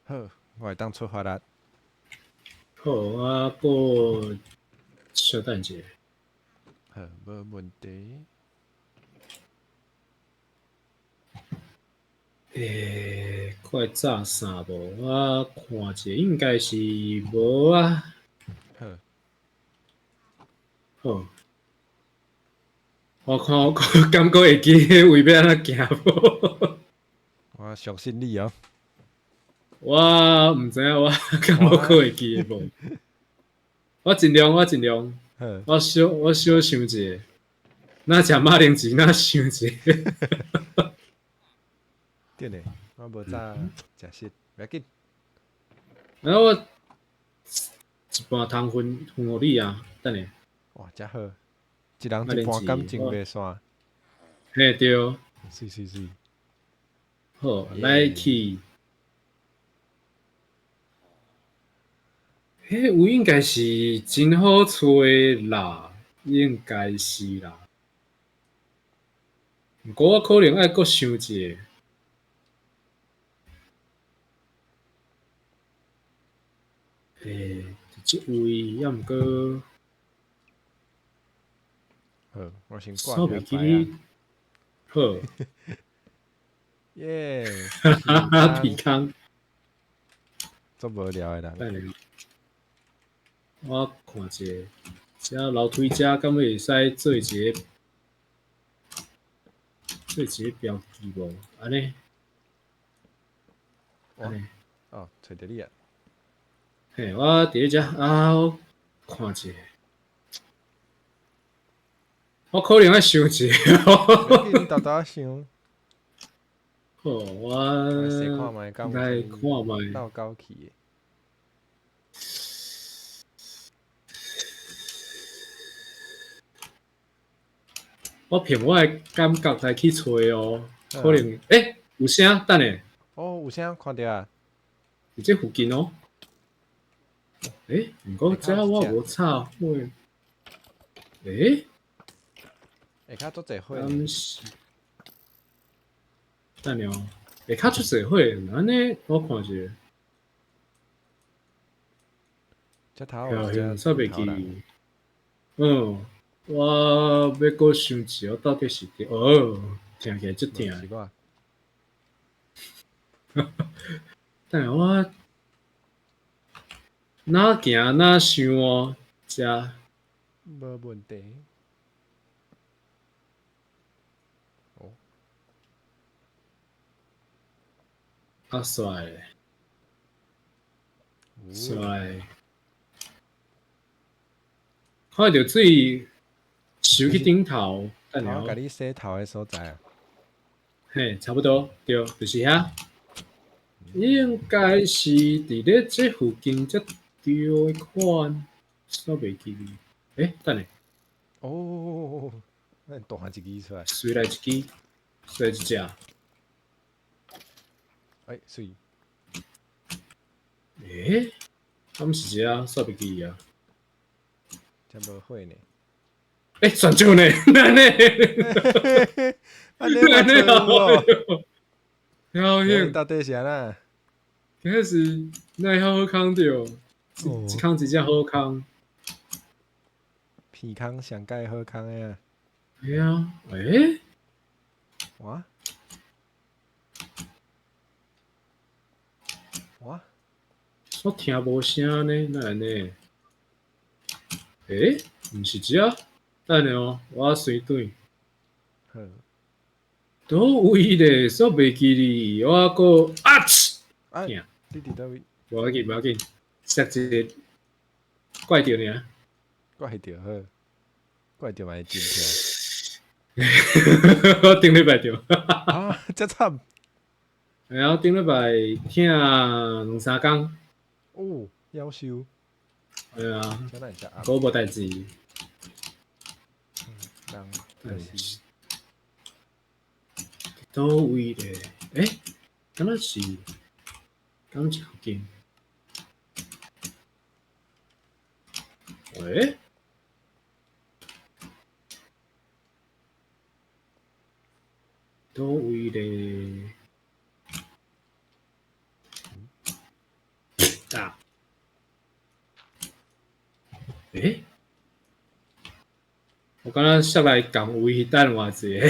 好，我会当出发啦。好，我阁小等一下。好，无问题。欸，快炸啥无？我看一下，应该是无啊。好。好，我看我感觉会记彼位欲按怎行无？我相信你哦。我毋知影，我敢有阁会记得无？我尽量，我尽量。我小想一下，若食马铃薯，若想一下。对咧，我无早食食，袂要紧。然后我一半通分分予你啊，等下。哇，遮好，一人一半感情袂散。嘿，对。是是是。好，来去。彼位应该是真好揣啦，应该是啦。毋过我可能爱阁想一下。欸，这位，抑毋过。好，我先挂起来。好。耶！皮康。足无聊的人。我看一下，这楼梯遮敢会使做一个标记无？按呢？按呢？哦，揣著你啊！嘿，我伫咧遮啊，我看一下，我可能爱想一下。你沓沓想。好，我来看觅。闹高去。我凭我的感觉来去揣哦，可能欸，有声，等下。哦，有声，看著啊。伫这附近哦。欸，毋过这我无插火。欸？下跤足济火。等下哦，下跤足济火，按呢我看一下。这头有煞袂记。嗯。我欲阁想一下，到底是伫哦，听起来足疼。等下我哪行哪想哦，遮无问题。哦，啊帅，帅，看著水。收去頂頭，等下我共你洗頭的所在啊。嘿，差不多，對，就是遐。應該是佇咧這附近才對的款，煞袂記哩。欸，等下。哦，那彈一支出來。隨來一支，隨來一隻。欸，媠。欸？敢是這啊？煞袂記啊。這無火呢。欸，船長呢？哪呢？按呢嘛錯有無？到底是按怎？其實哪會好康著？一空一隻好康。鼻空上蓋好康的啊！對啊，欸？哇？哇？我聽無聲呢，哪會按呢？欸？毋是這？等下哦，我隨轉。好。佗位咧？煞袂記哩，我閣啊嗤！啊！你佇佗位？無要緊，無要緊，摔一个怪著爾。怪著好，怪著嘛會真疼。我頂禮拜著。啊！遮慘。哎呀，頂禮拜疼兩三工。哦，夭壽。哎呀，閣無代誌。人就是。佗位咧？欸？敢若是？敢是附近？喂？佗位咧？啊！欸？我敢若摔來仝位去等偌濟个。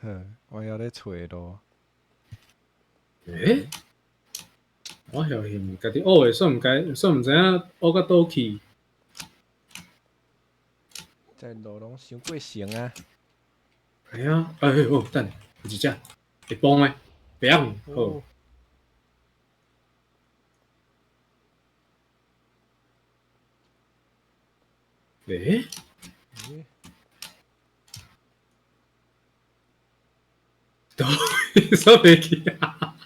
好，我猶咧揣路。欸？我曉得，家己學的，煞毋知，煞毋知影學到佗去。這路攏傷過長啊！系啊，哎呦，等下，有一隻會崩的，白好。欸？都煞袂記啊！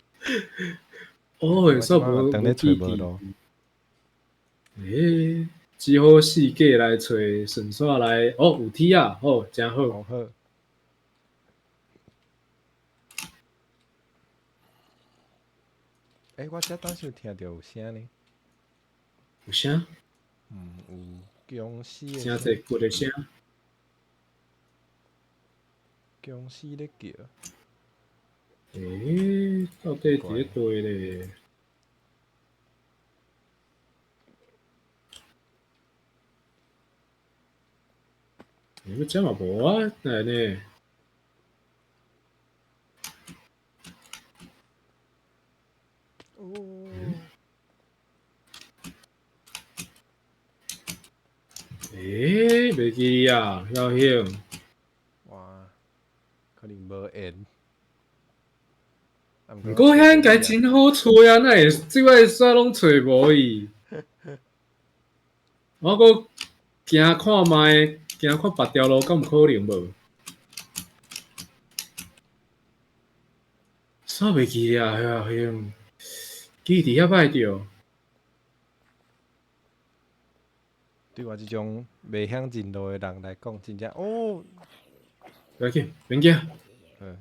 哦，煞無無記佇。欸，只好四界來揣，順紲來。哦，有鐵仔，好，誠好。好。欸，我這當時有聽著有聲呢。有聲？嗯，有僵屍的誠濟骨的聲。僵屍咧叫。欸，到底佇咧佗位咧？欸，這嘛無啊，哪會按呢？哦。欸，袂記啊，曉曉。哇，可能無緣。毋過遐應該真好揣啊，哪會這擺煞攏揣無伊？我閣行看覓，行看別條路，敢有可能無？煞袂記啊，曉曉，記佇遐歹著。對我這種袂曉認路的人來講，真正哦。無要緊，免驚。嗯。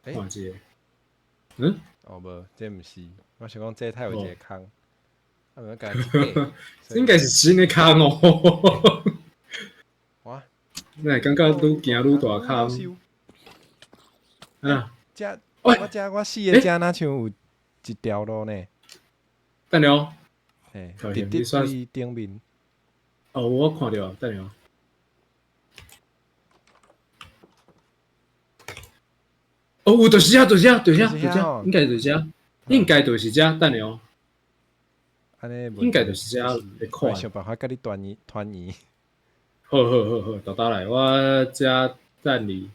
看一下。嗯？哦，無，這毋是，我想講這太有一個空，啊，無共一個。應該是新的空哦。哇！哪會感覺愈行愈大空？啊！這我這我死的這，若像有一條路呢。等下哦。嘿，直直對頂面。哦，我看著，等下。哦，有，就是這，就是這，就是這，就是這，應該就是這，應該就是這，等下哦。應該就是這，會快。想辦法共你團圓團圓。好好好好，豆豆來，我這等你。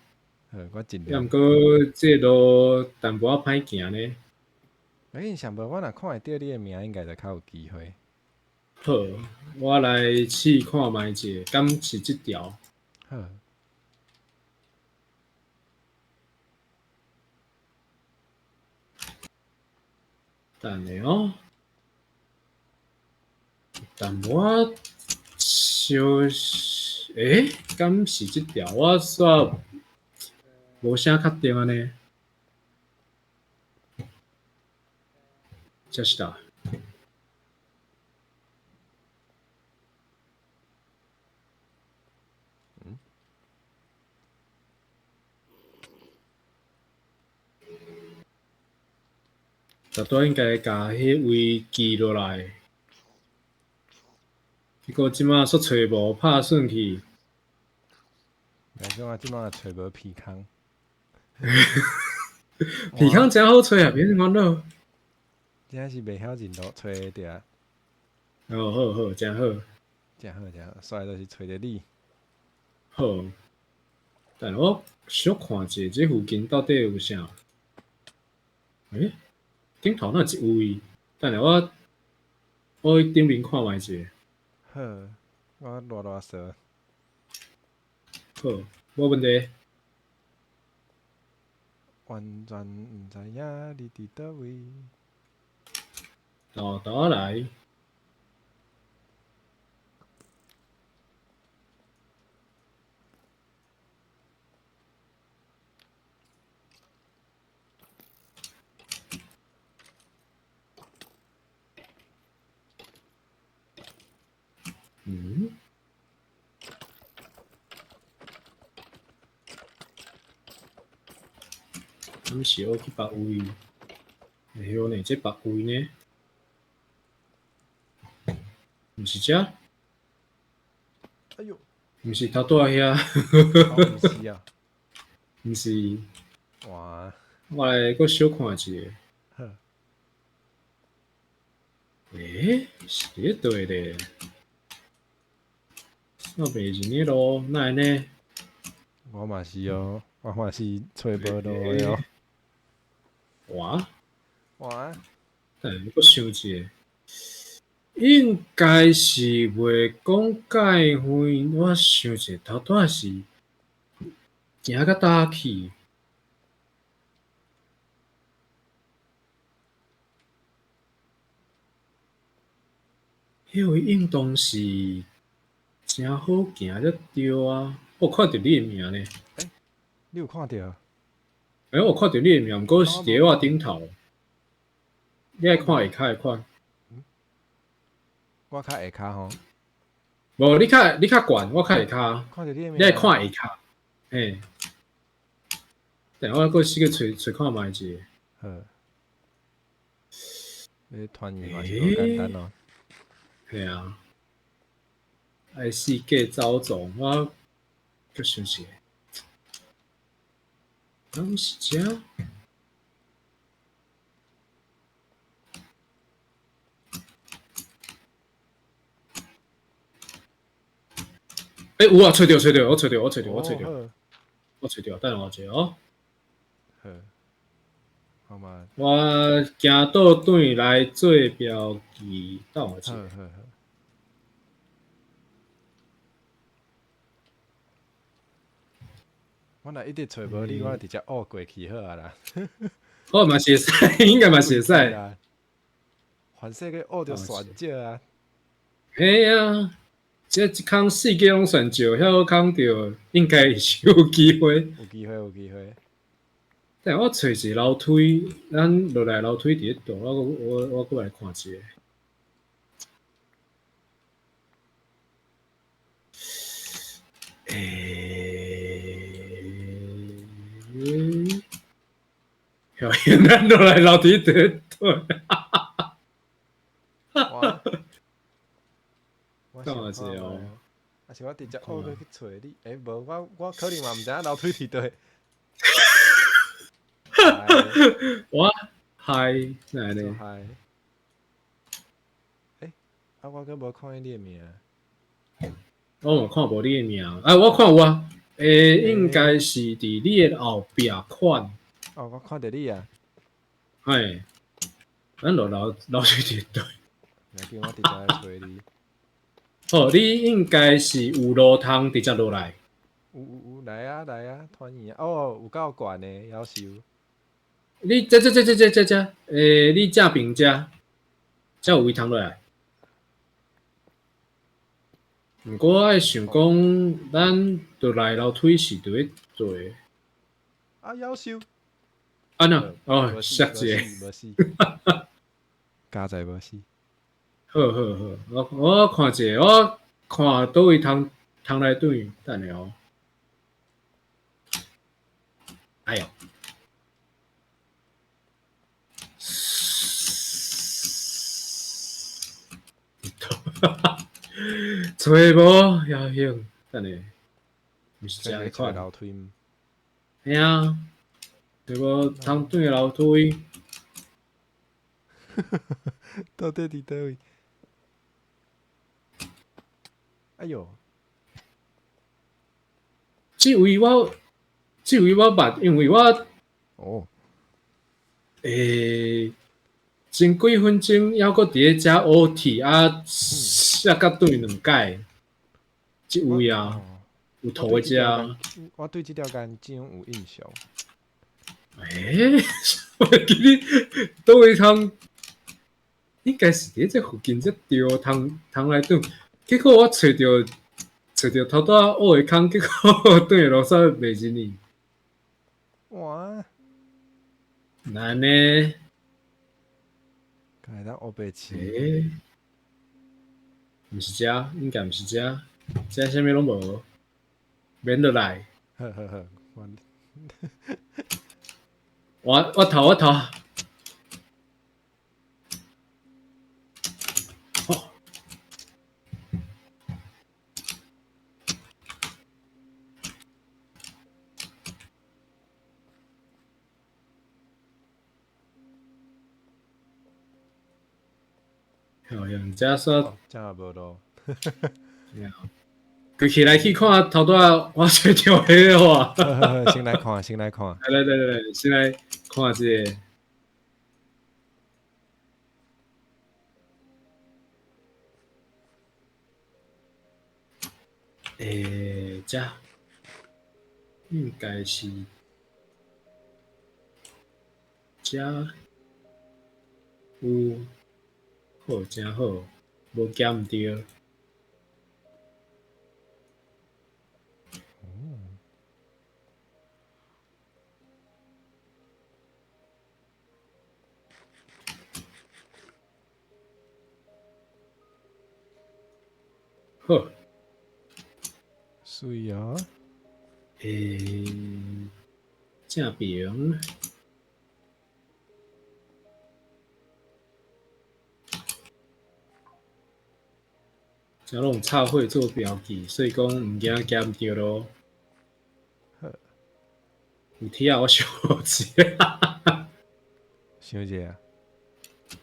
好，我盡量。啊，毋過這路淡薄仔歹行呢。欸，想無我若看會著你的名，應該就較有機會。好，我來試看覓者，敢是這條？好。等下哦，但我小，欸，敢是這條？我煞無啥確定按呢。這是啥？嗯？頭拄應該共彼位記落來，結果這馬煞揣無，拍算去。來講啊，這馬揣無鼻空。鼻空誠好揣啊，免煩惱。真是袂曉認路，揣著。哦，好好，誠好。誠好，誠好，煞就是揣著你。好，但我小看者，這附近到底有啥？欸？頂頭哪一位？等下我去頂面看覓者。好，我賴賴踅。好，無問題。完全毋知影你佇佗位。豆豆來。嗯？敢是我去別位？會曉呢？這別位呢？毋是這？哎喲！毋是頭拄仔遐。毋是啊。毋是。哇！我來閣小看一下。好。欸？是佇佗位咧？我袂認得路，哪會呢？我嘛是哦，我嘛是揣無路的哦。哇！哇！等下，閣想一下，應該是袂講介遠。我想一下，頭拄仔是行到佗去？彼位應當是誠好行才對啊！我看著你的名呢。欸，你有看著？欸，我看著你的名，毋過是佇我頂頭。你愛看下跤的款。我較下跤吼。無，你較懸，我較下跤。看著你的名。你愛看下跤，嘿。等下我閣試閣揣看覓者。好。你團圓嘛是無簡單哦。嘿啊。愛四界走走，我閣想一下，敢是這？欸，有啊，揣著，我揣著，我揣著，我揣著，等下我一下哦。好，好嘛。我行倒轉來做標記，等我一下。好好好。我若一直揣無你，我直接挖過去好啊啦。我嘛是會使，應該嘛是會使。反正去挖著船石啊。嘿啊，這一空四界攏算石，遐好空著，應該是有機會。有機會，有機會。但我揣一個樓梯，咱落來樓梯佇咧佗，我閣來看一下。欸，咱落來樓梯佇咧佗。我等我一下哦。啊是我直接挖過去揣你，欸，無我可能嘛毋知影樓梯佇佗。我嗨，哪會呢？嗨。欸，啊我閣無看見你的名。我嘛看無你的名，啊，我看有啊，欸，應該是佇你的後壁款。哦，我看著你啊。嘿，咱落樓樓梯佇佗。袂緊，我直接來揣你。好，你應該是有路通直接落來。有有有，來啊來啊，團圓啊！哦，有夠懸的，夭壽。你這這這這這這這，你正邊遮，遮有位通落來。毋過我愛想講，咱落來樓梯是佇咧做。啊，夭壽。啊那，哦，摔一個。無死。佳哉無死。好好好，我看者，我看佗位通通來轉，等下哦。哎喲！揣無，夭壽，等下，毋是這款。樓梯。嘿啊，揣無通轉樓梯。到底佇佗位？哎喲！這位我，這位我捌，因為我，哦，前幾分鐘猶閣佇咧食 OT 啊，摔甲轉兩擺。這位啊，有圖的遮。我對這條杆真有印象。我記你佗位通，應該是佇這附近這條通通來轉，結果我揣著頭拄仔挖的空，結果轉的路煞袂入去。哇！難呢？敢會當烏白試？毋是遮，應該毋是遮，遮啥物攏無，免落來。好好好，我頭我頭。好，用遮说，遮也無路。規起來去看頭拄仔我揣著彼个好啊。先來看，先來看。來來來來，先來看這個。遮應該是遮有。好，真好，無夾毋著。好，媠啊！正邊。遮攏用插火做標記，所以講毋驚夾毋著咯。有鐵仔，我想一下。想一下。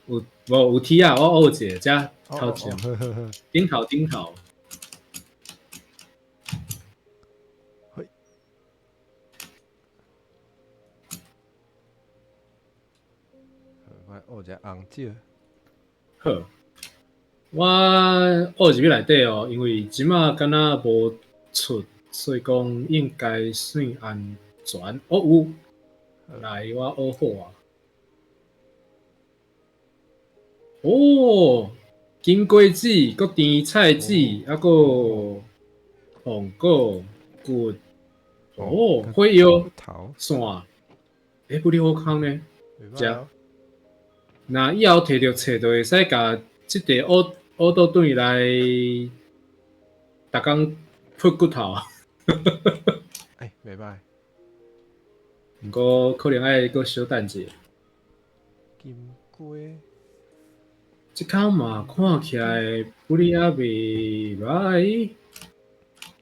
有無有鐵仔，我學一下，遮頭前，頂頭頂頭。嘿。我學一下紅蕉。好。我學入去內底哦，因為這馬敢若無出，所以講應該算安全。哦有，來我學好啊。哦，金瓜子，閣甜菜籽，啊閣紅果骨，哦，火藥線，不哩好康呢？遮，若以後提著冊就會使共這塊烏倒轉來，逐工撲骨頭。袂歹。毋過可能愛閣小等者。金瓜。這口嘛看起來不哩也袂歹。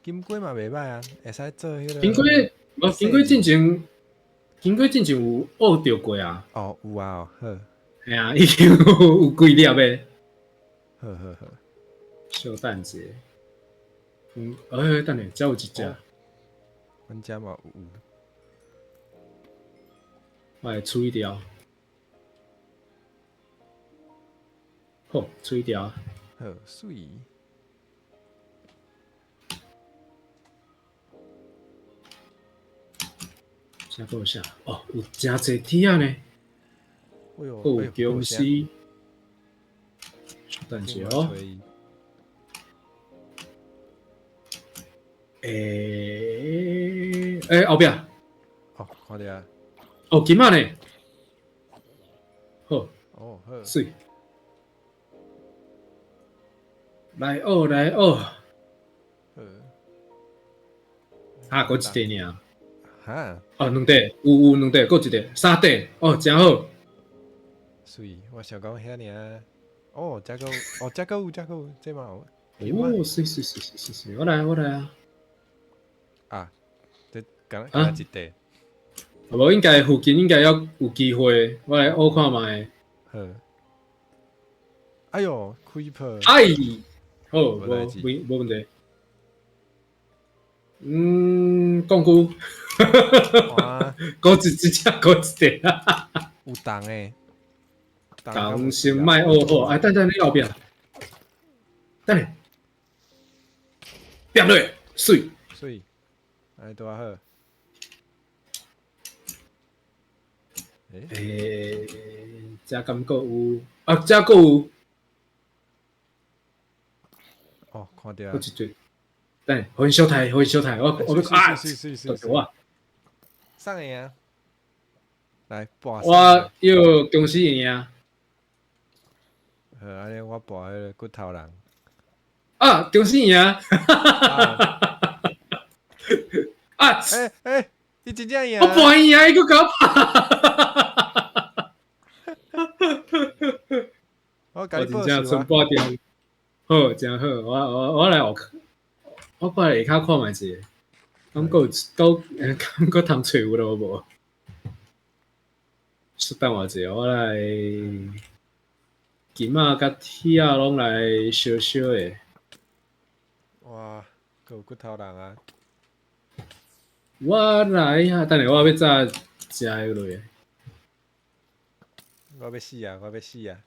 金瓜嘛袂歹啊，會使做彼個。金瓜，無金瓜進前，金瓜進前有學著過啊。哦，有啊，好。嘿啊，已經有幾粒的。好好好，小等者。等下，遮有一隻。阮遮嘛有。我來處理掉。好，處理掉。好，媠。遮閣有啥？哦，有誠濟鐵仔呢，哎喲，閣有僵屍。等下哦。欸，後壁。哦，看著啊。哦，金仔呢？好。哦，好。媠。來哦，來哦。啊，閣一塊爾。哈？哦，兩塊，有兩塊，閣一塊，三塊，哦，誠好。媠，我想講遐爾。哦，遮閣有，哦，遮閣有，遮閣有，這嘛有。哦，媠媠媠媠媠媠，我來我來啊。啊，這敢若一塊。無應該附近應該猶有機會，我來學看覓。好。哎喲，開炮。哎，好，無無問題。嗯，講句，閣一一隻，閣一塊。有重的。重先莫學好，哎，等等你後壁，等下，變落，媠。媠，哎，拄仔好。欸，這感覺有，啊，這閣有。哦，看著。閣一對。等下，予𪜶小刣，予𪜶小刣，我要啊，對我。啥個啊？來博。我要僵屍贏。好，按呢我博彼个骨頭人。啊，僵屍贏。啊！欸欸，伊真正贏。我博贏，伊閣共我拍。我真正剩半點。好，真好，我來學。我過來下跤看覓一下，敢閣有閣敢閣通揣有囉無？稍等我一下，我來金仔佮鐵仔攏來燒燒的。哇，閣有骨頭人啊！我來啊，等下我欲早食落。我欲死啊！我欲死啊！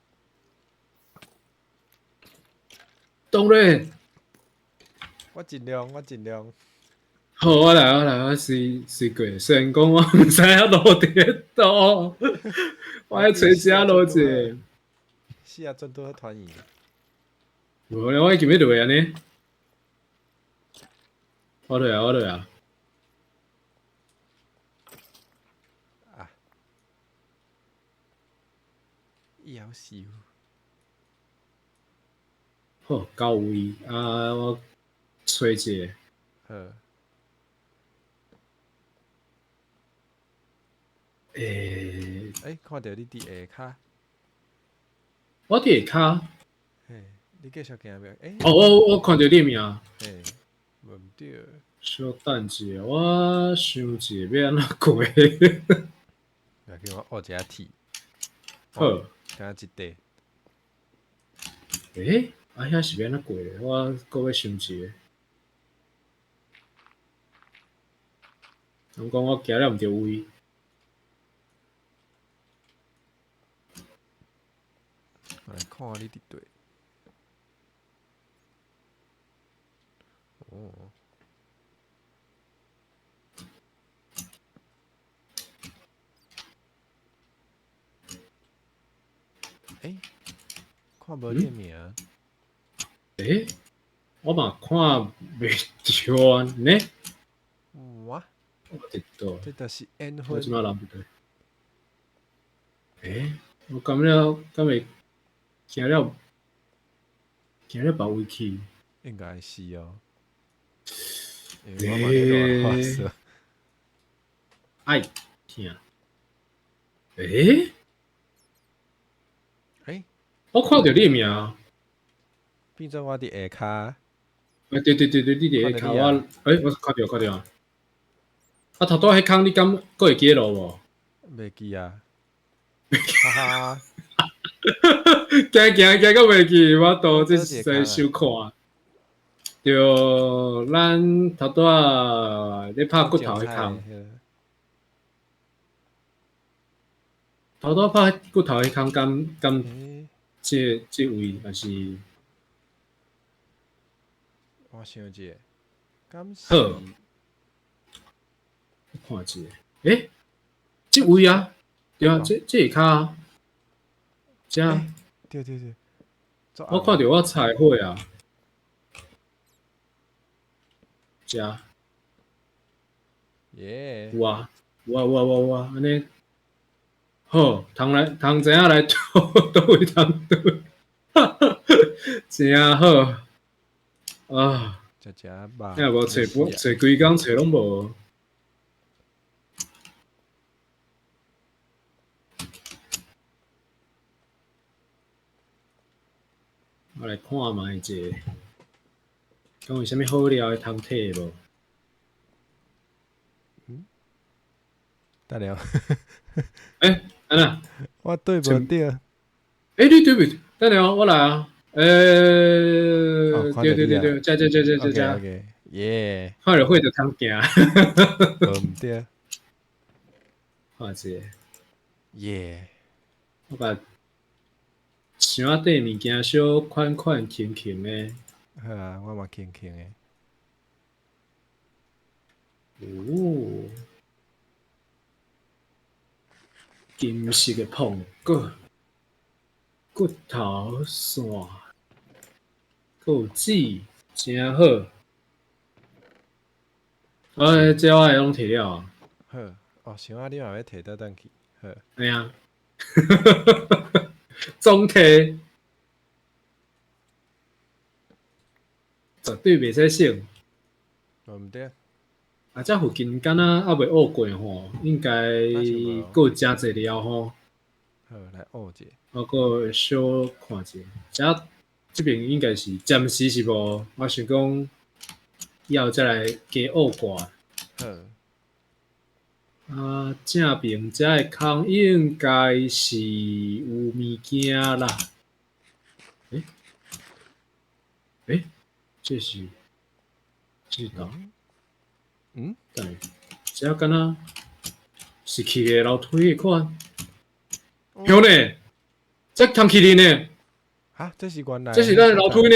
當然。我盡量，我盡量。好，我來，我來，我隨隨過。雖然講我毋知影路佇咧佗，我愛揣遮路者。是啊，轉拄好團圓。無咧，我已經欲落按呢。我落啊，我落啊。啊！夭壽。好，到位啊！我揣一下。好。欸，欸，看著你佇下跤。我佇下跤。嘿，你繼續行袂？欸。哦，我看著你名。嘿，無毋對。小等一下，我想一下欲按怎過。來叫我學一下鐵。好。敢若一塊。欸，啊遐是欲按怎過？我閣欲想一下。人講我行了毋對位。我來看你佇佗。哦。欸，看無你的名。欸，我嘛看袂著呢。哇！我佇佗？這就是緣分。我這擺人佇佗？欸，我感覺敢會行了，行了別位去。應該是哦。欸。哎，疼。欸？欸？我看著你的名。變做我佇下跤。欸，對對對對，你佇下跤，我，欸，我看著看著。啊，頭拄仔彼空你敢閣會記得路無？袂記啊。哈哈。行行行到袂記，我都這是在小看。對，咱頭拄仔咧拍骨頭彼空。頭拄仔拍骨頭彼空，敢這位還是？我想一下，敢是？好，我看一下，欸，這位啊，對啊，這下跤啊，這。對對對。我看著我柴火啊，這。耶！有啊，有啊，有啊，有啊，按呢好，通來通知影來佗位通對，真好啊！食食肉，若無揣不揣規工揣攏無。我來看覓者，敢有啥物好料會通摕無？嗯？等下。欸，按怎？我對無著。欸，你對袂？等下我來啊！欸，對對對對，這這這這這這。耶！看著火就通行。無毋對。看者。耶！我共箱底物件小款款輕輕的。好啊，我嘛輕輕的。哦。金色的蘋果，骨頭線，閣有籽，誠好。欸，這我會攏摕了啊。好，哦，想啊，你嘛欲摕倒轉去，好。嘿啊。總摕，絕對袂使省。無毋對。啊，這附近敢若猶未挖過吼，應該閣有誠濟料吼。好，來挖者。我閣小看者，這這邊應該是暫時是無，我想講以後才來加挖過。好。啊，正邊這个空應該是有物件啦。欸？欸？這是？這是佗？嗯？等下，這敢若是起个樓梯的款。兄弟，這通起哩呢？哈，這是原來。這是咱的樓梯呢？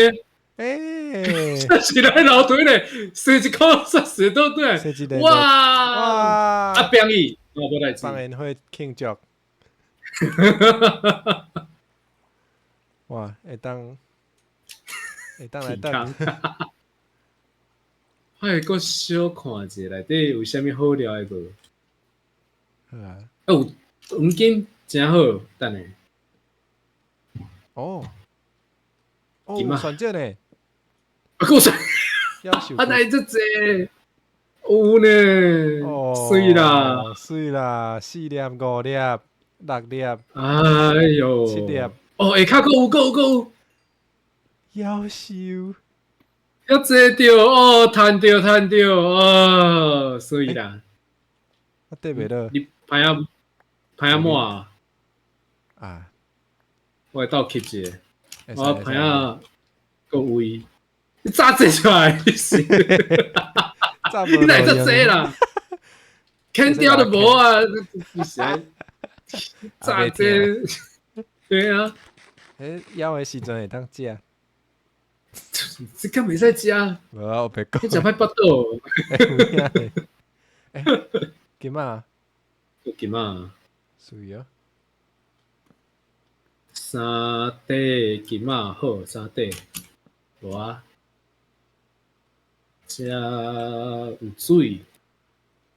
欸，這是咱的樓梯呢？踅一箍，踅倒轉來。哇！啊，便宜，我無代誌。放煙火慶祝。哇，會當，會當來等。我會閣小看一下內底有啥物好料的無？好啊。啊，有黃金，誠好，等下。哦。哦，有選擇呢。啊，閣有選。啊，哪會遮濟？有呢。媠啦。媠啦，四粒、五粒、六粒。哎喲。七粒。哦，下跤閣有，閣有，閣有。夭壽。遐濟著哦，趁著趁著哦，媠啦。啊，對袂落。你歹仔歹仔滿啊！我會鬥吸一下，我歹仔閣位，你早坐出來，你是？你哪會遮濟啦？砍掉都無啊！你是愛早坐？對啊。彼枵的時陣會當食。這敢袂使食？無啊，我白講。你食歹腹肚。欸，金仔？金仔。媠哦。三塊金仔好，三塊。無啊。遮有水，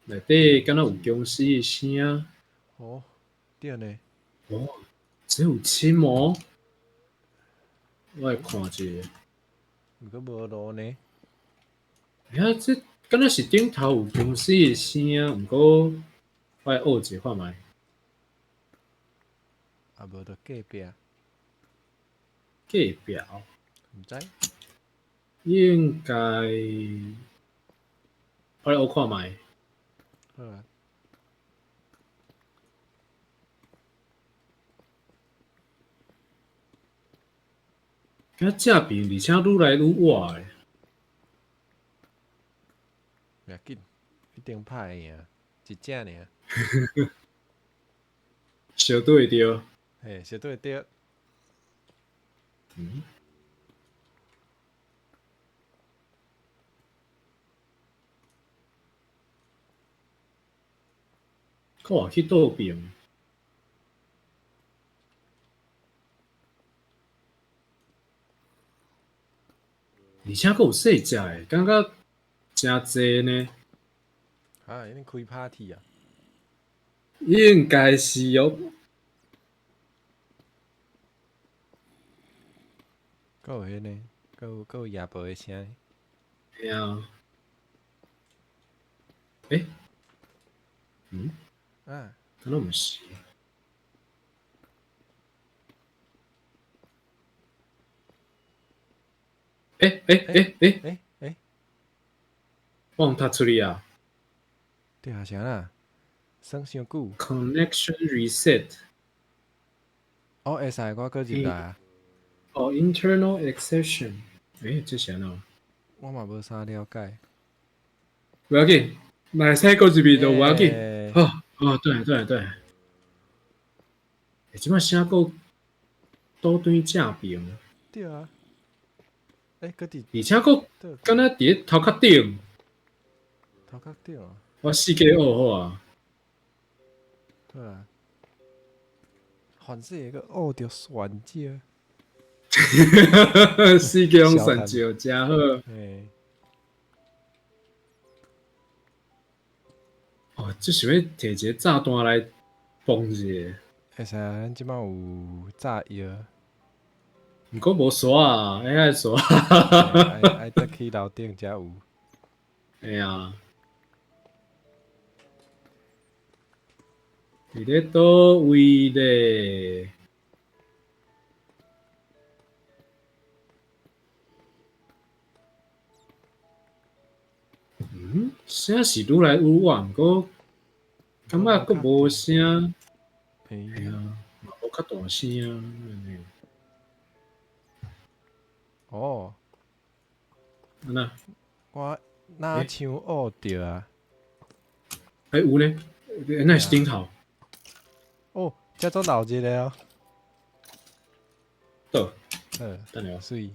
內底敢若有僵屍的聲。哦，對呢。哦，這有青毛。我來看一下。毋過無路呢。欸，這敢若是頂頭有僵屍的聲，毋過我來學一下看覓。啊，無就隔壁。隔壁。毋知。應該，我來學看覓。好啊。敢正邊，而且愈來愈倚的。袂要緊，一定拍會贏，一隻爾。相對著。嘿，相對著。嗯。哇，去佗边？而且阁有细只的，感觉诚济呢。啊，𪜶开 party 啊？应该是哦。阁有彼个，阁有夜报的声。嘿啊。欸？嗯？啊？敢若毋是。欸欸欸欸欸欸！我读出去啊！对啊，啥啦？耍伤久。 Connection reset。哦，会使，我阁入来啊。哦，internal exception。欸，这是按怎？我嘛无啥了解。无要紧，会使阁入去就无要紧。哦哦，对对对。欸，这摆声阁倒转正边。对啊。欸，阁伫。而且阁敢若伫咧头壳顶。头壳顶啊！我四界学好啊。对啊。反正会阁学著蒜椒。四界拢蒜椒，诚好。嘿。哦，这想欲提一个炸弹来崩一下。会使啊，咱这摆有炸药。毋过无沙啊，爱沙。爱得去楼顶才有。嘿啊。伫咧佗位咧？嗯，声是愈来愈远，毋过感觉阁无声。嘿啊，嘛无较大声按呢。哦。按怎？我若像学著啊。欸，有呢，那是顶头。哦，遮做闹热的哦。倒。好，等下。媠。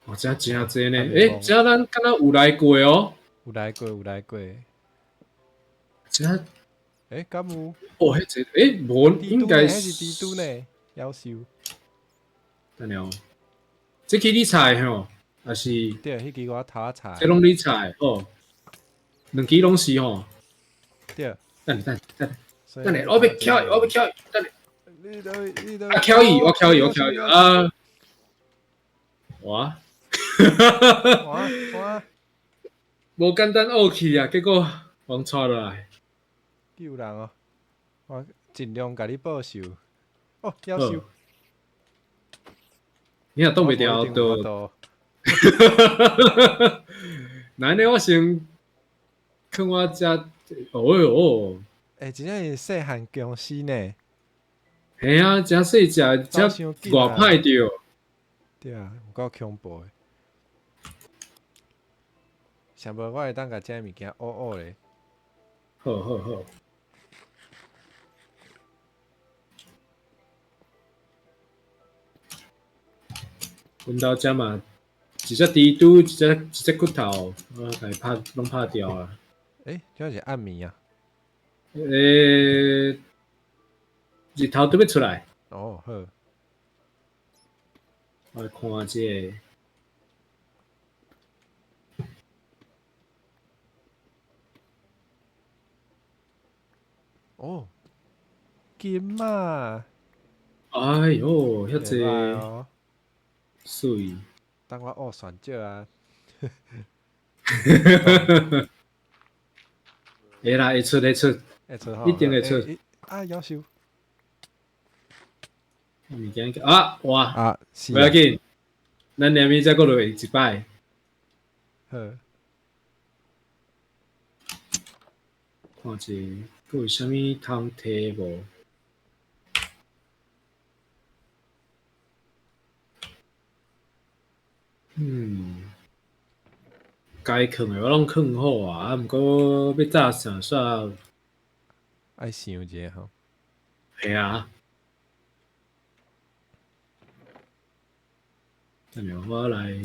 哦，遮诚济呢，欸，遮咱敢若有来过哦。有来过，有来过。遮，欸，敢有？哦，彼个，欸，无，应该是。彼是蜘蛛呢，夭寿。等下哦，这支你采吼，抑是？对，彼支我头仔采。这拢你采哦，两支拢是吼。对。等下，等下，等下，我欲翘伊，我欲翘伊，等下。你都，你都。啊，翘伊，我翘伊，我翘伊啊！哇！哇哇！无简单学去啊，结果予𤆬落来。救人哦！我尽量共你报仇。哦，夭寿！你若挡袂牢就。那按呢，我先囥我遮。哦哟！欸，真正是细汉僵尸呢。嘿啊，诚细只，遮偌歹著。对啊，有够恐怖的。想无我会当共这物件学学咧。好好好。阮兜遮嘛，一只蜘蛛，一只骨头，我共伊拍，拢拍掉啊。欸，这是暗暝啊？欸，日头拄欲出来。哦，好。我来看这个。哦，金啊！哎哟，遐济，媠。等我学蒜椒啊！会啦，会出会出，会出吼，一定会出。啊，夭寿！物件啊，哇！啊，是。无要紧，咱连尾再阁落一摆。好。看者，阁有啥物通提无？嗯，该囥的我拢囥好啊，啊，毋过欲炸啥煞，爱想一下吼。嘿啊。等下我来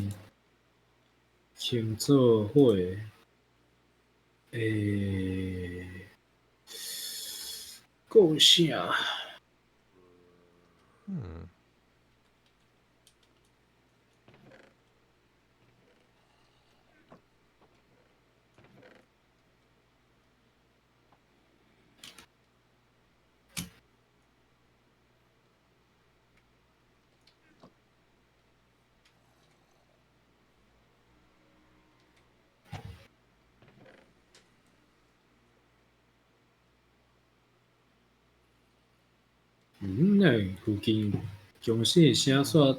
先做伙。欸，阁有啥？嗯。嗯，那附近公司的声煞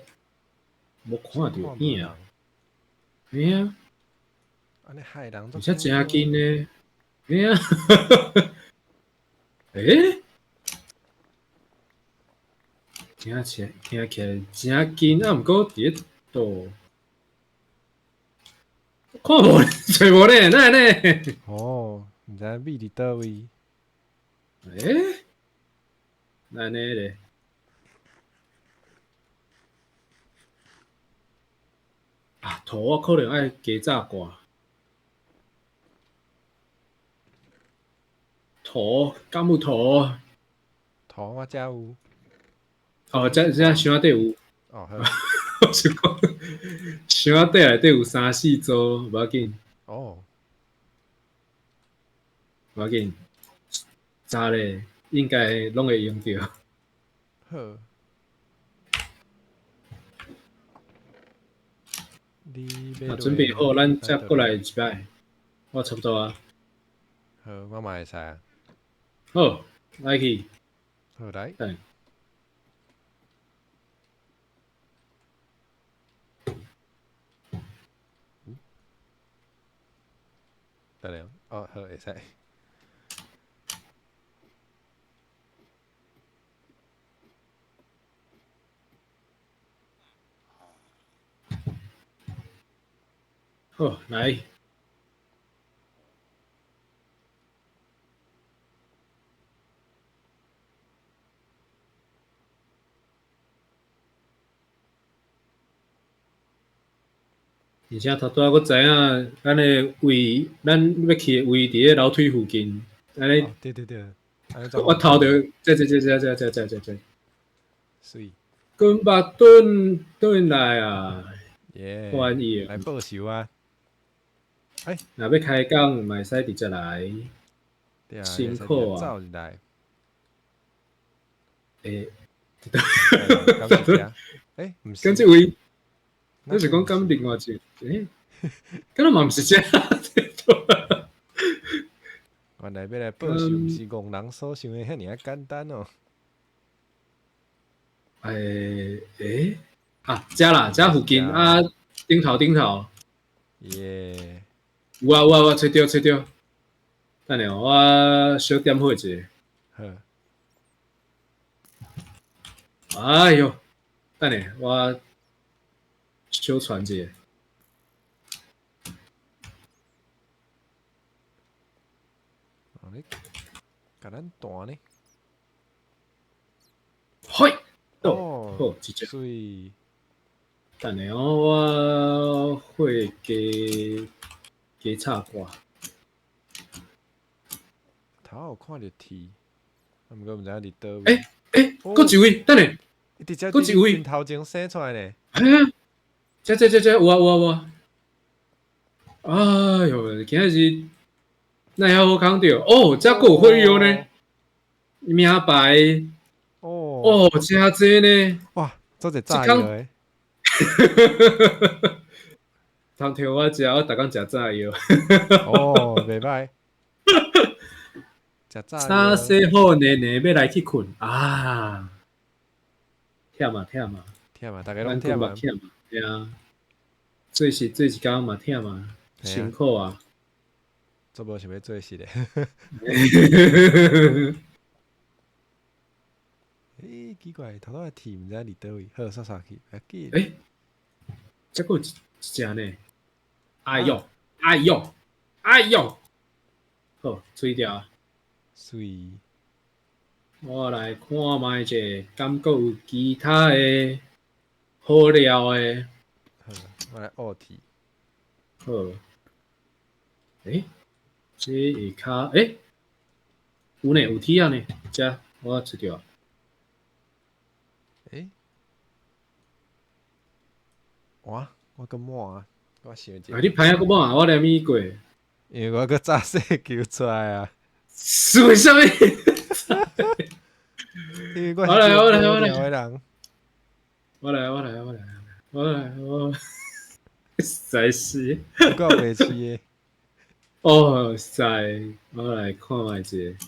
无看著影。嘿啊。按呢害人。而且诚近呢。嘿啊。欸？听起来听起来诚近，啊，毋过伫咧佗？看无，揣无咧，哪会呢？哦，毋知影秘伫佗位。欸？按呢咧？啊，涂我可能爱加炸挂。涂，敢有涂？涂我遮有。哦，遮遮箱仔底有。哦，好。我是讲，箱仔底内底有三四组，无要紧。哦。无要紧，早咧应该拢会用著。好。啊，准备好，咱再过来一摆。我差不多啊。好，我嘛会使啊。好，来去。好来。等。得了，哦，好，会使。好，来。而且头拄仔我知影，咱的位，咱欲去的位伫咧楼梯附近，按呢。对对对。我头著，这这这这这这这这这。媠。滚目转转来啊！耶！欢迎。来报仇啊！欸，若欲开讲，嘛会使直接来。对啊，辛苦啊！走入来。欸，欸，毋是。敢这位？你是讲敢另外一个？欸，敢若嘛毋是这？原来欲来报仇，毋是戆人所想的遐尔仔简单哦。欸欸，啊，遮啦，遮附近啊，顶头顶头。耶！有啊有啊，我揣著揣著。等下我小点火一下。好。哎哟，等下我小传一下。哦，你共咱弹呢？嘿，哦，好，一只。媠。等下哦，我火加加插挂。头有看著铁，啊，毋过毋知影伫佗位。欸欸，阁一位，等下，直接阁一位头前生出来呢。嘿啊，这这这这有啊有啊有啊。哎哟，今仔日哪会好康著？哦，遮阁有火药呢，名牌。哦。哦，真济呢。哇，做一炸药的。通摕我食，我逐工食炸药。哦，袂䆀。食炸药。早洗好，奶奶欲来去睏啊！忝啊忝啊！忝啊，逐家拢忝啊。忝啊，对啊。做事做一工嘛忝啊，辛苦啊。做无想欲做事咧。欸，奇怪，头拄仔铁毋知伫佗位，好，煞煞去，袂要紧。欸，这阁有一只呢。哎哟，哎哟，哎哟，好，吹掉。媠。我来看觅者，敢阁有其他的好料的？好，我来学铁。好。欸，这下跤，欸，有呢，有鐵仔呢，遮我揣著。欸？哇！我閣滿啊！我想者。啊！你歹仔閣滿啊！我連咪過。因為我閣炸雪球出來啊！是為啥物？因為我我來我來我來來，我來我來我來我來我，實在是。夠白痴的。哦，實在，我來看覓一下。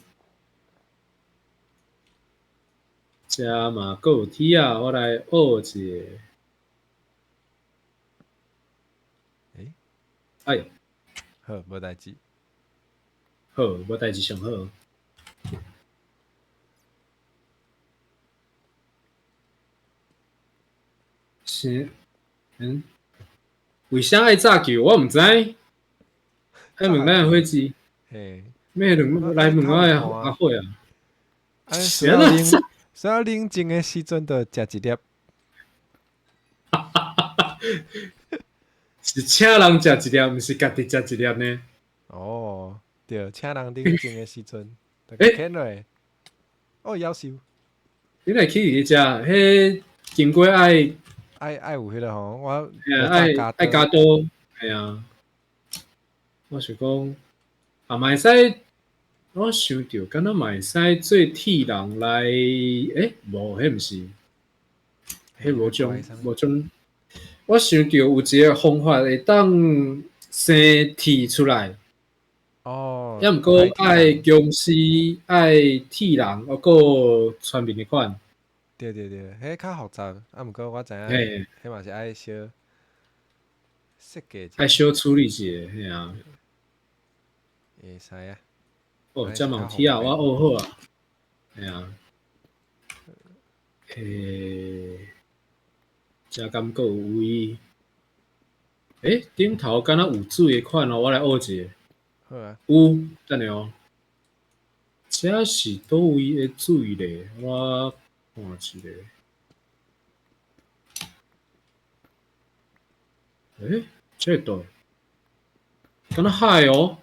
遮嘛閣有鐵仔，我來學一下。欸？哎喲。好，無代誌。好，無代誌上好。是，嗯，為啥愛炸球？我毋知。愛問咱的伙計。嘿。欲問來問我的阿伙啊。需要冷，需要冷靜的時陣，就食一粒。是請人食一粒，毋是家己食一粒呢？哦，對，請人冷靜的時陣，欸，啃落。哦，夭壽。你來去去食，彼金瓜愛愛有彼个吼，我愛愛加刀，係啊。我想講，啊嘛會使，我想著敢若嘛會使做鐵人來，欸，無，彼毋是，彼無種無種。我想著有一個方法會當生鐵出來。哦。抑毋過愛公司愛鐵人，抑閣全面的款。對對對，彼較複雜，啊，毋過我知影，彼嘛是愛小設計。愛小處理一下，嘿啊。會使啊。哦，遮嘛有鐵仔，我學好啊。嘿啊。欸，遮敢閣有位？欸，頂頭敢若有水的款哦，我來學一下。好啊。有，等下哦。這是佗位的水咧？我看一下。欸，這佗？敢若海哦。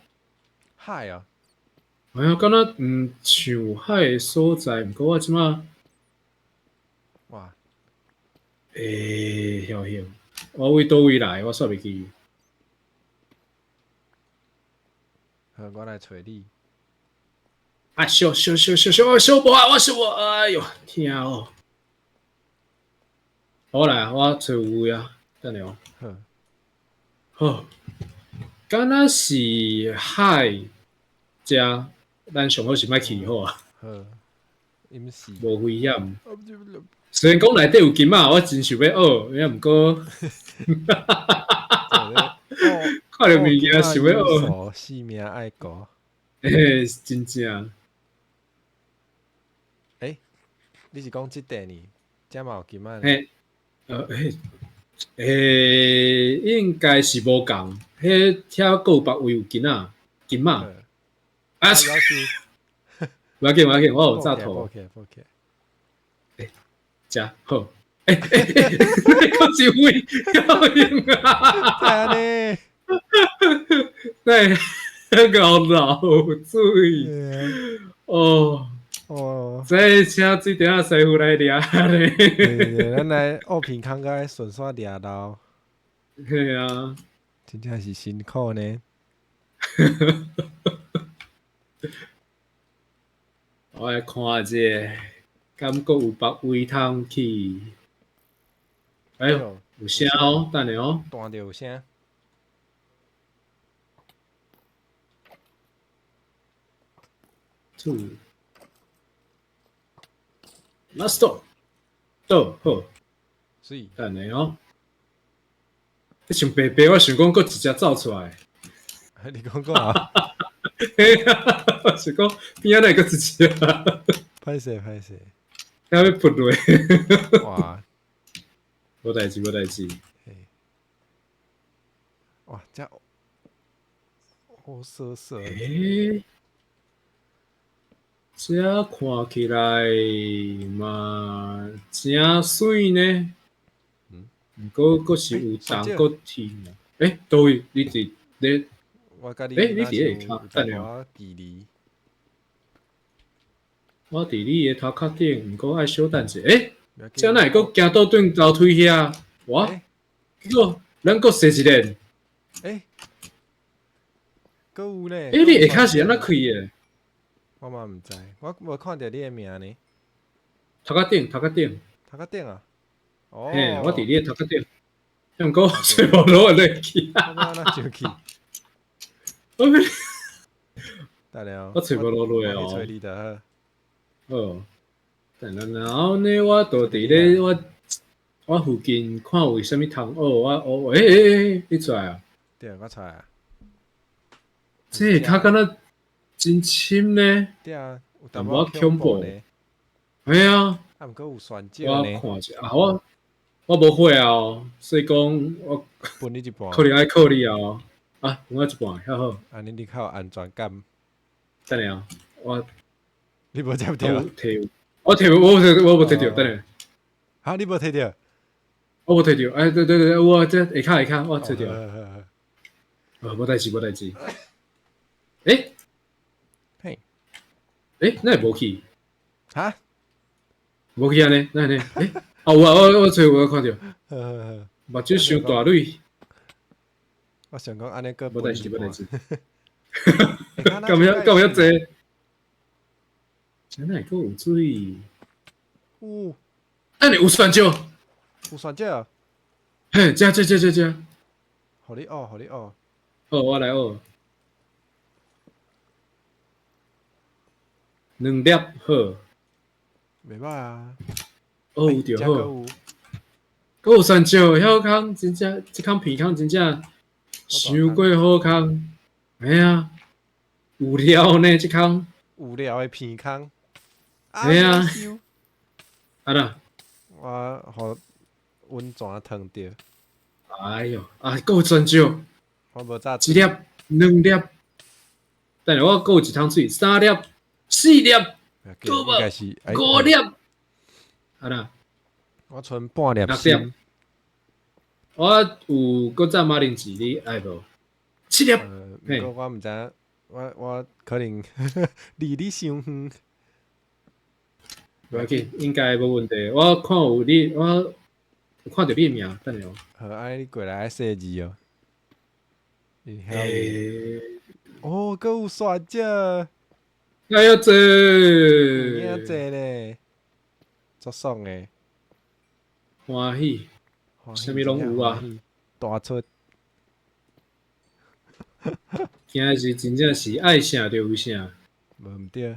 海哦。哎呀，敢若毋像海的所在，毋過我這馬。哇。欸，曉曉，我為佗位來，我煞袂記。好，我來揣你。啊！燒燒燒燒燒燒無啊！我燒無，哎喲，疼哦！好來，我揣有位啊，等下哦。好。好，敢若是海遮，咱上好是莫去好啊。好，毋是。無危險。雖然講內底有金仔，我真想欲學，抑毋過，看著物件想欲學。性命愛顧。欸，真正。欸，你是講這塊呢？遮嘛有金仔？嘿，欸，應該是無仝，彼遐閣有別位有金仔，金仔。啊！無要緊，無要緊，我有炸頭。欸，遮好。欸欸欸，閣一位，夠用啊！安呢？對，熬老水。哦哦，這請水埕仔師傅來掠咧。對，咱來烏坪空個順線掠撈。嘿啊，真正是辛苦呢。我來看一下，敢閣有別位通去？哎喲，有聲哦，等下哦。彈著有聲。 Two, last 倒好。水。等下哦。你像白白，我想講閣一隻走出來。你講講啊？我想講邊仔來閣一隻？歹勢歹勢。遐欲噗落。哇！無代誌，無代誌。哇！這烏色色。欸，這看起來嘛誠媠呢。嗯。毋過閣是有重閣天。欸，佗位？你佇咧？我佮你欸，你佇咧下跤？等下。距離。我佇你的頭殼頂，毋過愛小等者。欸，這哪會閣行倒轉樓梯遐？哇！結果咱閣踅一輪。欸，閣有咧。欸，你下跤是按怎開的？我嘛毋知，我無看著你的名呢。頭殼頂，頭殼頂。頭殼頂啊！哦。嘿，我佇你的頭殼頂。毋過揣無落落去。我按怎上去？我等下，我揣無落落哦。我去揣你就好。好，等下，然後呢，我就佇咧我附近看有啥物通學，我學，欸欸欸，你出來啊？對，我出來啊。這下跤敢若真深呢？對啊，有淡淡薄薄恐怖呢。嘿啊。啊，毋過有旋石我呢。看者啊，我無火啊，所以講我分你一半。可能愛靠你啊。啊，分我一半，遐好。按呢你較有安全感。等下啊，我。你無接著？摕，我摕，我摕，我無摕著，等下。哈，你無摕著？我無摕著，哎，對對對，我這下跤下跤，我摕著。哦，無代誌，無代誌。欸？嘿。欸，哪會無去？哈？無去按呢？哪按呢？欸？啊有啊，我揣有，我看著。目睭傷大蕊。我想講按呢閣無代誌，無代誌。敢有遐敢有遐濟？這哪會閣有水？有。等下有旋石。有旋石。嘿，這這這這這。予你學，予你學。好，我來學。兩粒好。袂歹啊。哦，有著好。閣有旋石，遐空真正，這空鼻空真正傷過好空。嘿啊，有料呢，這空。有料的鼻空。嘿啊。啊啦。我予溫泉燙著。哎喲，啊，閣有旋石。我無早。一粒、兩粒，等下我閣有一桶水，三粒、四粒，應該是五粒。啊啦。我賰半粒心。我有閣早馬鈴薯，你愛無？七粒。毋過我毋知影，我可能離你傷遠。無要緊，應該無問題。我看有你，我有看著你的名，等下哦。好，按呢你過來愛細字哦。欸。哦，閣有旋石。哎呀，濟。有影濟呢，足爽的。歡喜，啥物攏有啊。大出。今日是真正是愛啥就有啥。無毋對，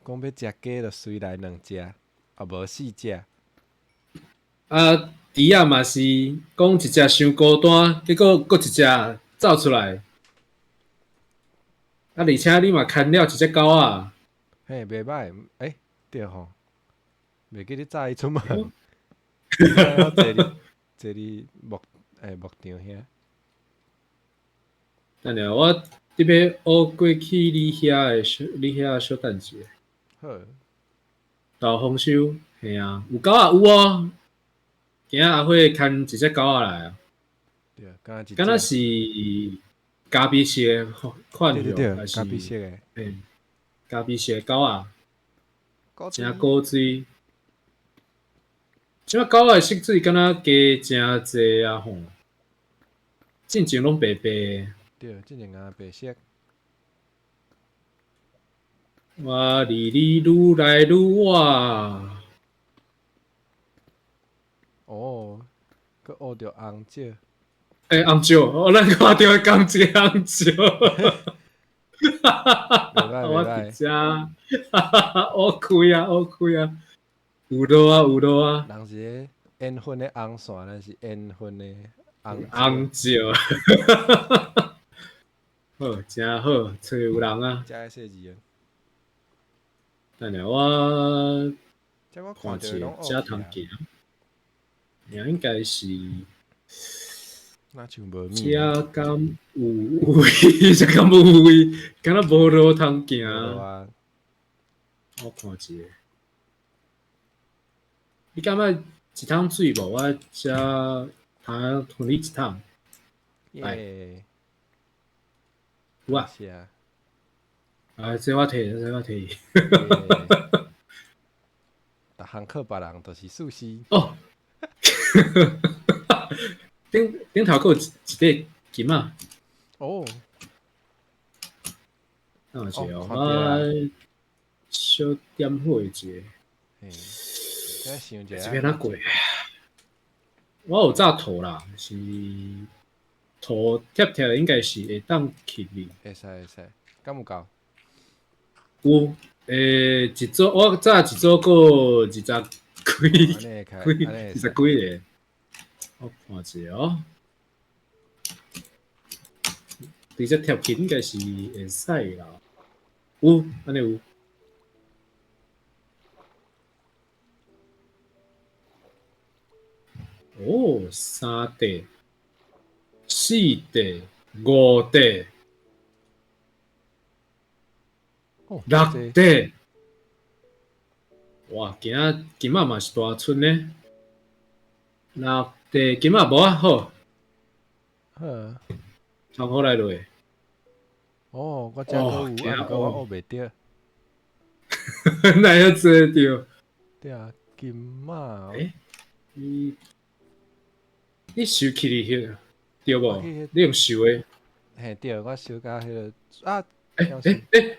講欲食雞就隨來兩隻，啊無四隻。啊，豬仔嘛是講一隻傷孤單，結果閣一隻走出來。啊，而且你嘛牽了一隻狗仔。嘿，袂歹，欸，對吼，袂記得載伊出門。我坐佇牧場遐。等下，我這欲學過去你遐的小，你遐小等一下。好。大豐收，嘿啊，有狗仔有哦。今仔阿火牽一隻狗仔來啊。對，敢若敢若是咖啡色的款對對對，還是咖啡色的。嘿，咖啡色的狗仔，誠古錐。這擺狗仔的色水敢若加誠濟啊吼，進前攏白白的。對，進前敢若白色。我離你愈來愈遠。哦，閣學著紅石。欸，紅石，哦，咱看著仝一个紅石。我佇遮，學開啊，學開啊，有路啊，有路啊。人是咧緣分的紅線，咱是緣分的紅紅石。好，誠好，揣有人啊。遮細字啊。等下我看一下，遮通行。應該是。若像無物。遮敢有位？遮敢無位？敢若無路通行。我看一下。你感覺一桶水無？我遮通分你一桶。耶。有啊。是啊。啊，這我摕，這我摕。行靠別人就是寿司。哦，頂頂頭閣有一塊金仔。哦。那是哦，我小點火一下。嘿，想一下。這邊哪過？我有紮塗啦，是塗貼貼應該是會當去哩。會使會使，敢有夠？有，一組我紮一組，閣二十幾，幾二十幾个。我看一下哦，直接貼去應該是會使啦。有，按呢有。哦，三塊、四塊、五塊、六塊，哇！今仔金仔嘛是大春呢。六塊金仔無啊，好。好。從好來落。哦，我遮閣有，啊，毋過我學袂著。哪會做著？對啊，金仔。欸，你收起哩彼對無？你用收的？嘿，對，我收甲彼个啊。欸，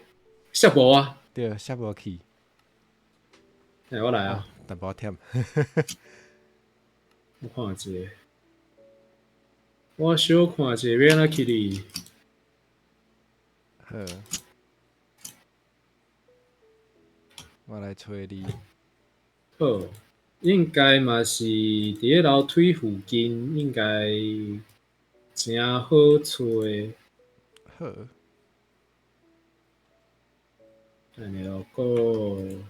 攝無啊？對，攝無去。欸，我來啊。淡薄忝。我看一下，我小看一下欲按怎去哩。好，我來揣你。好，應該嘛是佇咧樓梯附近，應該誠好揣。好。按呢囉，閣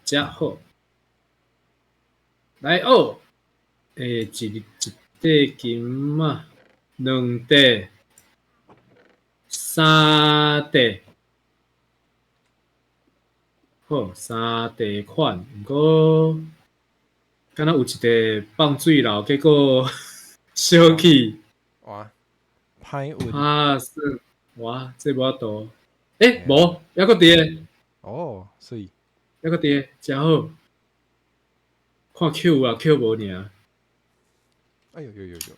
遮好。來哦，欸，一塊金仔，兩塊，三塊，好，三塊款。毋過，敢若有一塊放水流，結果燒去。哇，歹運。啊，是，哇，這無法度。欸，無，猶閣佇咧。哦，媠。猶閣佇咧，誠好。看 Q 啊，Q 無爾。哎呦呦呦呦！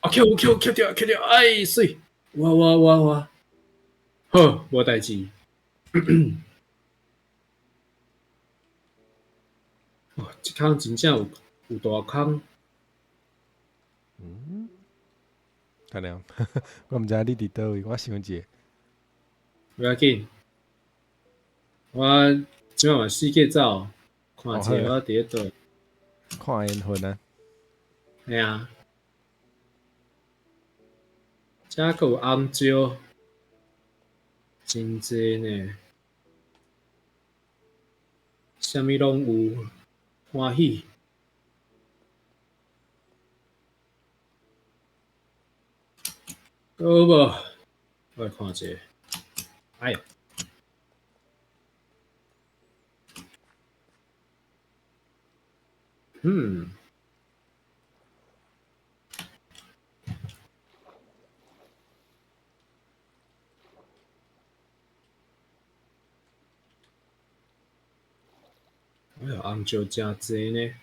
啊，Q 有 Q Q 著 Q 著，哎，媠！哇哇哇哇！好，無代誌。哇，這空真正有大空。嗯。等下，我毋知影你佇佗位，我想一下。無要緊，我這擺嘛四界走，看一下我佇咧佗。看緣分啊！嘿啊，遮閣有紅椒，真濟呢，啥物攏有，歡喜。好無？我來看一下。哎呀！嗯。哎呀，紅椒誠濟呢。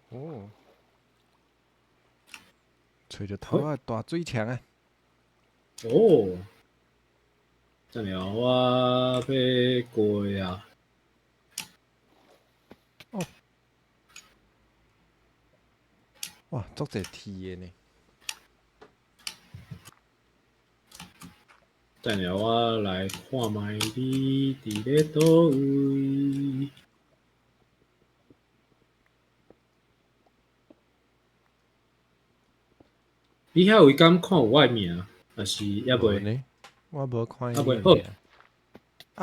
哦。揣著頭仔大水牆啊！哦。等下我欲過啊。哦。哇，足濟鐵的呢。等下我來看覓你佇咧佗位。你遐位敢看有我的名？還是猶未？呢？我無看猶未好。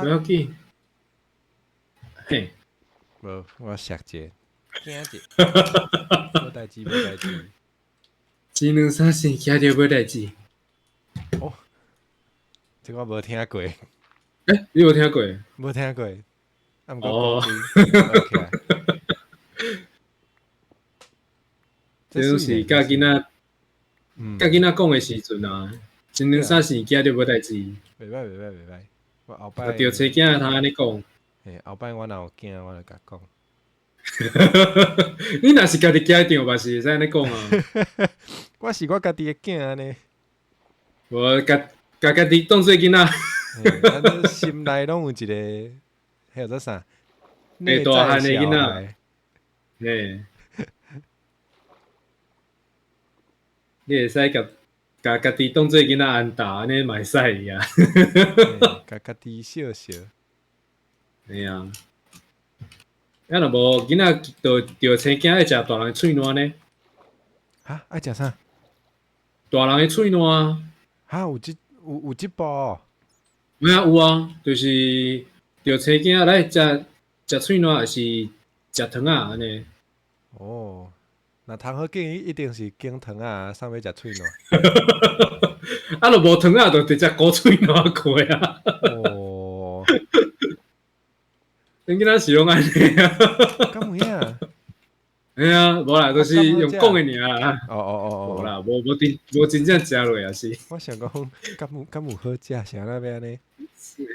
無要緊。嘿。無，我摔一下，驚一下。無代誌，無代誌。一兩三四，驚著無代誌。哦，這個我無聽過。欸，你無聽過？無聽過。啊，毋過哦。這攏是教囡仔，教囡仔講的時陣啊，一兩三四驚著無代誌。袂歹，袂歹，袂歹。我後擺著揣囝通按呢講。嘿，後擺我若有囝，我就共講。你若是家己家長嘛是會使按呢講啊。我是我家己的囝呢。無共共家己當做囡仔。咱心內攏有一個，彼叫做啥？內大漢的囡仔。嘿。你會使共共家己當做囡仔安搭，按呢嘛會使啊。共家己笑笑。嘿啊。啊，若無囡仔著青囝愛食大人的喙瀾呢？哈？愛食啥？大人的喙瀾啊！哈？有這步？有啊有啊，就是著青囝來食食喙瀾，抑是食糖仔按呢。哦，若通好建議，一定是揀糖仔，啥欲食喙瀾？啊，若無糖仔，就直接糊喙瀾過啊。哦。恁囡仔是攏按呢啊？敢有影？嘿啊，無啦，就是用講的爾啦。哦。無啦，無真正食落也是。我想講，敢有好食？啥物欲按呢？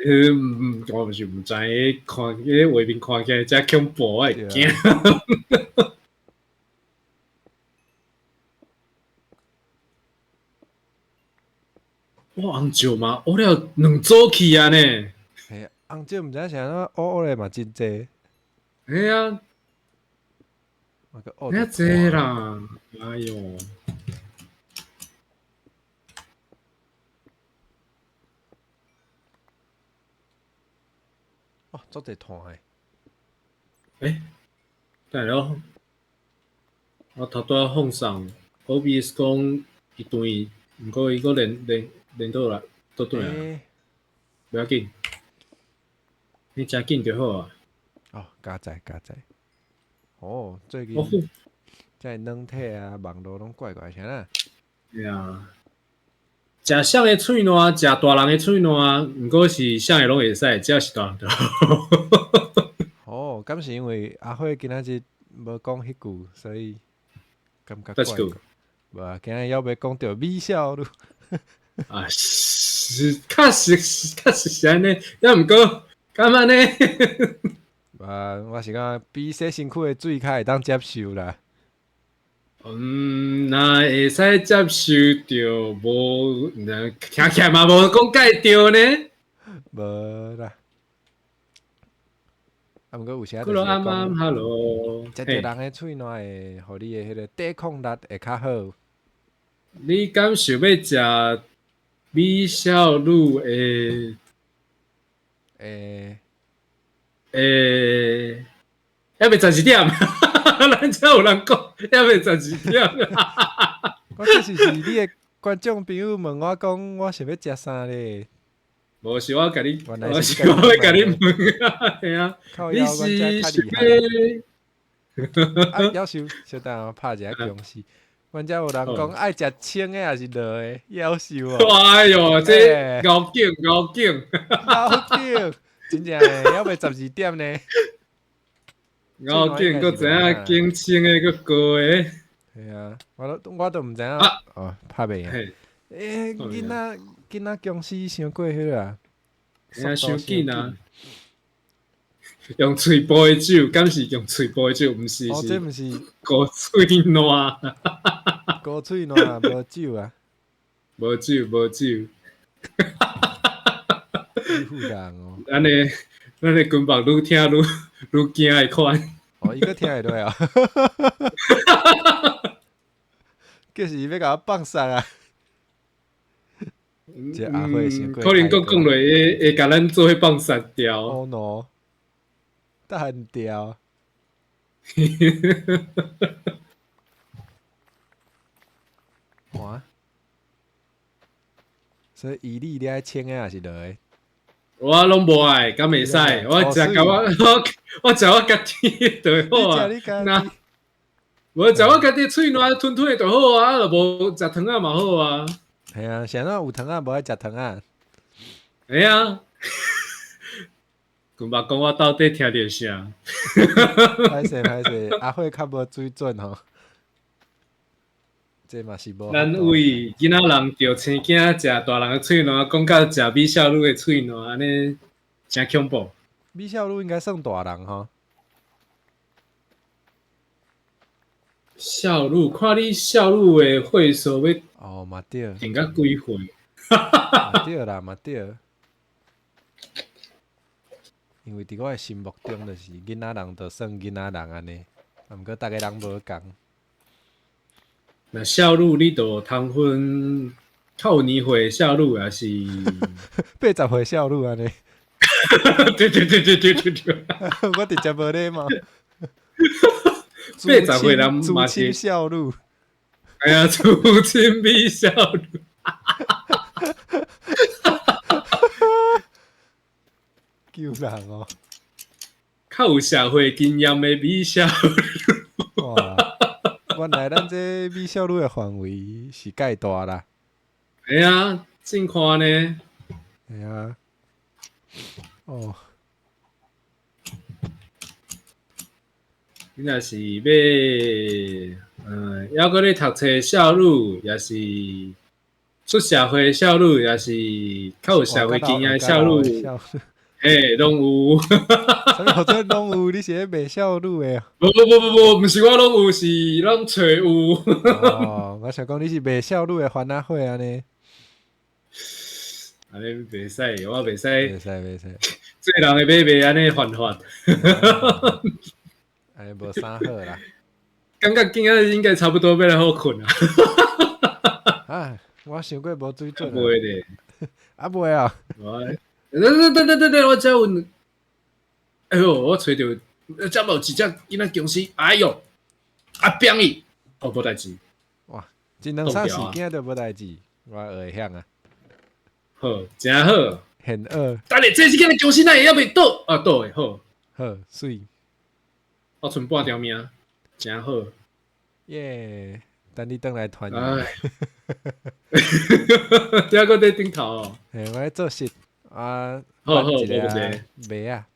嗯，我嘛是毋知，看彼畫面看起來遮恐怖，我會驚。哇，紅石嘛，烏了兩組去啊呢。嘿，紅石毋知啥怎烏烏的嘛真濟。嘿啊。遐濟啦，哎喲。哦，足濟炭的。欸，等下咯，我頭拄仔放送，OBS 講伊斷，毋過伊閣連倒來，倒轉來，無要緊，你誠緊就好啊。哦，加載加載。哦，最近這軟體啊，網路攏怪怪，啥啦？對啊，食啥个喙瀾，食大人的喙瀾，毋過是啥个攏會使，只要是大人就好。哦，敢是因為阿火今仔日無講彼句，所以感覺怪怪。無啊，今日猶未講著美少女。啊，是確實確實是按呢，抑毋過敢按呢？啊，我是感覺比洗身軀的水較會當接受啦。嗯，若會使接受著無，聽起來嘛無講介著呢。無啦。啊，毋過有時就是講，食著人的喙瀾會，予你的彼個抵抗力會較好。你敢想欲食美少女的？欸。欸，猶未12點，咱遮有人講，猶未12點。我這是你的觀眾朋友問我講，我想欲食啥咧？無是我共你，我是我欲共你問啊，嘿啊，你是想欲？啊，夭壽，小等我拍一下公司。阮遮有人講愛食清的抑是濁的？夭壽哦！哎喲，這𠢕景𠢕景𠢕景，真正的，猶未12點呢。𠢕景，閣知影揀清的，閣高的。嘿啊，我都毋知影。哦，拍袂贏。欸，囡仔公司傷過彼個啊？欸，傷緊啊！用喙部的酒，敢是用喙部的酒？毋是，哦，這毋是糊喙瀾。糊喙瀾，無酒啊！無酒，無酒。你富人哦！按呢，咱的軍目愈聽愈驚的款。哦，伊閣聽會落啊！就是欲共我放殺啊！這阿火傷過可能閣講落會共咱做伙放殺掉。Oh no！彈掉。哇！所以伊你愛清的抑是濁的？我攏無愛，敢會使？我食共我我食我家己就好啊。那無食我家己喙瀾吞吞的就好啊，啊，若無食糖仔嘛好啊。係啊，啥怎有糖仔無愛食糖仔？會啊。軍爸講我到底聽著啥？歹勢歹勢，阿火較無水準吼。這嘛是無。咱為囡仔人著青囝食大人的喙瀾，講到食美少女的喙瀾，按呢誠恐怖。美少女應該算大人吼。少女，看你少女的歲數欲哦，嘛對。定甲幾歲？嘛對啦，嘛對。因為佇我的心目中，就是囡仔人就算囡仔人按呢，啊，毋過逐个人無仝。若少女你就通分較有年歲少女，抑是80歲少女按呢？對對對對對對對，我直接無禮貌。80歲人嘛是少女。哎呀，竹青美少女。救人哦！較有社會經驗的美少女。哇！原來咱這美少女的範圍是蓋大啦。哎呀，真寬呢。哎呀，哦。你若是欲，猶閣咧讀冊少女，抑是出社會少女，抑是較有社會經驗少女。嘿，攏有，啥物號做攏有？你是咧賣少女的？無無無無無，毋是我攏有，是攏揣有。哦，我想講你是賣少女的番仔花按呢。按呢袂使，我袂使。袂使袂使。做人的買賣按呢犯法。按呢無啥好啦。感覺今仔應該差不多欲來好睏啊。啊，我傷過無水準。袂咧。啊袂啊。等等等等等等，我遮有，哎喲，我揣著，遮嘛有一隻囡仔僵屍，哎喲，啊扁伊，哦，無代誌。哇，一兩三四驚就無代誌，我會曉啊。好，誠好。現學。等下，這是囡仔僵屍，哪會猶未倒？啊，倒的好。好，媠。我賰半條命，誠好。耶，等你轉來團圓。這閣佇頂頭哦。嘿，我咧做事。啊，好好，無問題。袂啊，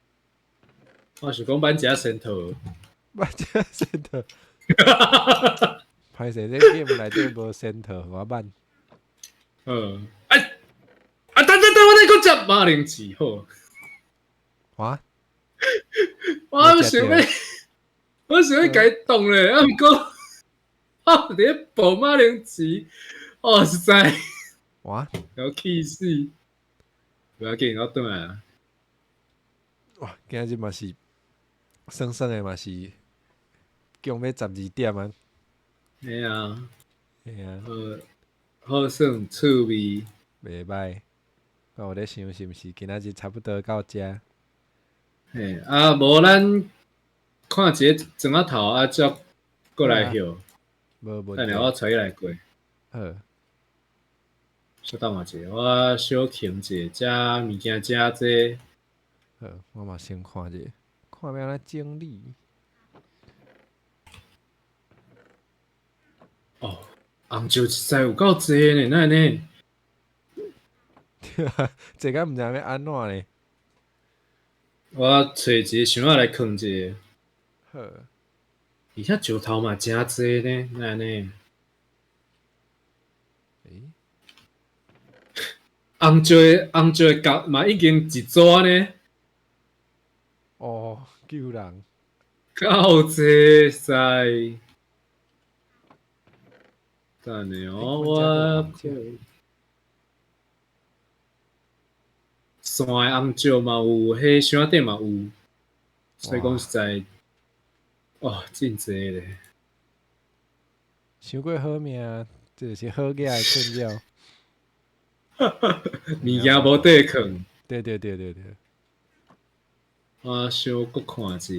我想講挽一下仙桃，挽一下仙桃。歹勢，這 game 內底無仙桃，我挽。嗯，哎，啊，等等等，我咧閣食馬鈴薯好。哇！我想欲，我想欲共伊擋咧，啊，毋過，啊，佇咧爆馬鈴薯，哦，實在，哇！予氣死！無要緊，我轉來啊！哇，今仔日嘛是算算的嘛是，強欲12點啊！嘿啊，嘿啊，好耍趣味，袂歹。我有咧想是毋是今仔日差不多到遮？嘿，啊，無咱看一个砖仔頭啊，才過來歇。無問題。等下我揣起來過。好。小等我一下，我小停一下，遮物件誠濟。好，我嘛先看者，看欲按怎整理。哦，紅石實在有夠濟呢，哪會按呢？對啊，這個毋知欲按怎呢？我揣一个箱仔來囥一下。好。而且石頭嘛誠濟呢，哪會按呢？欸？紅石的角嘛已經一組呢。哦，救人！夠濟塞。等下哦，我山的紅石嘛有，彼箱仔頂嘛有，所以講實在，哦，真濟咧。傷過好命，這就是好額的困擾。物件無地囥。對對對對對。我小閣看一下，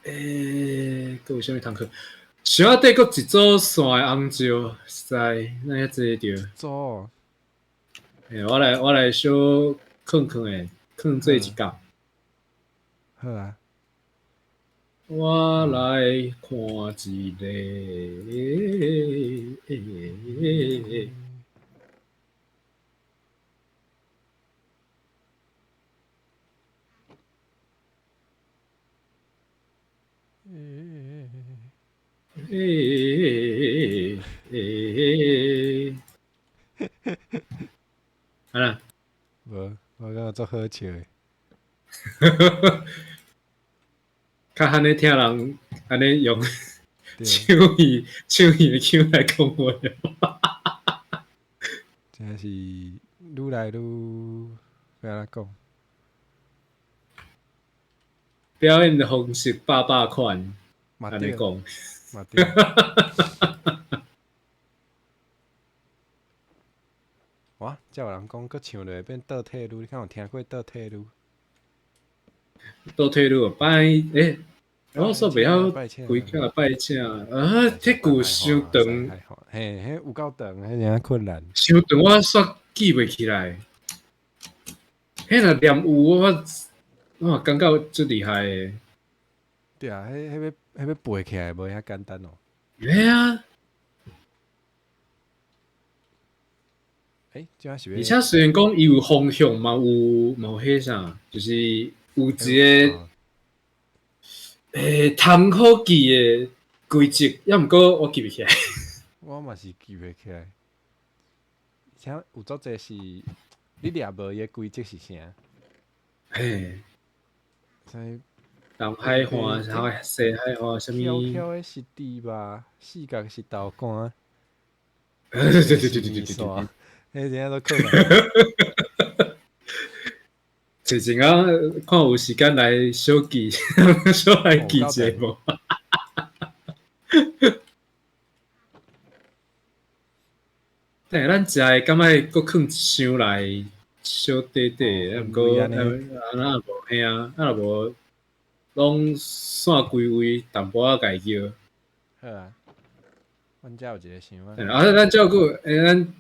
欸，閣有啥物通去？箱仔底閣一組线的紅石，實在哪遐濟著。一組。欸，我來小囥囥的，囥做一角。好啊。我來看一下。欸，好啦，無，我感覺足好笑的。較按呢聽人按呢用手語手語的腔來講話。真是愈來愈欲按怎講？表演的方式百百款，按呢講。嘛對。哇！遮有人講，閣唱落變倒退嚕，你敢有聽過倒退嚕？倒退嚕，拜欸，我煞袂曉規個拜請啊！這句傷長，嘿，彼有夠長，彼爾困難。傷長我煞記袂起來。彼若念有我，我感覺足厲害的。對啊，彼彼欲彼欲背起來無遐簡單哦。嘿啊。欸，這是而且雖然講伊有方向，嘛有嘛有彼啥，就是有一個通好記的規則，抑毋過我記袂起來。我嘛是記袂起來，而且有足濟是你掠無伊的規則是啥？嘿，啥物南海岸、西海岸，啥物？翘翘的是豬肉，四角是豆干。對對對對對對對。彼真正都困難。最近啊，看有時間來小記，小來記一下無？但咱食的敢愛閣囥一箱來小塊塊，啊，毋過啊，若無嘿啊，啊若無攏散規位，淡薄仔家叫。好啊，阮遮有一個箱啊。啊，咱遮閣欸，咱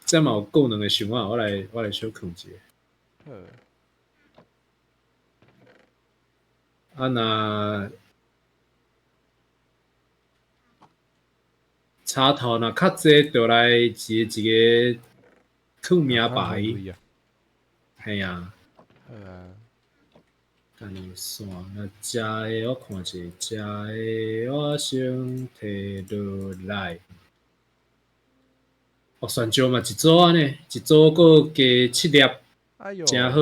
遮嘛有夠兩個箱仔，我來小囥一下。好。啊，若插頭若較濟，就來一個一個囥名牌。嘿啊。好啊。等下線，若食的我看者，食的我先提落來。哦，蒜椒嘛一組按呢，一組閣加七粒，哎喲，誠好。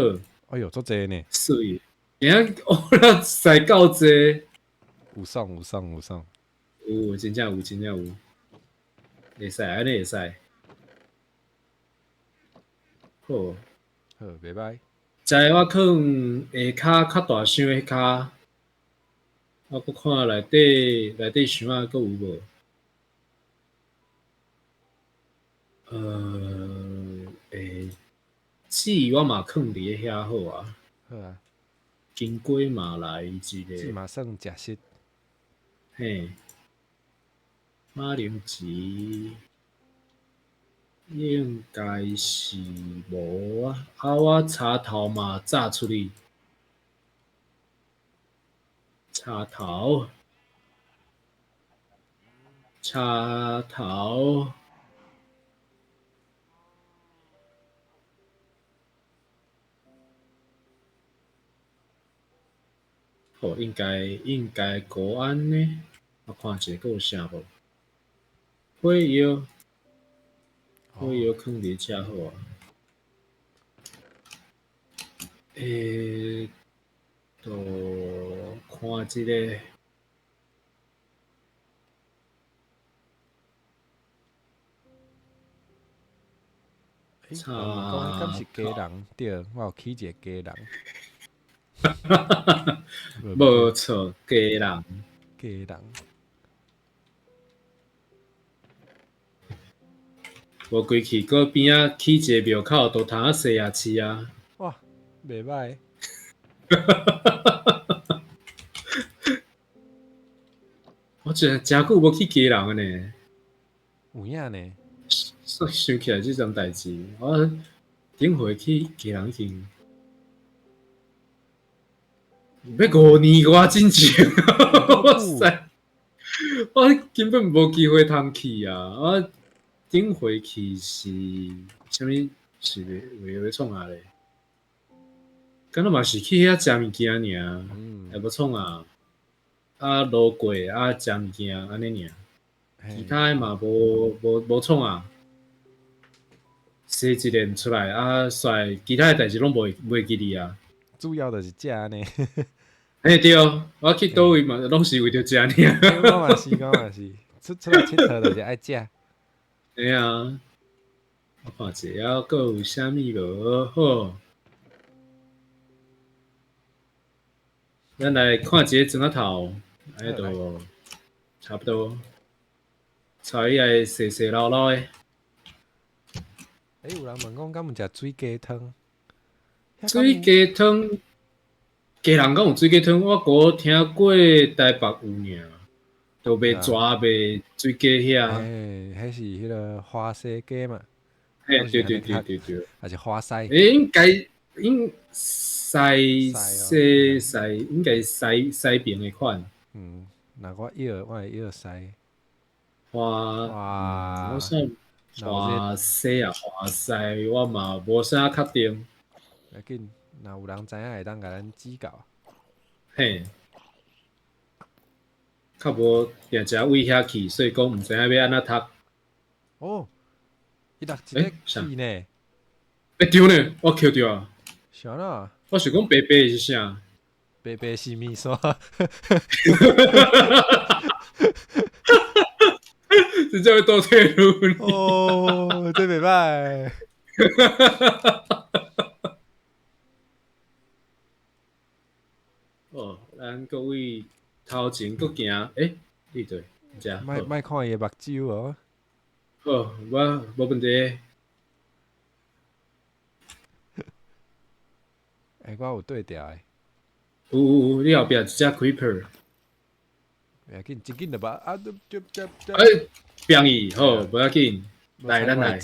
哎喲，足濟呢。媠，今仔我使夠濟。有送有送有送。有，真正有，真正有。會使，按呢會使。好。好，袂歹。食的我囥下跤較大箱的彼跤，我閣看內底內底箱仔閣有無？紙我嘛囥佇咧遐好啊。好啊。金瓜嘛來一個。紙嘛算食食。嘿。馬鈴薯應該是無啊，啊我柴頭嘛炸出去。柴頭，柴頭。好，應該閣按呢，我看一下閣有啥無？火藥，火藥囥佇遮好啊。就看這個。欸，講敢是家人？對，我有起一個家人。無錯，家人。家人。無規氣，閣邊仔起一個廟口，都通仔西亞市啊！哇，袂歹。我真誠久無去基隆啊呢。有影呢？煞想起來這樁代誌，我頂回去基隆已經欲5年外進前，哇塞！我根本無機會通去啊！我頂回去是啥物？是為欲創啥咧？敢若嘛是去遐食物件爾，也無創啊。啊，路過啊，食物件按呢爾，其他的嘛無無無創啊。西洗一輪出來啊，煞其他的代誌攏袂記得啊。主要就是食呢。嘿對，我去佗位嘛，攏是為著食爾。我嘛是，我嘛是，出來𨑨迌就是愛食。嘿啊，我看者猶閣有啥物無好。咱來看一下磚仔頭，哎都差不多，炒起來細細老老的。欸，有人問講，敢有食水雞湯？水雞湯，家人敢有水雞湯？我閣聽過台北有爾，都賣蛇賣水雞遐。欸，彼是彼个花生雞嘛？欸，對對對對對，還是花西？欸，應該應西西西，應該西西邊的款。嗯，若我舀，我會舀西。花，我算花西啊，花西，我嘛無啥確定。要緊，若有人知影，會當共咱指教。嘿，較無定定為遐去，所以講毋知影欲按怎讀。哦，伊落一個去呢？欸，對呢，我抾著啊。啥啦？我想講白白是啥？白白是麵線。真正欲倒退路。哦，這袂歹。哦，咱各位頭前閣行，欸，你對，遮。莫看伊的目睭哦。好，我無問題。欸，我有對調的。有有有，你後壁一隻 creeper。袂要緊，真緊就把啊！欸，變伊好，無要緊，來，咱來。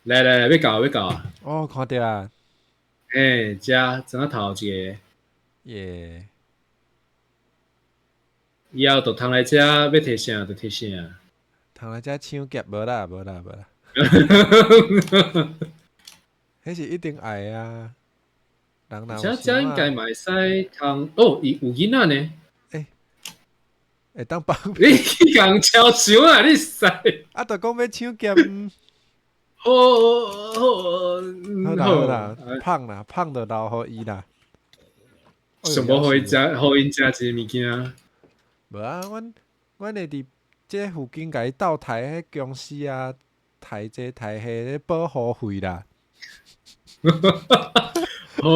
來來來，欲到欲到啊！哦，看著啊！欸，遮磚仔頭一个。耶！以後就通來遮，欲提啥就提啥。通來遮搶劫無啦，無啦，無啦。彼是一定愛的啊！人若遮遮應該嘛會使通哦，伊有囡仔呢。欸，會當幫你去共超想啊！你使啊，就講欲搶劫。好，好，好啦好啦，胖啦，胖就留予伊啦。上無予伊食，予𪜶食一个物件。無啊，阮會佇這附近共伊鬥刣彼僵屍啊，刣這刣彼咧保護費啦。好，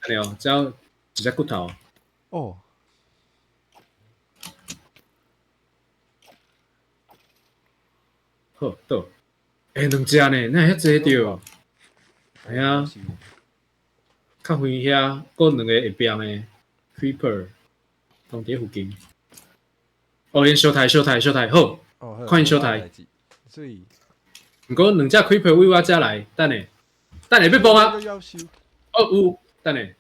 按呢哦，這一隻骨頭。哦。好，倒。欸，兩隻呢，哪會遐濟著？系啊，較遠遐，閣兩個會變的 creeper，攏佇附近。哦，𪜶相刣，相刣，相刣，好，看𪜶相刣。水。毋過兩隻 creeper 為我遮來，等下，等下欲崩啊！哦，有，等下。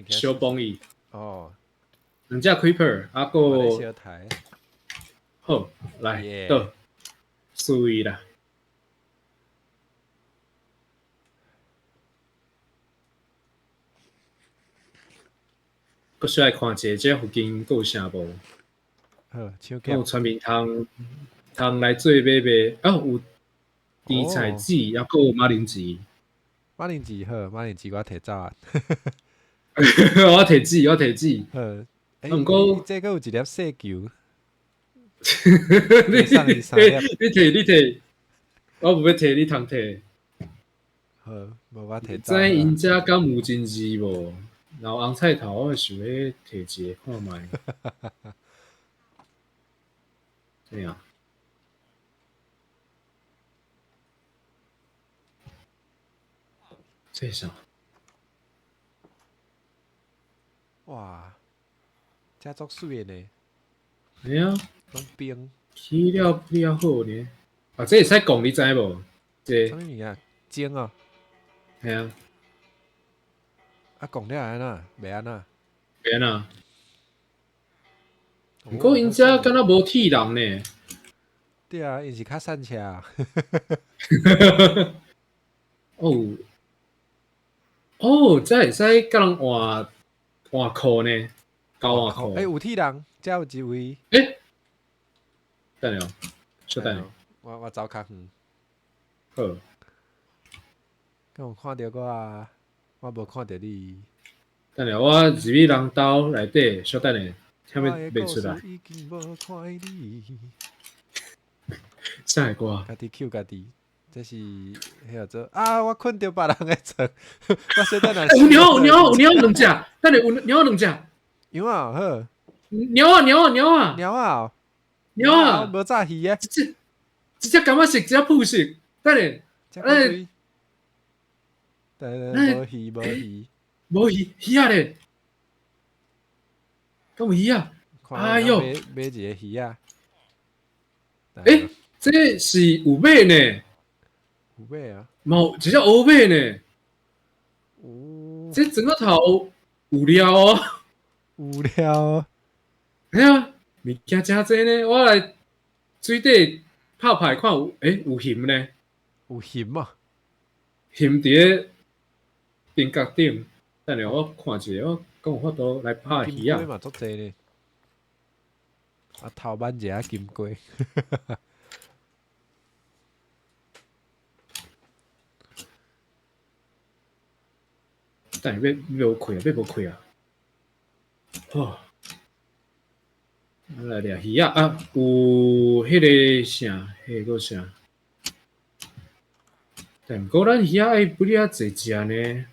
相崩伊。哦。兩隻 creeper，啊，閣。相刣。好，來，倒，水啦。閣小來看一下，這附近閣有啥無？好，有村民通通來做買賣，啊，有甜菜籽，抑閣有馬鈴薯。馬鈴薯好，馬鈴薯我提走啊。我提子，我提子。好，欸，毋過這閣有一粒細球。你你提你提，我無欲提，你通提。好，無我提走。知𪜶遮敢有真字無？然後紅菜頭，我想欲提一个看覓。對啊。這是啥？哇，這足媠的呢。嘿啊。攏冰。起了比較好呢。啊，這會使講你知無？這。啥物物件？蒸哦。嘿啊。啊，講了按怎？袂按怎？袂按怎？毋過𪜶遮敢若無鐵人呢？對啊，𪜶是較散車。哦，哦，這會使佮人換換褲呢？交換褲。欸，有鐵人，遮有一位。欸，等下，稍等下。我走較遠。好。敢有看著我啊？我無看著你。等下我入去人兜內底，小等下，啥物袂出來？啥个歌？家己 Q 家己，這是彼號做啊！我睏著別人的床，我小等下。有貓有貓有貓兩隻，等下有貓兩隻。有啊，好。貓啊貓啊貓啊！貓啊！貓啊！無炸魚啊！一隻一隻柑仔色，一隻褐色。等下，欸，等下，無魚無魚，無魚魚仔咧，敢有魚仔？哎喲，買一個魚仔。欸，這是有馬呢？有馬啊？嘛有一隻烏馬呢？哦，這整個頭有料哦，有料。嘿啊，物件誠濟呢，我來水底拍拍看有，欸，有熊呢？有熊啊？熊佇咧冰角頂，等下我看一下，我敢有法度來拍魚仔。金龜嘛足濟呢，啊頭挽一下金龜。等下欲無開啊，欲無開啊！哦，來掠魚仔啊，有彼个啥，彼个啥？但毋過咱魚仔愛不哩仔濟食呢。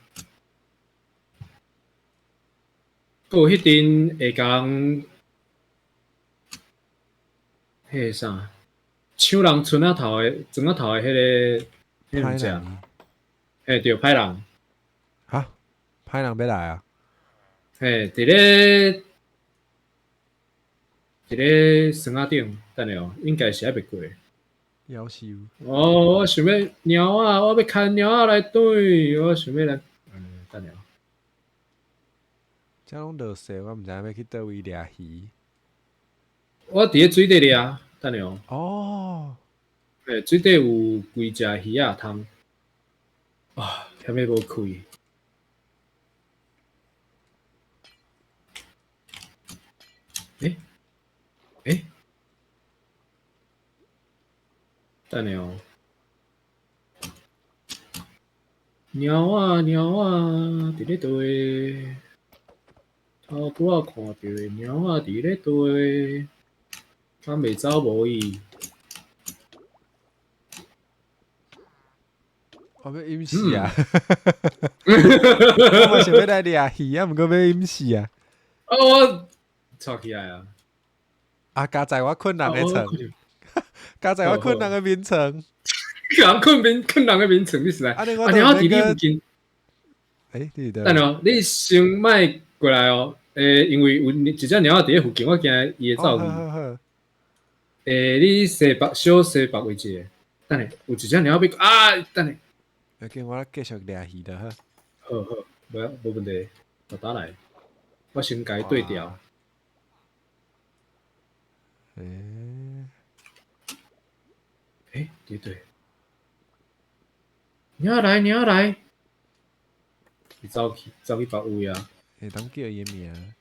閣有彼陣會共人，彼个啥，搶人村仔頭的庄仔頭的彼个，彼个毋是？嘿，對，歹人。哈？歹人欲來啊？嘿，佇咧山仔頂，等下哦，應該是猶未過。夭壽。哦，我想欲貓仔，我欲牽貓仔來轉，我想欲來，等下。遮攏落雪，我毋知影欲去佗位掠魚。我佇咧水底掠，等下哦。哦。欸，水底有幾隻魚仔通。啊，欠欲無開。欸？欸？等下哦。貓仔貓仔佇咧佗？頭拄仔看著的貓仔佇咧佗？敢袂走無伊？我欲飲死啊！我嘛想欲來掠魚啊，毋過欲飲死啊！啊！我吵起來啊！啊！佳哉我睏人的床，佳哉我睏人的眠床，人睏眠睏人的眠床，你是來？啊！你我佇你附近。欸，你佇佗？等下，你先莫過來哦。欸，因為有一隻貓仔佇咧附近，我驚伊會走去。欸，你西北小西北位置，等下有一隻貓仔欲啊！等下。要緊，我繼續掠魚就好。好好，無問題，我打來，我先共伊對調。欸？欸，對對。貓仔來，貓仔來。伊走去，走去別位啊。會當叫伊的名。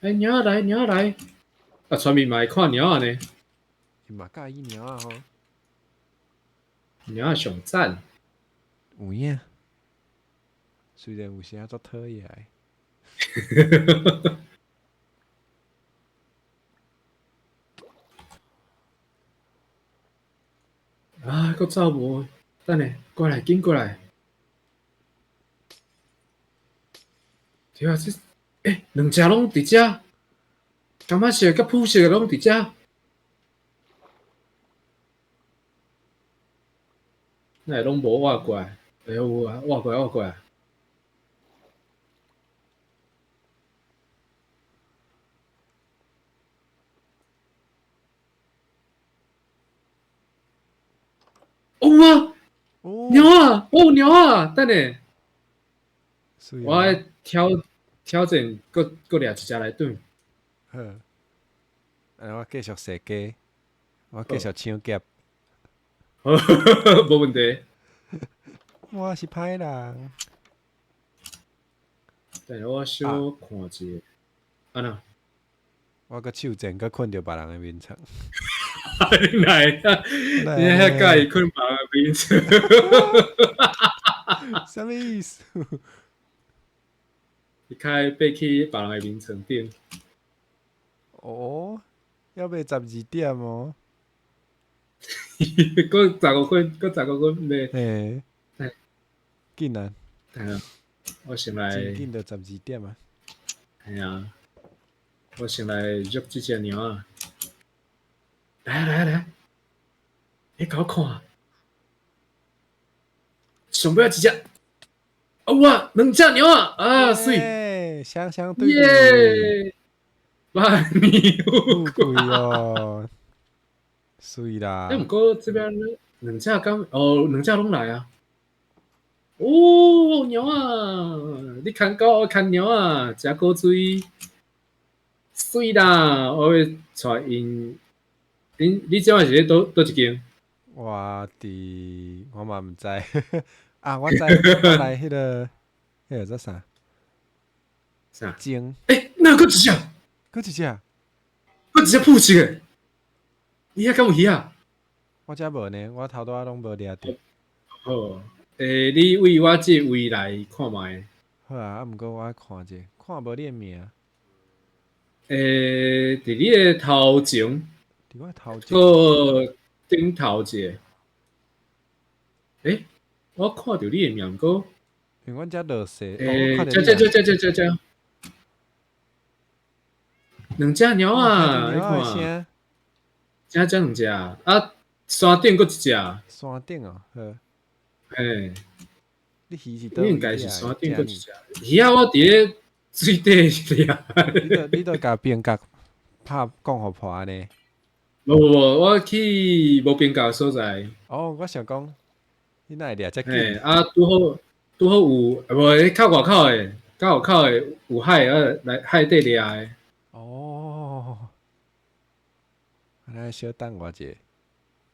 欸，貓仔來，貓仔來。啊，村民嘛會看貓仔呢。伊嘛佮意貓仔吼。貓仔上讚。有影。雖然有時足討厭的。啊！閣走無？等下，過來，緊過來。對啊，這欸，兩隻攏佇遮，柑仔色佮膚色攏佇遮。哪會攏無活過來？欸，有啊，活過來，活過來。有啊，貓仔，哦，貓仔，等下，我愛挑戰，閣掠一隻來轉。好，我繼續射雞，我繼續搶劫。好，無問題。我是歹人。等下我小看一下，按怎？我閣手賤，閣睏著別人的眠床。你來啊？你遐佮意睏別人眠床？啥物意思？你較愛爬去別人的眠床頂。哦，猶未12點哦。閣15分，閣15分袂。嘿。緊啊！係啊，我先來。真緊就12點啊！係啊，我先來捉這隻貓仔。來啊來啊來啊！你共我看，上尾一隻，啊哇，兩隻貓仔啊，媠，雙雙對對，萬年富貴哦，媠啦。欸，毋過這邊兩隻敢哦，兩隻攏來啊。哦，貓仔，你牽狗，我牽貓仔，食果水，媠啦！我欲帶𪜶，你這擺是咧佗一間？我佇，我嘛毋知，啊，我知，我來彼个，彼个叫啥？啥？精。欸，哪有閣一隻？閣一隻？閣一隻撲翼的？你遐敢有魚仔？我遮無呢，我頭拄仔攏無掠著。好。欸，你為我這位來看覓。好啊，啊，毋過我愛看者，看無你的名。欸，佇你的頭前。佇我頭前。閣頂頭一个。欸，我看著你的名，毋過。因為阮遮落雪。欸，這這這這這這這。兩隻貓仔，你看。這這兩隻啊，山頂閣一隻。山頂哦，好。嘿，你魚是應該是山頂閣一隻魚仔，我佇咧水底掠。你都共邊角拍講予破呢？無無無，我去無邊角的所在。哦，我想講，你哪會掠遮緊？嘿，啊，拄好拄好有，無彼較外口的，較外口的有海啊，來海底掠的。哦，來小等我者。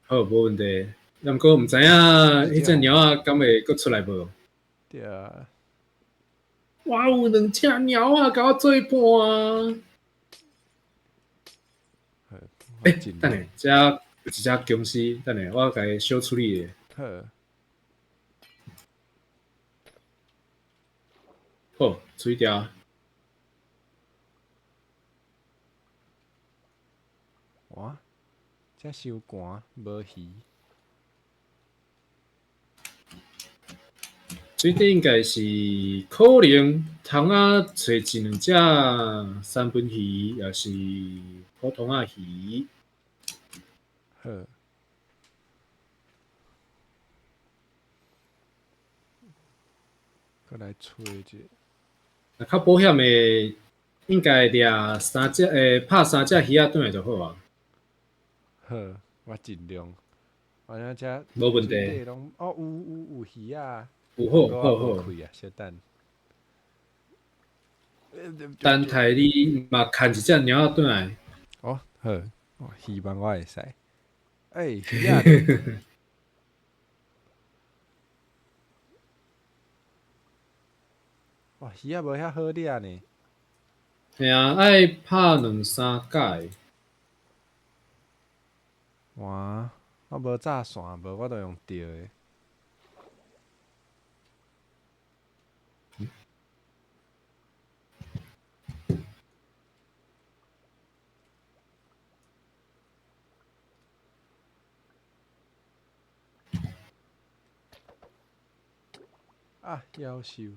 好，無問題。毋過毋知影彼隻貓仔敢會閣出來無？對啊。哇，有兩隻貓仔共我做伴。欸，等下，遮有一隻僵屍，等下我共伊小處理下。好。好，處理掉。哇，遮傷寒，無魚。水底應該是可能通仔揣一兩隻三文魚，抑是普通仔魚。好。閣來揣一下。若較保險的，應該掠三隻，欸，拍三隻魚仔轉來就好啊。好，我盡量。反正遮無問題。哦，有魚仔。有好好好。小等。等待你嘛牽一隻貓仔轉來。哦，好，我希望我會使。欸，魚仔。哇，魚仔無遐好掠呢。嘿啊，愛拍兩三改。哇，我無炸線，無我就用釣的。啊，夭壽！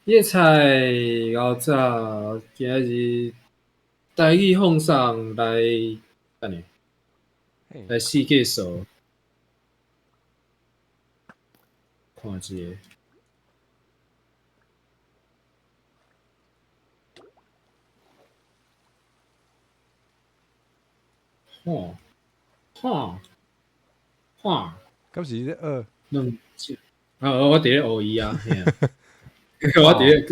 你的菜𠢕早，今仔日台語放送來，等下，來世界數，看一下。吼，吼。哇！敢是咧學？兩隻啊！我佇咧學伊啊，我佇咧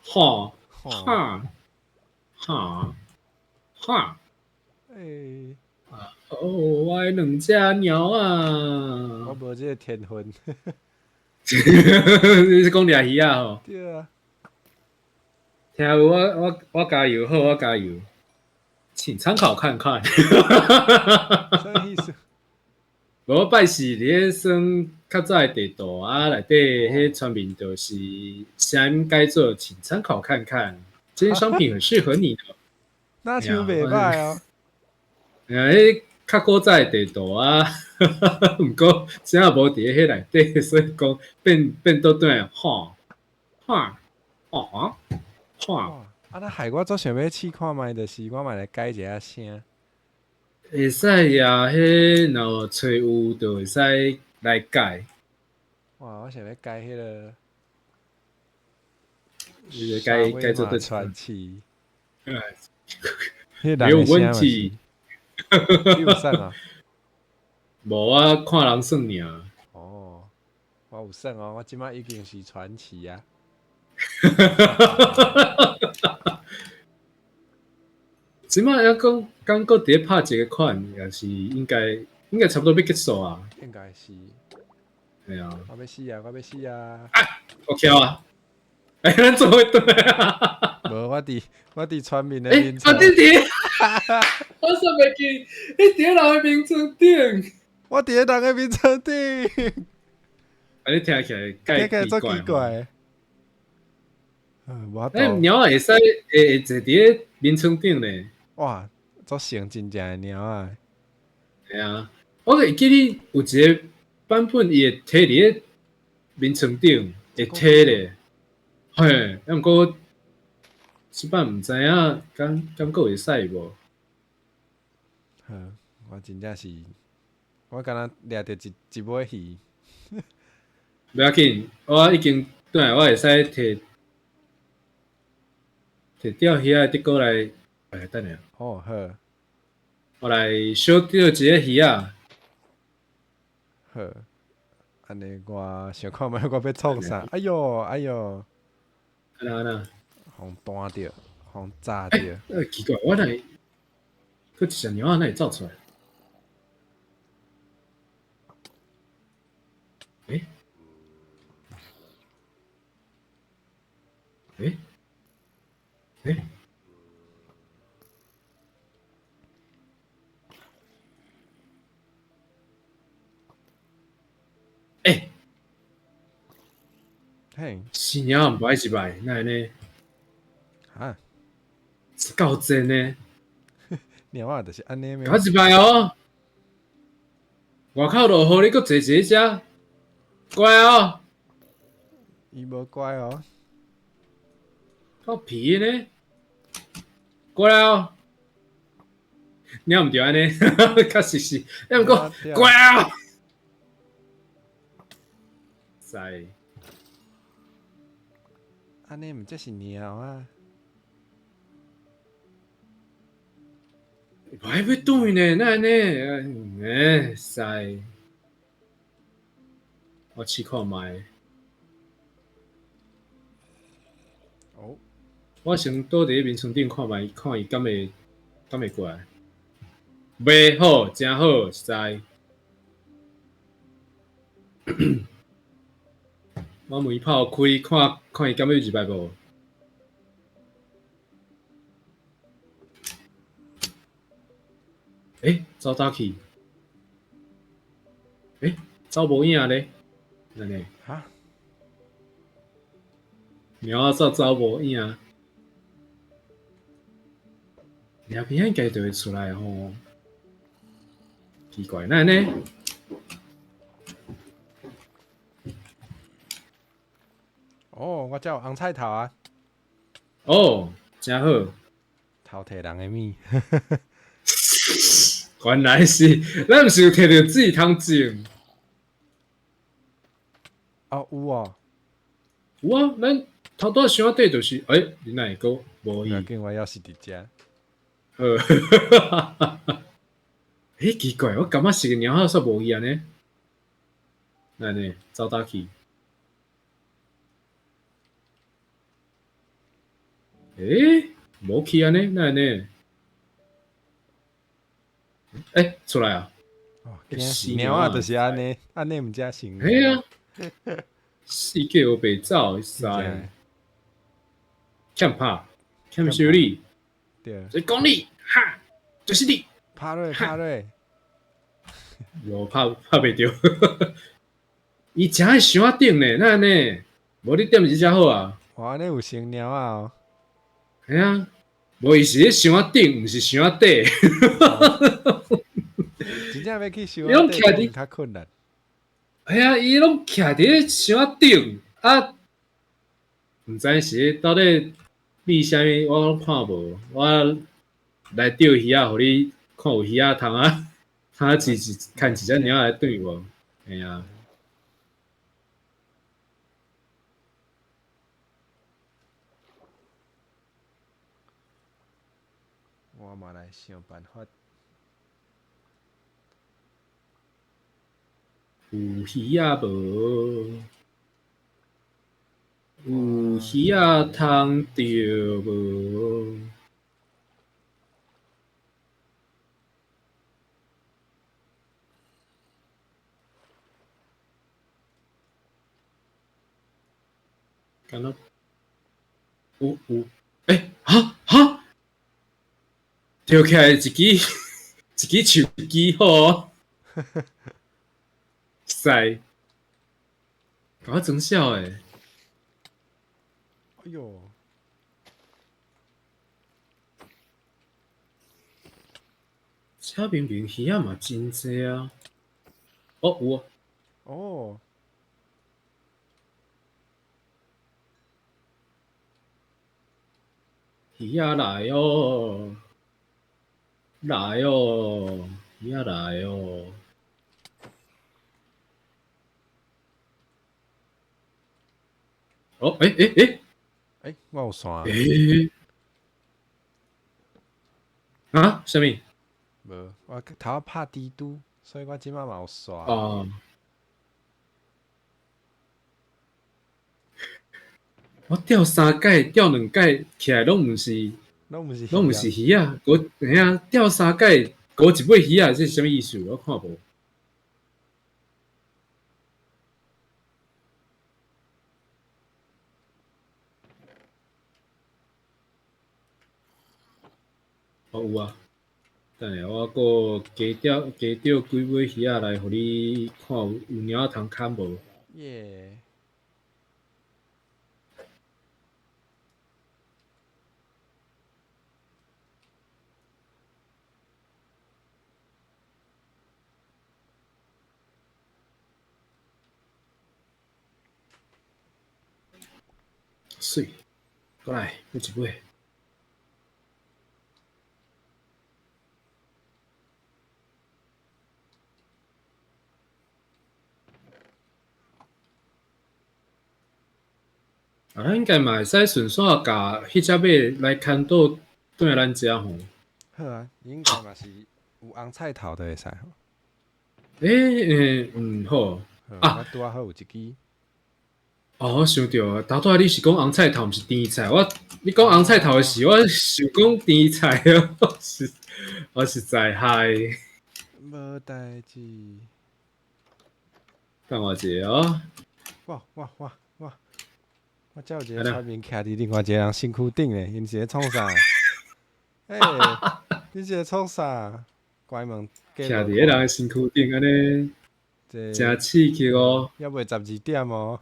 哈哈哈哈！欸！哦，我的兩隻貓啊！我無這个天分。你是講掠魚仔吼？對啊。聽有我加油，好，我加油，請參考看看。啥意思？無拜四佇咧耍較早的地圖啊，內底彼傳面就是聲音改做，請參考看看，這件商品很適合你的。那像袂歹哦。啊，彼較古早的地圖啊，毋過這下無佇咧彼內底，所以講變倒轉來，吼，哈，哦，哈。啊，那害我足想欲試看覓，就是我嘛來改一下聲。會使啊，彼若有揣有就會使來改。哇，我想欲改彼个。改改做對傳奇。沒有問題。你有算啊？無啊，看人算爾。哦，我有算哦，我這擺已經是傳奇啊。這擺抑講剛閣佇咧拍一个款，也是應該差不多欲結束啊。應該是。對啊。我欲死啊！我欲死啊！啊！我翹啊！欸，咱做伙對啊？無，我佇村民的眠床。欸，啊，你佇？我煞袂記，你佇咧人的眠床頂。我佇咧人的眠床頂。啊，你聽起來介奇怪。奇怪。欸，貓仔會使會坐佇咧眠床頂咧？哇，足像真正的貓仔。會啊，我會記得有一個版本，伊會提佇咧眠床頂，會提咧。嘿，啊，毋過這擺毋知影，敢閣會使無？好，我真正是，我敢若掠著一尾魚。袂要緊，我已經轉來，我會使提釣魚仔的結果來，欸，等下。哦，好。我來小釣一個魚仔。好，按呢我想看覓，我欲創啥？哎喲，哎喲。按怎按怎？予彈著，予炸著。欸，奇怪，我哪會，閣一隻貓仔哪會走出來？欸？欸？欸？欸！嘿，死猫仔毋爱入来，哪會呢？啊？是夠真呢？貓仔就是按呢。搞一擺哦！外口落雨，你閣坐一遮，乖哦。伊無乖哦。夠皮呢？過來哦。貓毋著按呢，確實是。抑毋過乖哦。知。按呢毋才是貓啊！我還欲轉呢，哪按呢？欸，使。我試看覓。哦。我先倒佇咧眠床頂看覓，看伊敢會過來。袂好，誠好，實在。我門炮開，看看伊敢欲入來無？欸，走倒去？欸，走無影咧？按呢？哈？貓仔走無影。猫邊應該就會出來吼。奇怪，哪按呢？哦，我這有紅菜頭啊！哦，真好。偷提人的物。原來是，咱毋是有提著水通種？哦，有哦。有啊，咱頭拄仔箱仔底就是，欸，你哪會閣無伊？無要緊，我猶是佇遮。好。欸，奇怪，我感覺是個貓仔煞無去按呢？哪按呢？走倒去？欸，無去按呢？哪按呢？欸，出來啊！哦，貓仔就是按呢，按呢毋才像。嘿啊，四界烏白走，會使。欠拍，欠修理。对。所以讲你，哈，就是你。拍落，拍落。无拍拍袂著。伊真爱箱仔顶呢，哪按呢？无你踮伫遮好啊。哇，按呢有成猫仔哦。嘿啊，无伊是咧箱仔顶，毋是箱仔底。真正欲去箱仔底较困难。嘿啊，伊攏徛伫咧箱仔顶啊，毋知是到底比啥物，我攏看无。我来钓鱼仔，予你看有鱼仔通啊，通啊，一一牵一只猫仔来转无？嘿啊。我嘛来想办法。有鱼仔无？有鱼仔通钓无？敢若有有，欸，哈哈，钓起来一支一支手机好，塞，共我装痟的。哎哟！遮明明鱼仔嘛真济啊！哦，有哦。哦。鱼仔来哦，来哦，鱼仔来哦。哦，欸欸欸！欸，我有线。欸？啊？啥物？无，我头仔拍蜘蛛，所以我这摆嘛有线。哦。我钓三届，钓两届起来拢毋是，拢毋是，拢毋是鱼仔。阁嘿啊，钓三届，阁一尾鱼仔，这是啥物意思？我看无。哦，有啊。等下我阁加钓加钓几尾鱼仔来，予你看有有猫仔通牵无？耶！媠，过来，阁一尾。啊，咱应该嘛会使顺续共彼只马来牵倒转来咱遮吼。好啊，应该嘛是有红菜头就会使吼。欸欸，嗯，好。啊，我拄仔好有一支。哦，我想著啊，头拄仔你是讲红菜头，毋是甜菜。我你讲红菜头的时，我想讲甜菜哦，是，我实在害。无代志。等我一下哦。哇哇哇哇！我遮有一个村民徛伫另外一个人身躯顶咧，𪜶是咧创啥？欸，你是咧创啥？关门。徛伫彼人的身躯顶，按呢，诚刺激哦。犹未12点哦。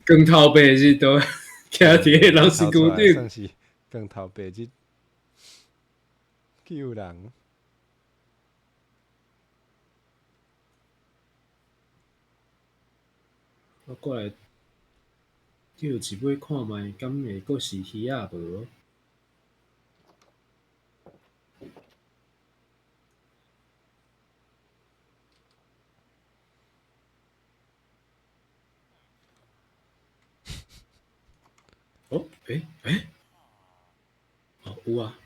光头白日都徛伫彼人身躯顶。算是光头白日救人。我过来钓一尾看觅，敢会阁是鱼仔无？哦，欸欸，哦，有啊，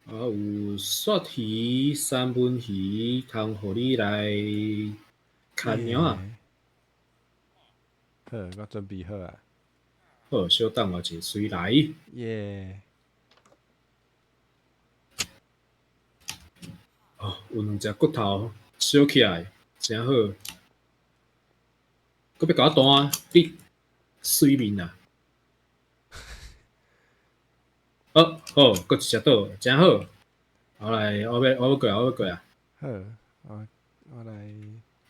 啊有鱈鱼、三文鱼，通予你来牵猫仔。好，我准备好啊。好，小等我一下，随来。耶。哦，有两只骨头烧起来，真好。阁欲共我弹，你水面啊！好，好，閣一隻倒，誠好。我來，我欲過啊，我欲過啊。好，我來。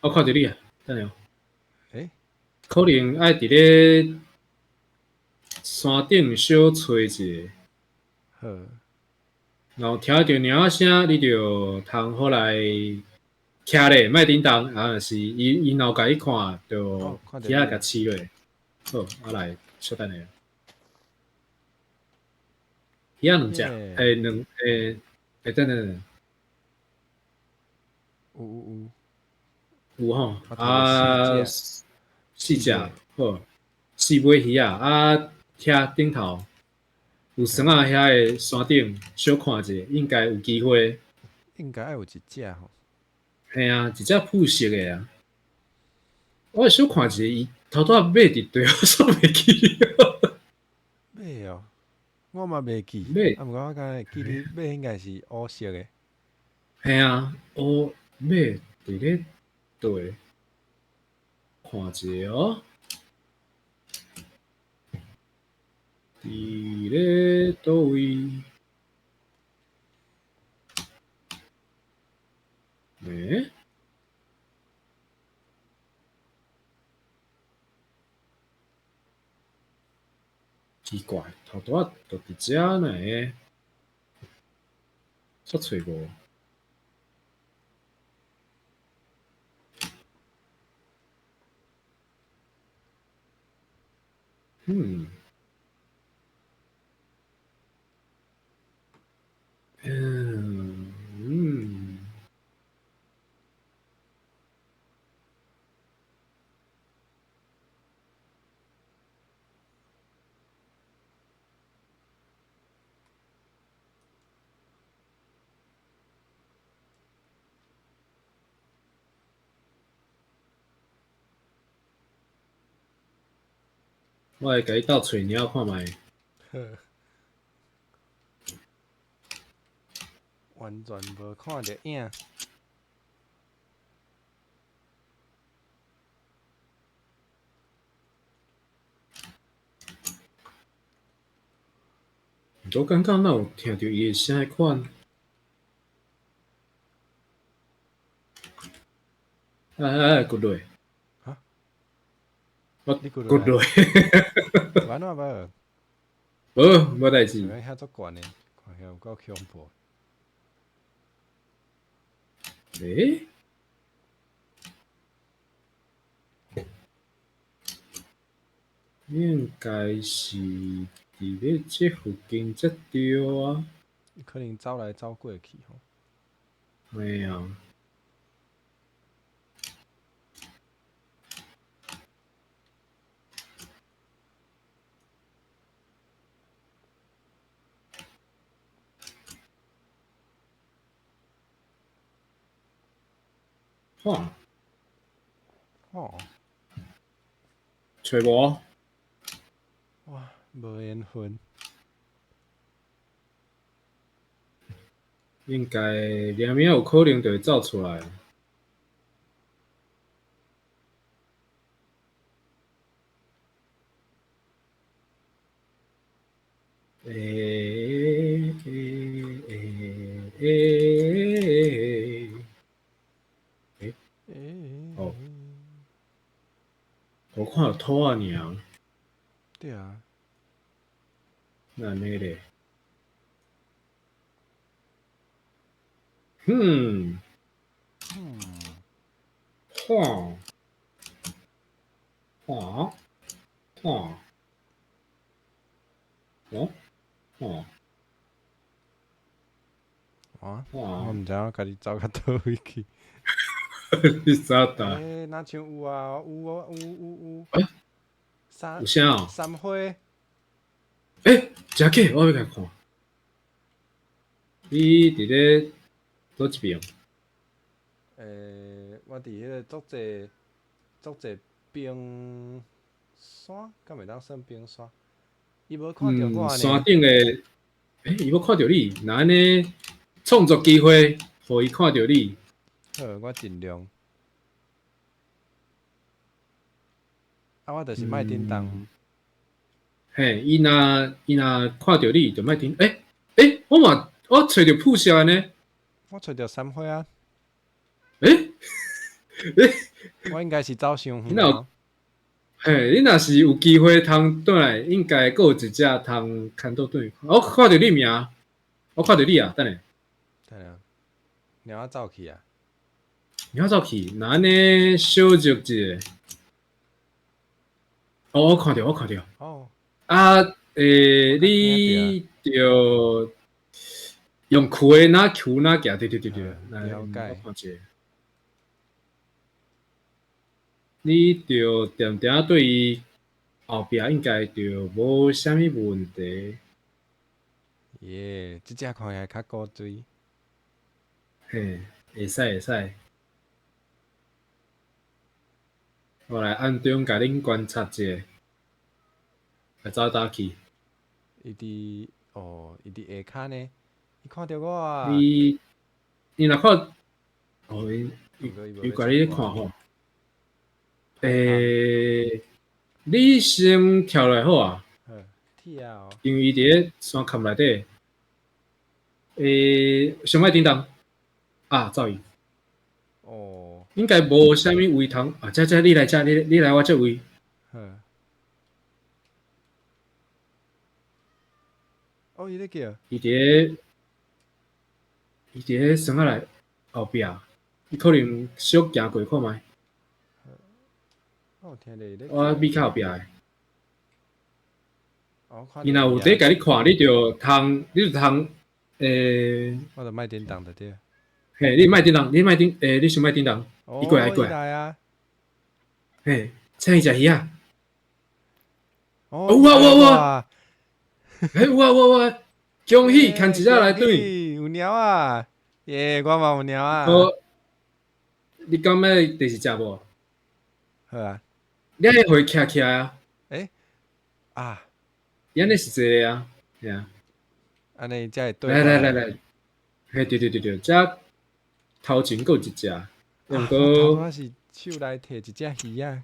我看著你啊，等下。欸？可能愛佇咧山頂小揣一下。好。然後聽著鳥仔聲，你就通好來徛咧，莫振動。啊，若是伊若有共你看，就起來共飼落。好，我來小等下。魚仔兩隻，欸兩欸欸等等等。有有有。有吼，啊，四隻，好，四尾魚仔，啊，遐頂頭有山仔遐个山頂，小看者，應該有機會。應該愛有一隻吼。嘿啊，一隻褐色的啊。我小看者，伊頭拄仔馬佇地，我煞袂記。馬哦，我嘛袂記。馬。啊，毋過我敢會記得馬應該是烏色的。嘿啊，烏馬佇咧對，看者哦。佇咧佗位？欸？奇怪，頭拄仔就佇遮呢，煞揣無。嗯。嗯嗯。我來共你鬥揣貓看覓。好。完全無看著影。我感覺哪有聽著伊的聲彼款？啊啊啊！骨落。哈？我你骨落。有按怎無？無，無代誌。遐足懸的，看起來有夠恐怖。欸？應該是佇咧這附近才對啊。可能走來走過去吼。嘿啊。吼。哦。揣無？哇，無緣分。應該兩面有可能就會走出來。欸欸欸欸欸欸！哦，我看到兔仔爾。對啊。那按呢咧？嗯。嗯。晃。晃。晃。哦。哦。啊？我毋知影家己走到佗位去。你啥打？欸，若像有啊，有哦，有有有。欸？三有啥哦？三花。欸，真假？我欲共看。你佇咧佗一邊？欸，我佇彼個足濟足濟冰山，敢會當算冰山？伊無看著我呢。山頂的，欸，伊無看著你，若按呢創造機會，予伊看著你。好，我盡量。啊，我就是莫振動。嘿，伊若看著你就莫停。欸欸，我嘛我揣著鋪線呢。我揣著三花啊。欸欸，我應該是走傷遠。嘿，你若是有機會通轉來，應該閣有一隻通牽倒轉。我看著你名，我看著你啊，等下。等下，貓仔走去啊？貓走去，若按呢小酌一下。哦，我看著，我看著。哦。啊，欸，你著用跍的哪跍哪行？對對對對，了解。我看一下。你著定定對伊後壁應該著無啥物問題。耶，這隻看起來較古錐。嘿，會使會使。我來暗中共恁觀察一下，來走倒去。伊佇哦，伊佇下跤呢，伊看著我啊。伊，伊若看，哦，伊伊共你咧看吼。欸，你先跳落來好啊。跳。因為伊佇咧山崁內底。欸，上愛叮當。啊，走伊。哦。應該無啥物位通啊！這這，你來這，你來我這位。哦，伊咧叫。伊佇咧，伊佇咧山仔內後壁，伊可能小行過看覓。我聽著伊咧。我米較後壁的。伊若有佇共你看，你就通，你就通，欸。我就莫叮當就對。嘿，你莫叮當，你莫叮，欸，你先莫叮當，伊過來，伊過來。啊。嘿，請伊食魚仔。哦，有啊有啊有啊！嘿，有啊有啊有啊！恭喜，牽一隻來對。有貓啊！耶，我嘛有貓啊。好，你敢欲第二隻無？好啊。你愛予伊徛起來啊？欸？啊。伊按呢是坐的啊，嘿啊。按呢才會對。來來來來，嘿，對對對對，這頭前閣有一隻，毋過我是手內提一隻魚仔，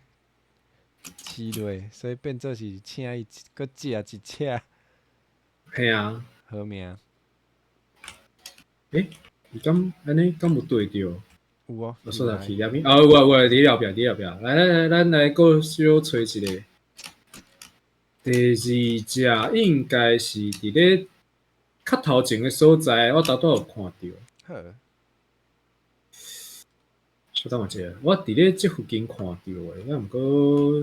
飼落，所以變做是請伊閣食一尺。嘿啊。好命。欸，伊敢按呢敢有對著？有哦。我煞來去遐邊，哦，有啊有啊，佇後壁佇後壁，來來來，咱來閣小揣一个。第二隻應該是佇咧較頭前的所在，我頭拄有看著。好。小等我一下，我佇咧這附近看著的，啊，毋過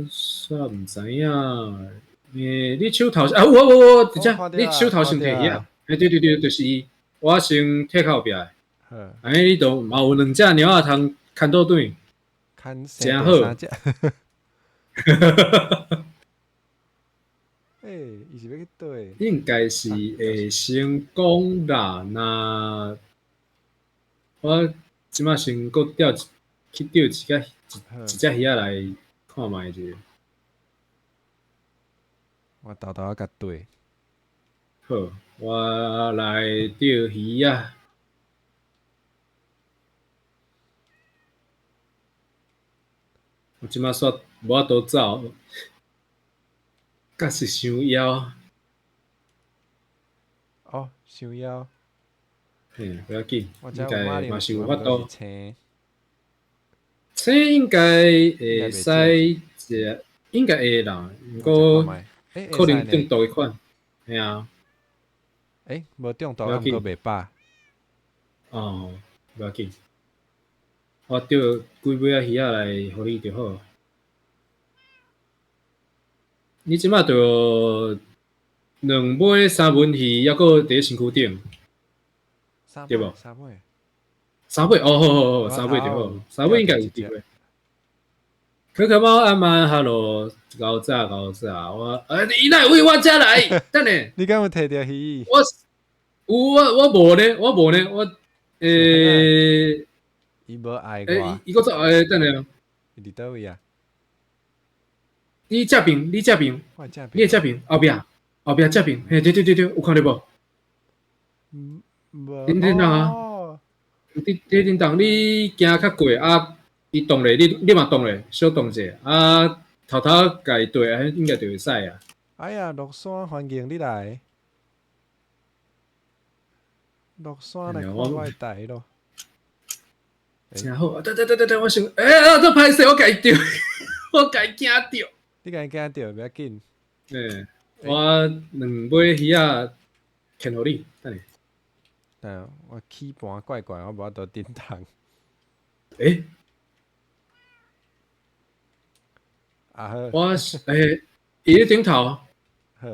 煞毋知影。欸，你手頭啊，有有有有，佇遮，你手頭先提魚仔，欸，對對對，就是伊，我先提較後壁的。按呢你就嘛有兩隻貓仔通牽倒轉，誠好。欸，伊是欲去佗位？應該是會成功啦。若我這擺先閣釣去釣一個一隻魚仔來看覓者。我沓沓仔共對。好，我來釣魚仔。我這擺煞無法度走。敢是傷枵。哦，傷枵。嘿，不要緊，應應該嘛是有法度。青，青應該會使食，應該會啦。毋過可能中毒的款，嘿啊。欸，無中毒，毋過袂飽。哦，無要緊。我釣幾尾仔魚仔來予你就好。你這擺著兩尾三文魚，猶閣佇咧身軀頂，對無？三尾。三尾哦，好好好，三尾就好，三尾應該有機會。可可貓阿媽哈囉，𠢕早𠢕早，我你哪會為我遮來？等下，你敢有提著魚？我有我我無呢，我無呢，我欸，伊無愛我。伊閣走欸，等下。伊佇佗位啊？你這邊，你這邊，你這邊後壁，後壁這邊，嘿，對對對對，有看著無？無。恁恁啊？你你叮當，你行較過啊？伊動咧，你嘛動咧，小動者啊，頭頭共伊對，應該就會使啊。哎呀，落山歡迎你來，落山來看我的台咯。真好，等等等等等，我想，欸，啊，這歹勢，我家己著，我家己驚著。你家己驚著，袂要緊。欸，我兩尾魚仔牽予你，等下。等我起盤怪怪，我無法度振動。欸？啊好。我欸，伊咧頂頭。好。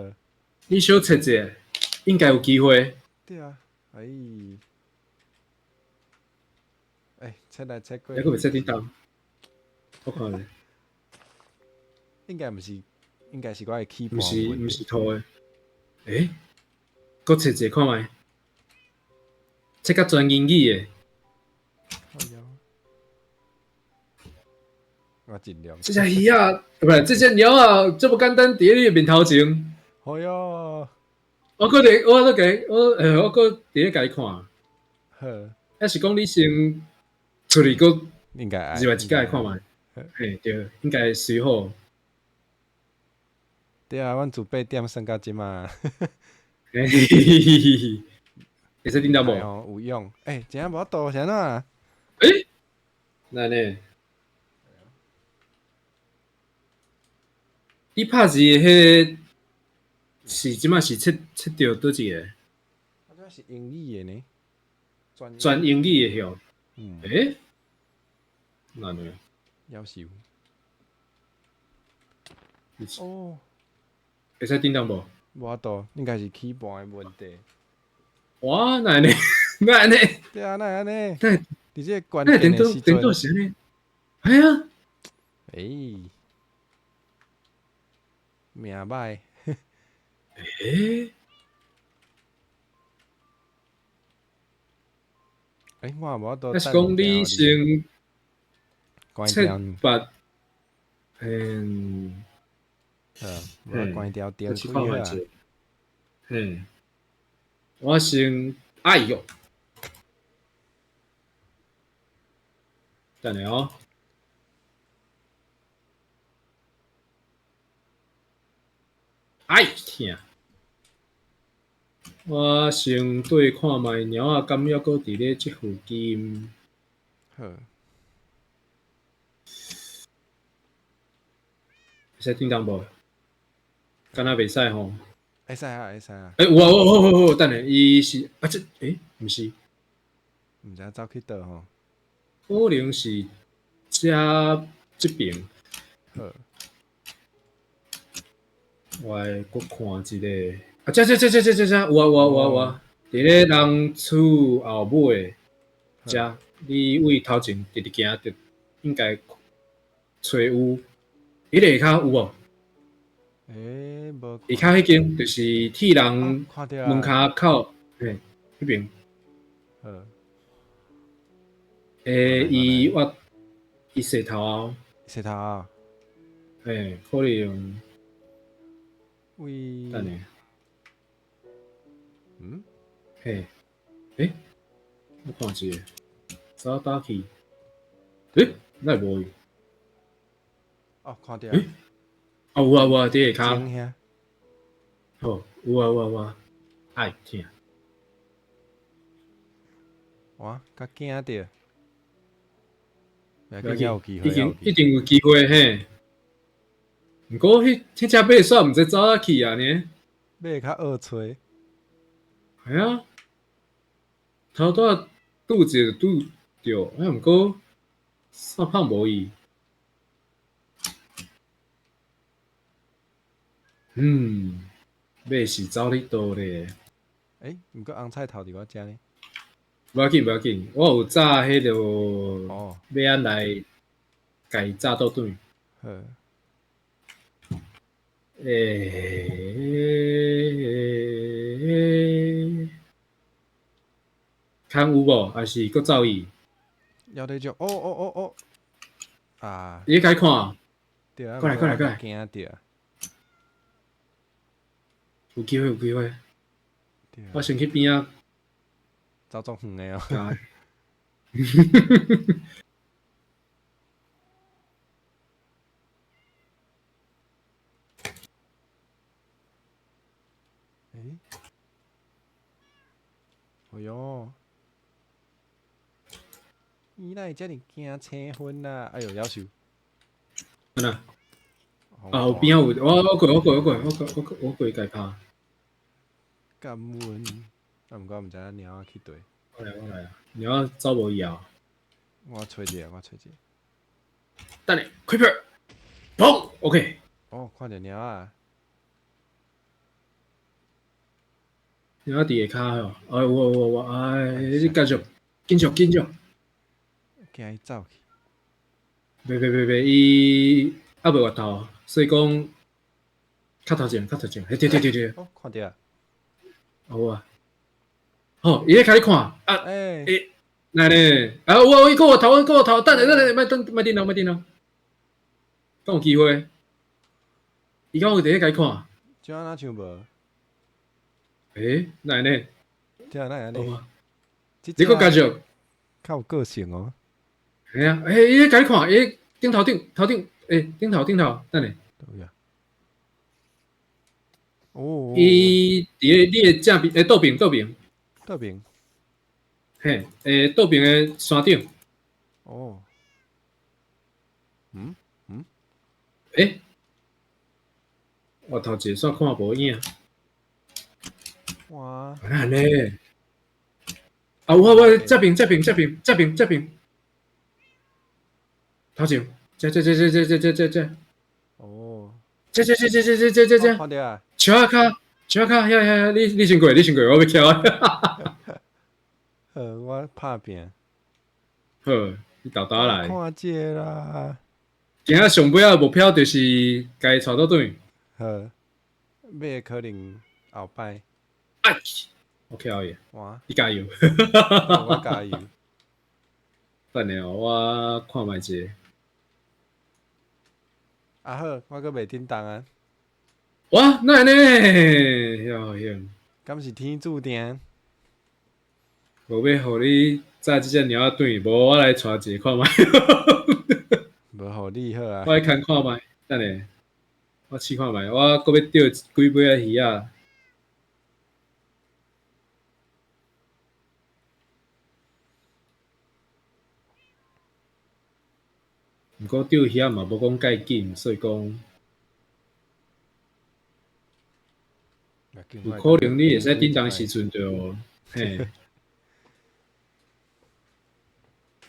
你小測者，應該有機會。對啊，哎。欸，切來切過。還閣袂切振動？我看下。應該毋是，應該是我的起盤。毋是，毋是塗的。欸？閣切者看覓？切甲全英語的。我盡量。這隻魚仔，毋是，這隻鳥仔，這麼簡單，佇咧你的面頭前。哎喲！我閣佇，我閣共，我欸，我閣佇咧共伊看。好。抑是講你先出去閣應該入來一擺看覓？嘿，對，應該隨好。對啊，阮自八點算到這馬。嘿嘿嘿嘿嘿，會使頂到無？有用。欸，真正無法度，是按怎？欸？哪呢？你拍字的彼个是這馬是測測著佗一个？啊，這是英語的呢。全英語的吼。嗯。欸？哪呢？夭壽。哦。會使振動無？無法度，應該是起盤的問題。哇，哪呢？哪呢？對啊，哪會按呢？對。佇這個關鍵的時陣。電腦是按呢？系啊。欸。命歹。欸？欸，我也無法度。抑是講你先關掉。七八，嗯。好，我關掉電開啊。嘿，我先，哎喲，等下哦。哎，疼！我先對看覓貓仔敢猶閣佇咧這附近。好。會使振動無？敢若袂使吼。會使啊，會使啊。欸，有啊，有有有有，等下，伊是啊，這欸，毋是。毋知走去佗吼。可能是遮這邊。好。我來閣看一下。啊，這這這這這這這，有啊有啊有啊有啊！佇咧人厝後尾，遮你位頭前直直行，就應該揣有。彼个下跤有無？欸，無。下跤彼間就是鐵人門跤口，嘿，彼邊。好。欸，伊我伊洗頭啊。洗頭啊。嘿，可能。為。等下。嗯？嘿。欸？我看一下，走倒去。欸？哪會無伊？哦，看著。欸？哦，有啊有啊，佇下跤。好，有啊有啊有啊，哎，疼。哇，較驚著。袂要緊，已經一定有機會嘿。毋過彼彼隻馬煞毋知走哪去啊呢？馬較惡揣。系啊，頭拄仔拄一個拄著，啊，毋過煞胖無伊。嗯，馬是走咧佗咧？欸，毋過紅菜頭佇我遮呢。無要緊，無要緊，我有炸彼个，欲按來共伊炸倒轉。好。欸，看有無？還是閣走伊？猶咧就，哦哦哦哦，啊！你該看。對啊，過來過來過來。驚著。有機會有機會。我先去邊仔。走足遠的哦。欸？哎喲！伊哪會遮爾驚青昏啊？哎喲，夭壽！按怎？啊，有邊仔有，我過我過我過我過我過我過共拍。感恩，啊，毋過毋知影貓仔去佗。我來我來啊！貓仔走無伊啊！我揣一下，我揣一下。等下，creeper，砰，OK。哦，看著貓仔。貓仔佇下跤吼，哎，有有有，哎，你繼續，繼續，繼續。驚伊走去。袂袂袂袂，伊猶未越頭，所以講較頭前，較頭前，嘿對對對對。哦，看著啊。有啊。好，伊咧共你看，啊，欸，欸，來咧，啊，有啊，伊過我頭，過我頭，等下等下，莫等，莫叮當，莫叮當，敢有機會？伊敢有佇咧共你看？這敢像無？欸，哪會呢？這哪會按呢？你閣繼續，較有個性哦。嘿啊，欸，伊咧共你看，伊頂頭頂頭頂，欸，頂頭頂頭，等下。佗位啊？哦。伊佇咧你的正邊，欸，倒邊倒邊。倒邊。嘿，欸，倒邊的山頂。哦。嗯嗯。欸，我頭一个煞看無影。哇！哪按呢？啊，有啊，我這邊這邊這邊這邊這邊。頭前，這這這這這這這這這。哦。這這這這這這這這這。看著啊。樹仔跤，樹仔跤，遐遐遐，你先過，你先過，我欲徛。好，我拍拚。好，你沓沓來。看這啦。今仔上尾仔目標就是共伊帶倒轉。好，欲可能後擺。哎，我徛伊。哇！你加油。我加油。等下哦，我看覓一下。啊好，我閣袂振動啊。哇，哪會按呢？僥倖。敢是天注定？無欲予你載這隻貓仔轉，無我來帶一個看覓。無予你好啊。我來牽看覓，等下，我試看覓，我閣欲釣幾尾仔魚仔。毋過釣魚仔嘛無講介緊，所以講有可能你會使振動時陣就嘿。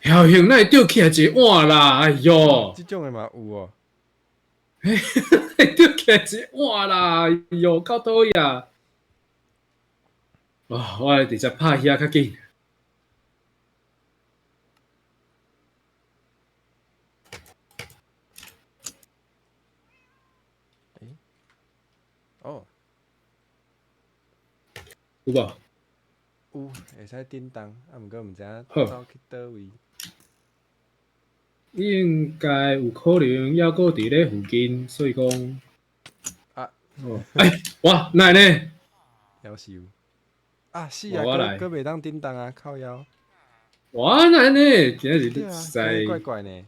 僥倖，哪會釣起來一個碗啦？哎喲，這種的嘛有哦。嘿，釣起來一個碗啦！哎喲，夠討厭！哇，我來直接拍魚仔較緊。欸？哦。有無？有，會使振動，啊，毋過毋知影走去佗位。應該有可能猶閣佇咧附近，所以講。啊！哦，欸，哇，哪會按呢？夭壽。啊，死啊！閣閣袂當振動啊，靠腰。哇，哪會按呢？今仔日實在怪怪呢。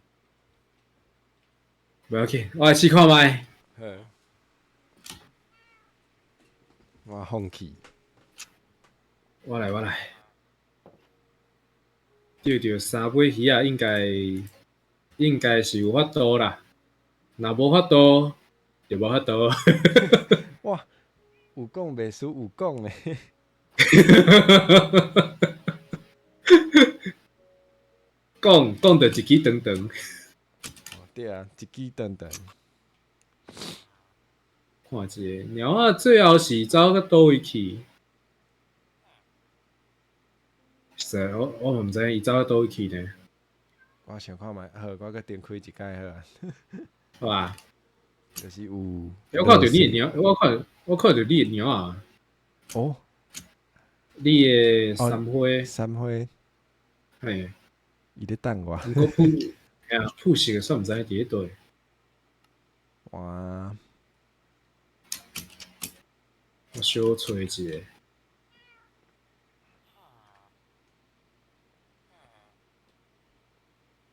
無要緊，我來試看覓。好。我放棄。我來，我來。釣著三尾魚仔，應該是有法度啦。若無法度，就無法度。哇，有講袂輸有講呢。講講著一支長長。哦，對啊，一支長長。看一下，貓仔最後是走到佗位去？實在，我嘛毋知影伊走到佗位去呢。我想看覓，好，我閣重開一擺好啊。好啊。就是有。我看著你的貓，我看著你的貓仔。哦。你的三花。三花。嘿。伊咧等我。毋過鋪，嘿啊，鋪色的煞毋知佇咧佗。哇。我小揣一下。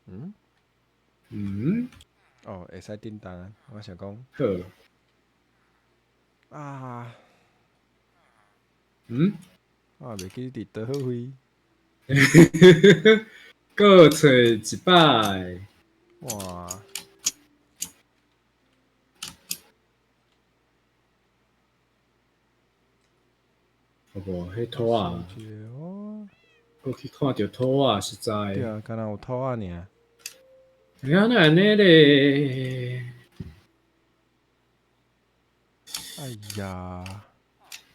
嗯？嗯？哦，會使振動啊！我想講。好。啊。嗯？我也袂記佇佗位。閣揣一擺。哇！好無？彼兔仔，閣去看著兔仔，實在。對啊，敢若有兔仔爾。哎呀，哪會按呢咧？哎呀！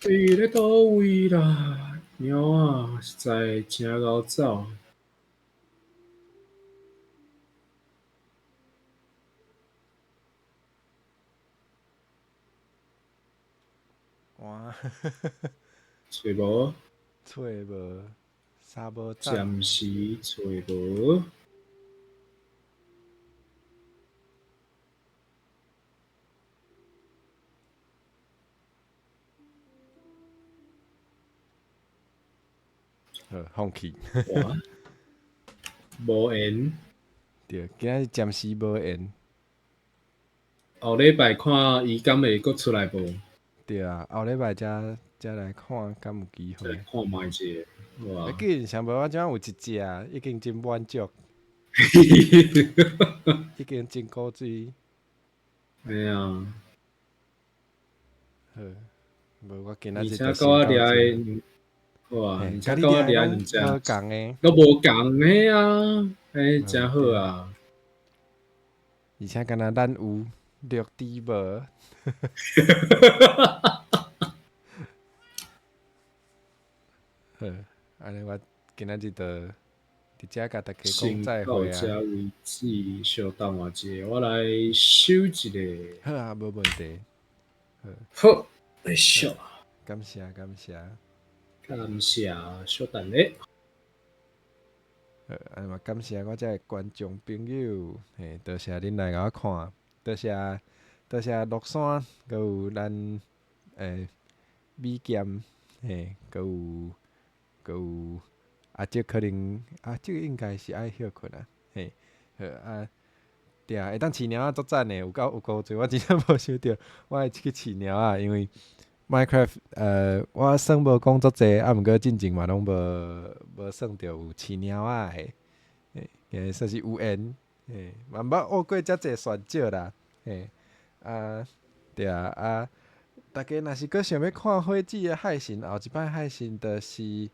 佇咧佗位啦？貓仔實在誠𠢕走。哇！揣無？揣無，三無讚。暫時揣無。好，放棄。哇！無緣。對，今仔日暫時無緣。後禮拜看伊敢會閣出來無？對啊，後禮拜才才來看，敢有機會。看覓一下，哇！要緊，上無我這有一隻，已經真滿足。已經真古錐。哎呀。好，無我今仔日而且閣我掠的，哇！而且閣我掠兩隻，無仝的，都無仝的啊！欸，誠好啊！而且敢若咱有綠豬無？好，按呢我今仔日就佇遮共大家講再會啊！先到這為止，小等我一下，我來收一下。好啊，無問題。好，來收。感謝感謝。感謝，小等咧。好，按呢嘛感謝我遮的觀眾朋友，嘿，多謝恁來共我看，多謝多謝樂山，閣有咱美劍，嘿，閣有閣有阿叔可能阿叔應該是愛歇睏啊，嘿，好啊，對啊，會當飼貓仔足讚的，有夠有夠濟，我真正無想著，我會去飼貓仔，因為 Minecraft 我算無講足濟，啊，毋過進前嘛攏無無算著有飼貓仔的，嘿，欸，算是有緣，嘿，嘛毋捌學過遮濟選少啦，嘿，啊，對啊，啊，大家若是閣想欲看火子的海神，後一擺海神就是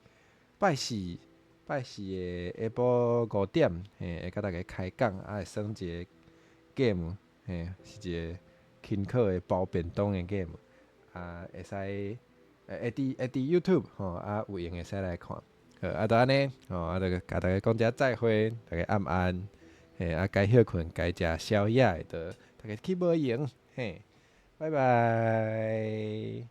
拜四拜四的下晡5點，嘿，會共大家開講，啊，會耍一個 game，嘿，是一個輕巧的包便當的 game。啊，會使會佇會佇 YouTube 吼，啊，有閒會使來看。好，啊，就按呢，吼，啊，就共大家講聲再會，大家暗安，嘿，啊，該歇睏，該食宵夜的，就大家去無閒，嘿，拜拜。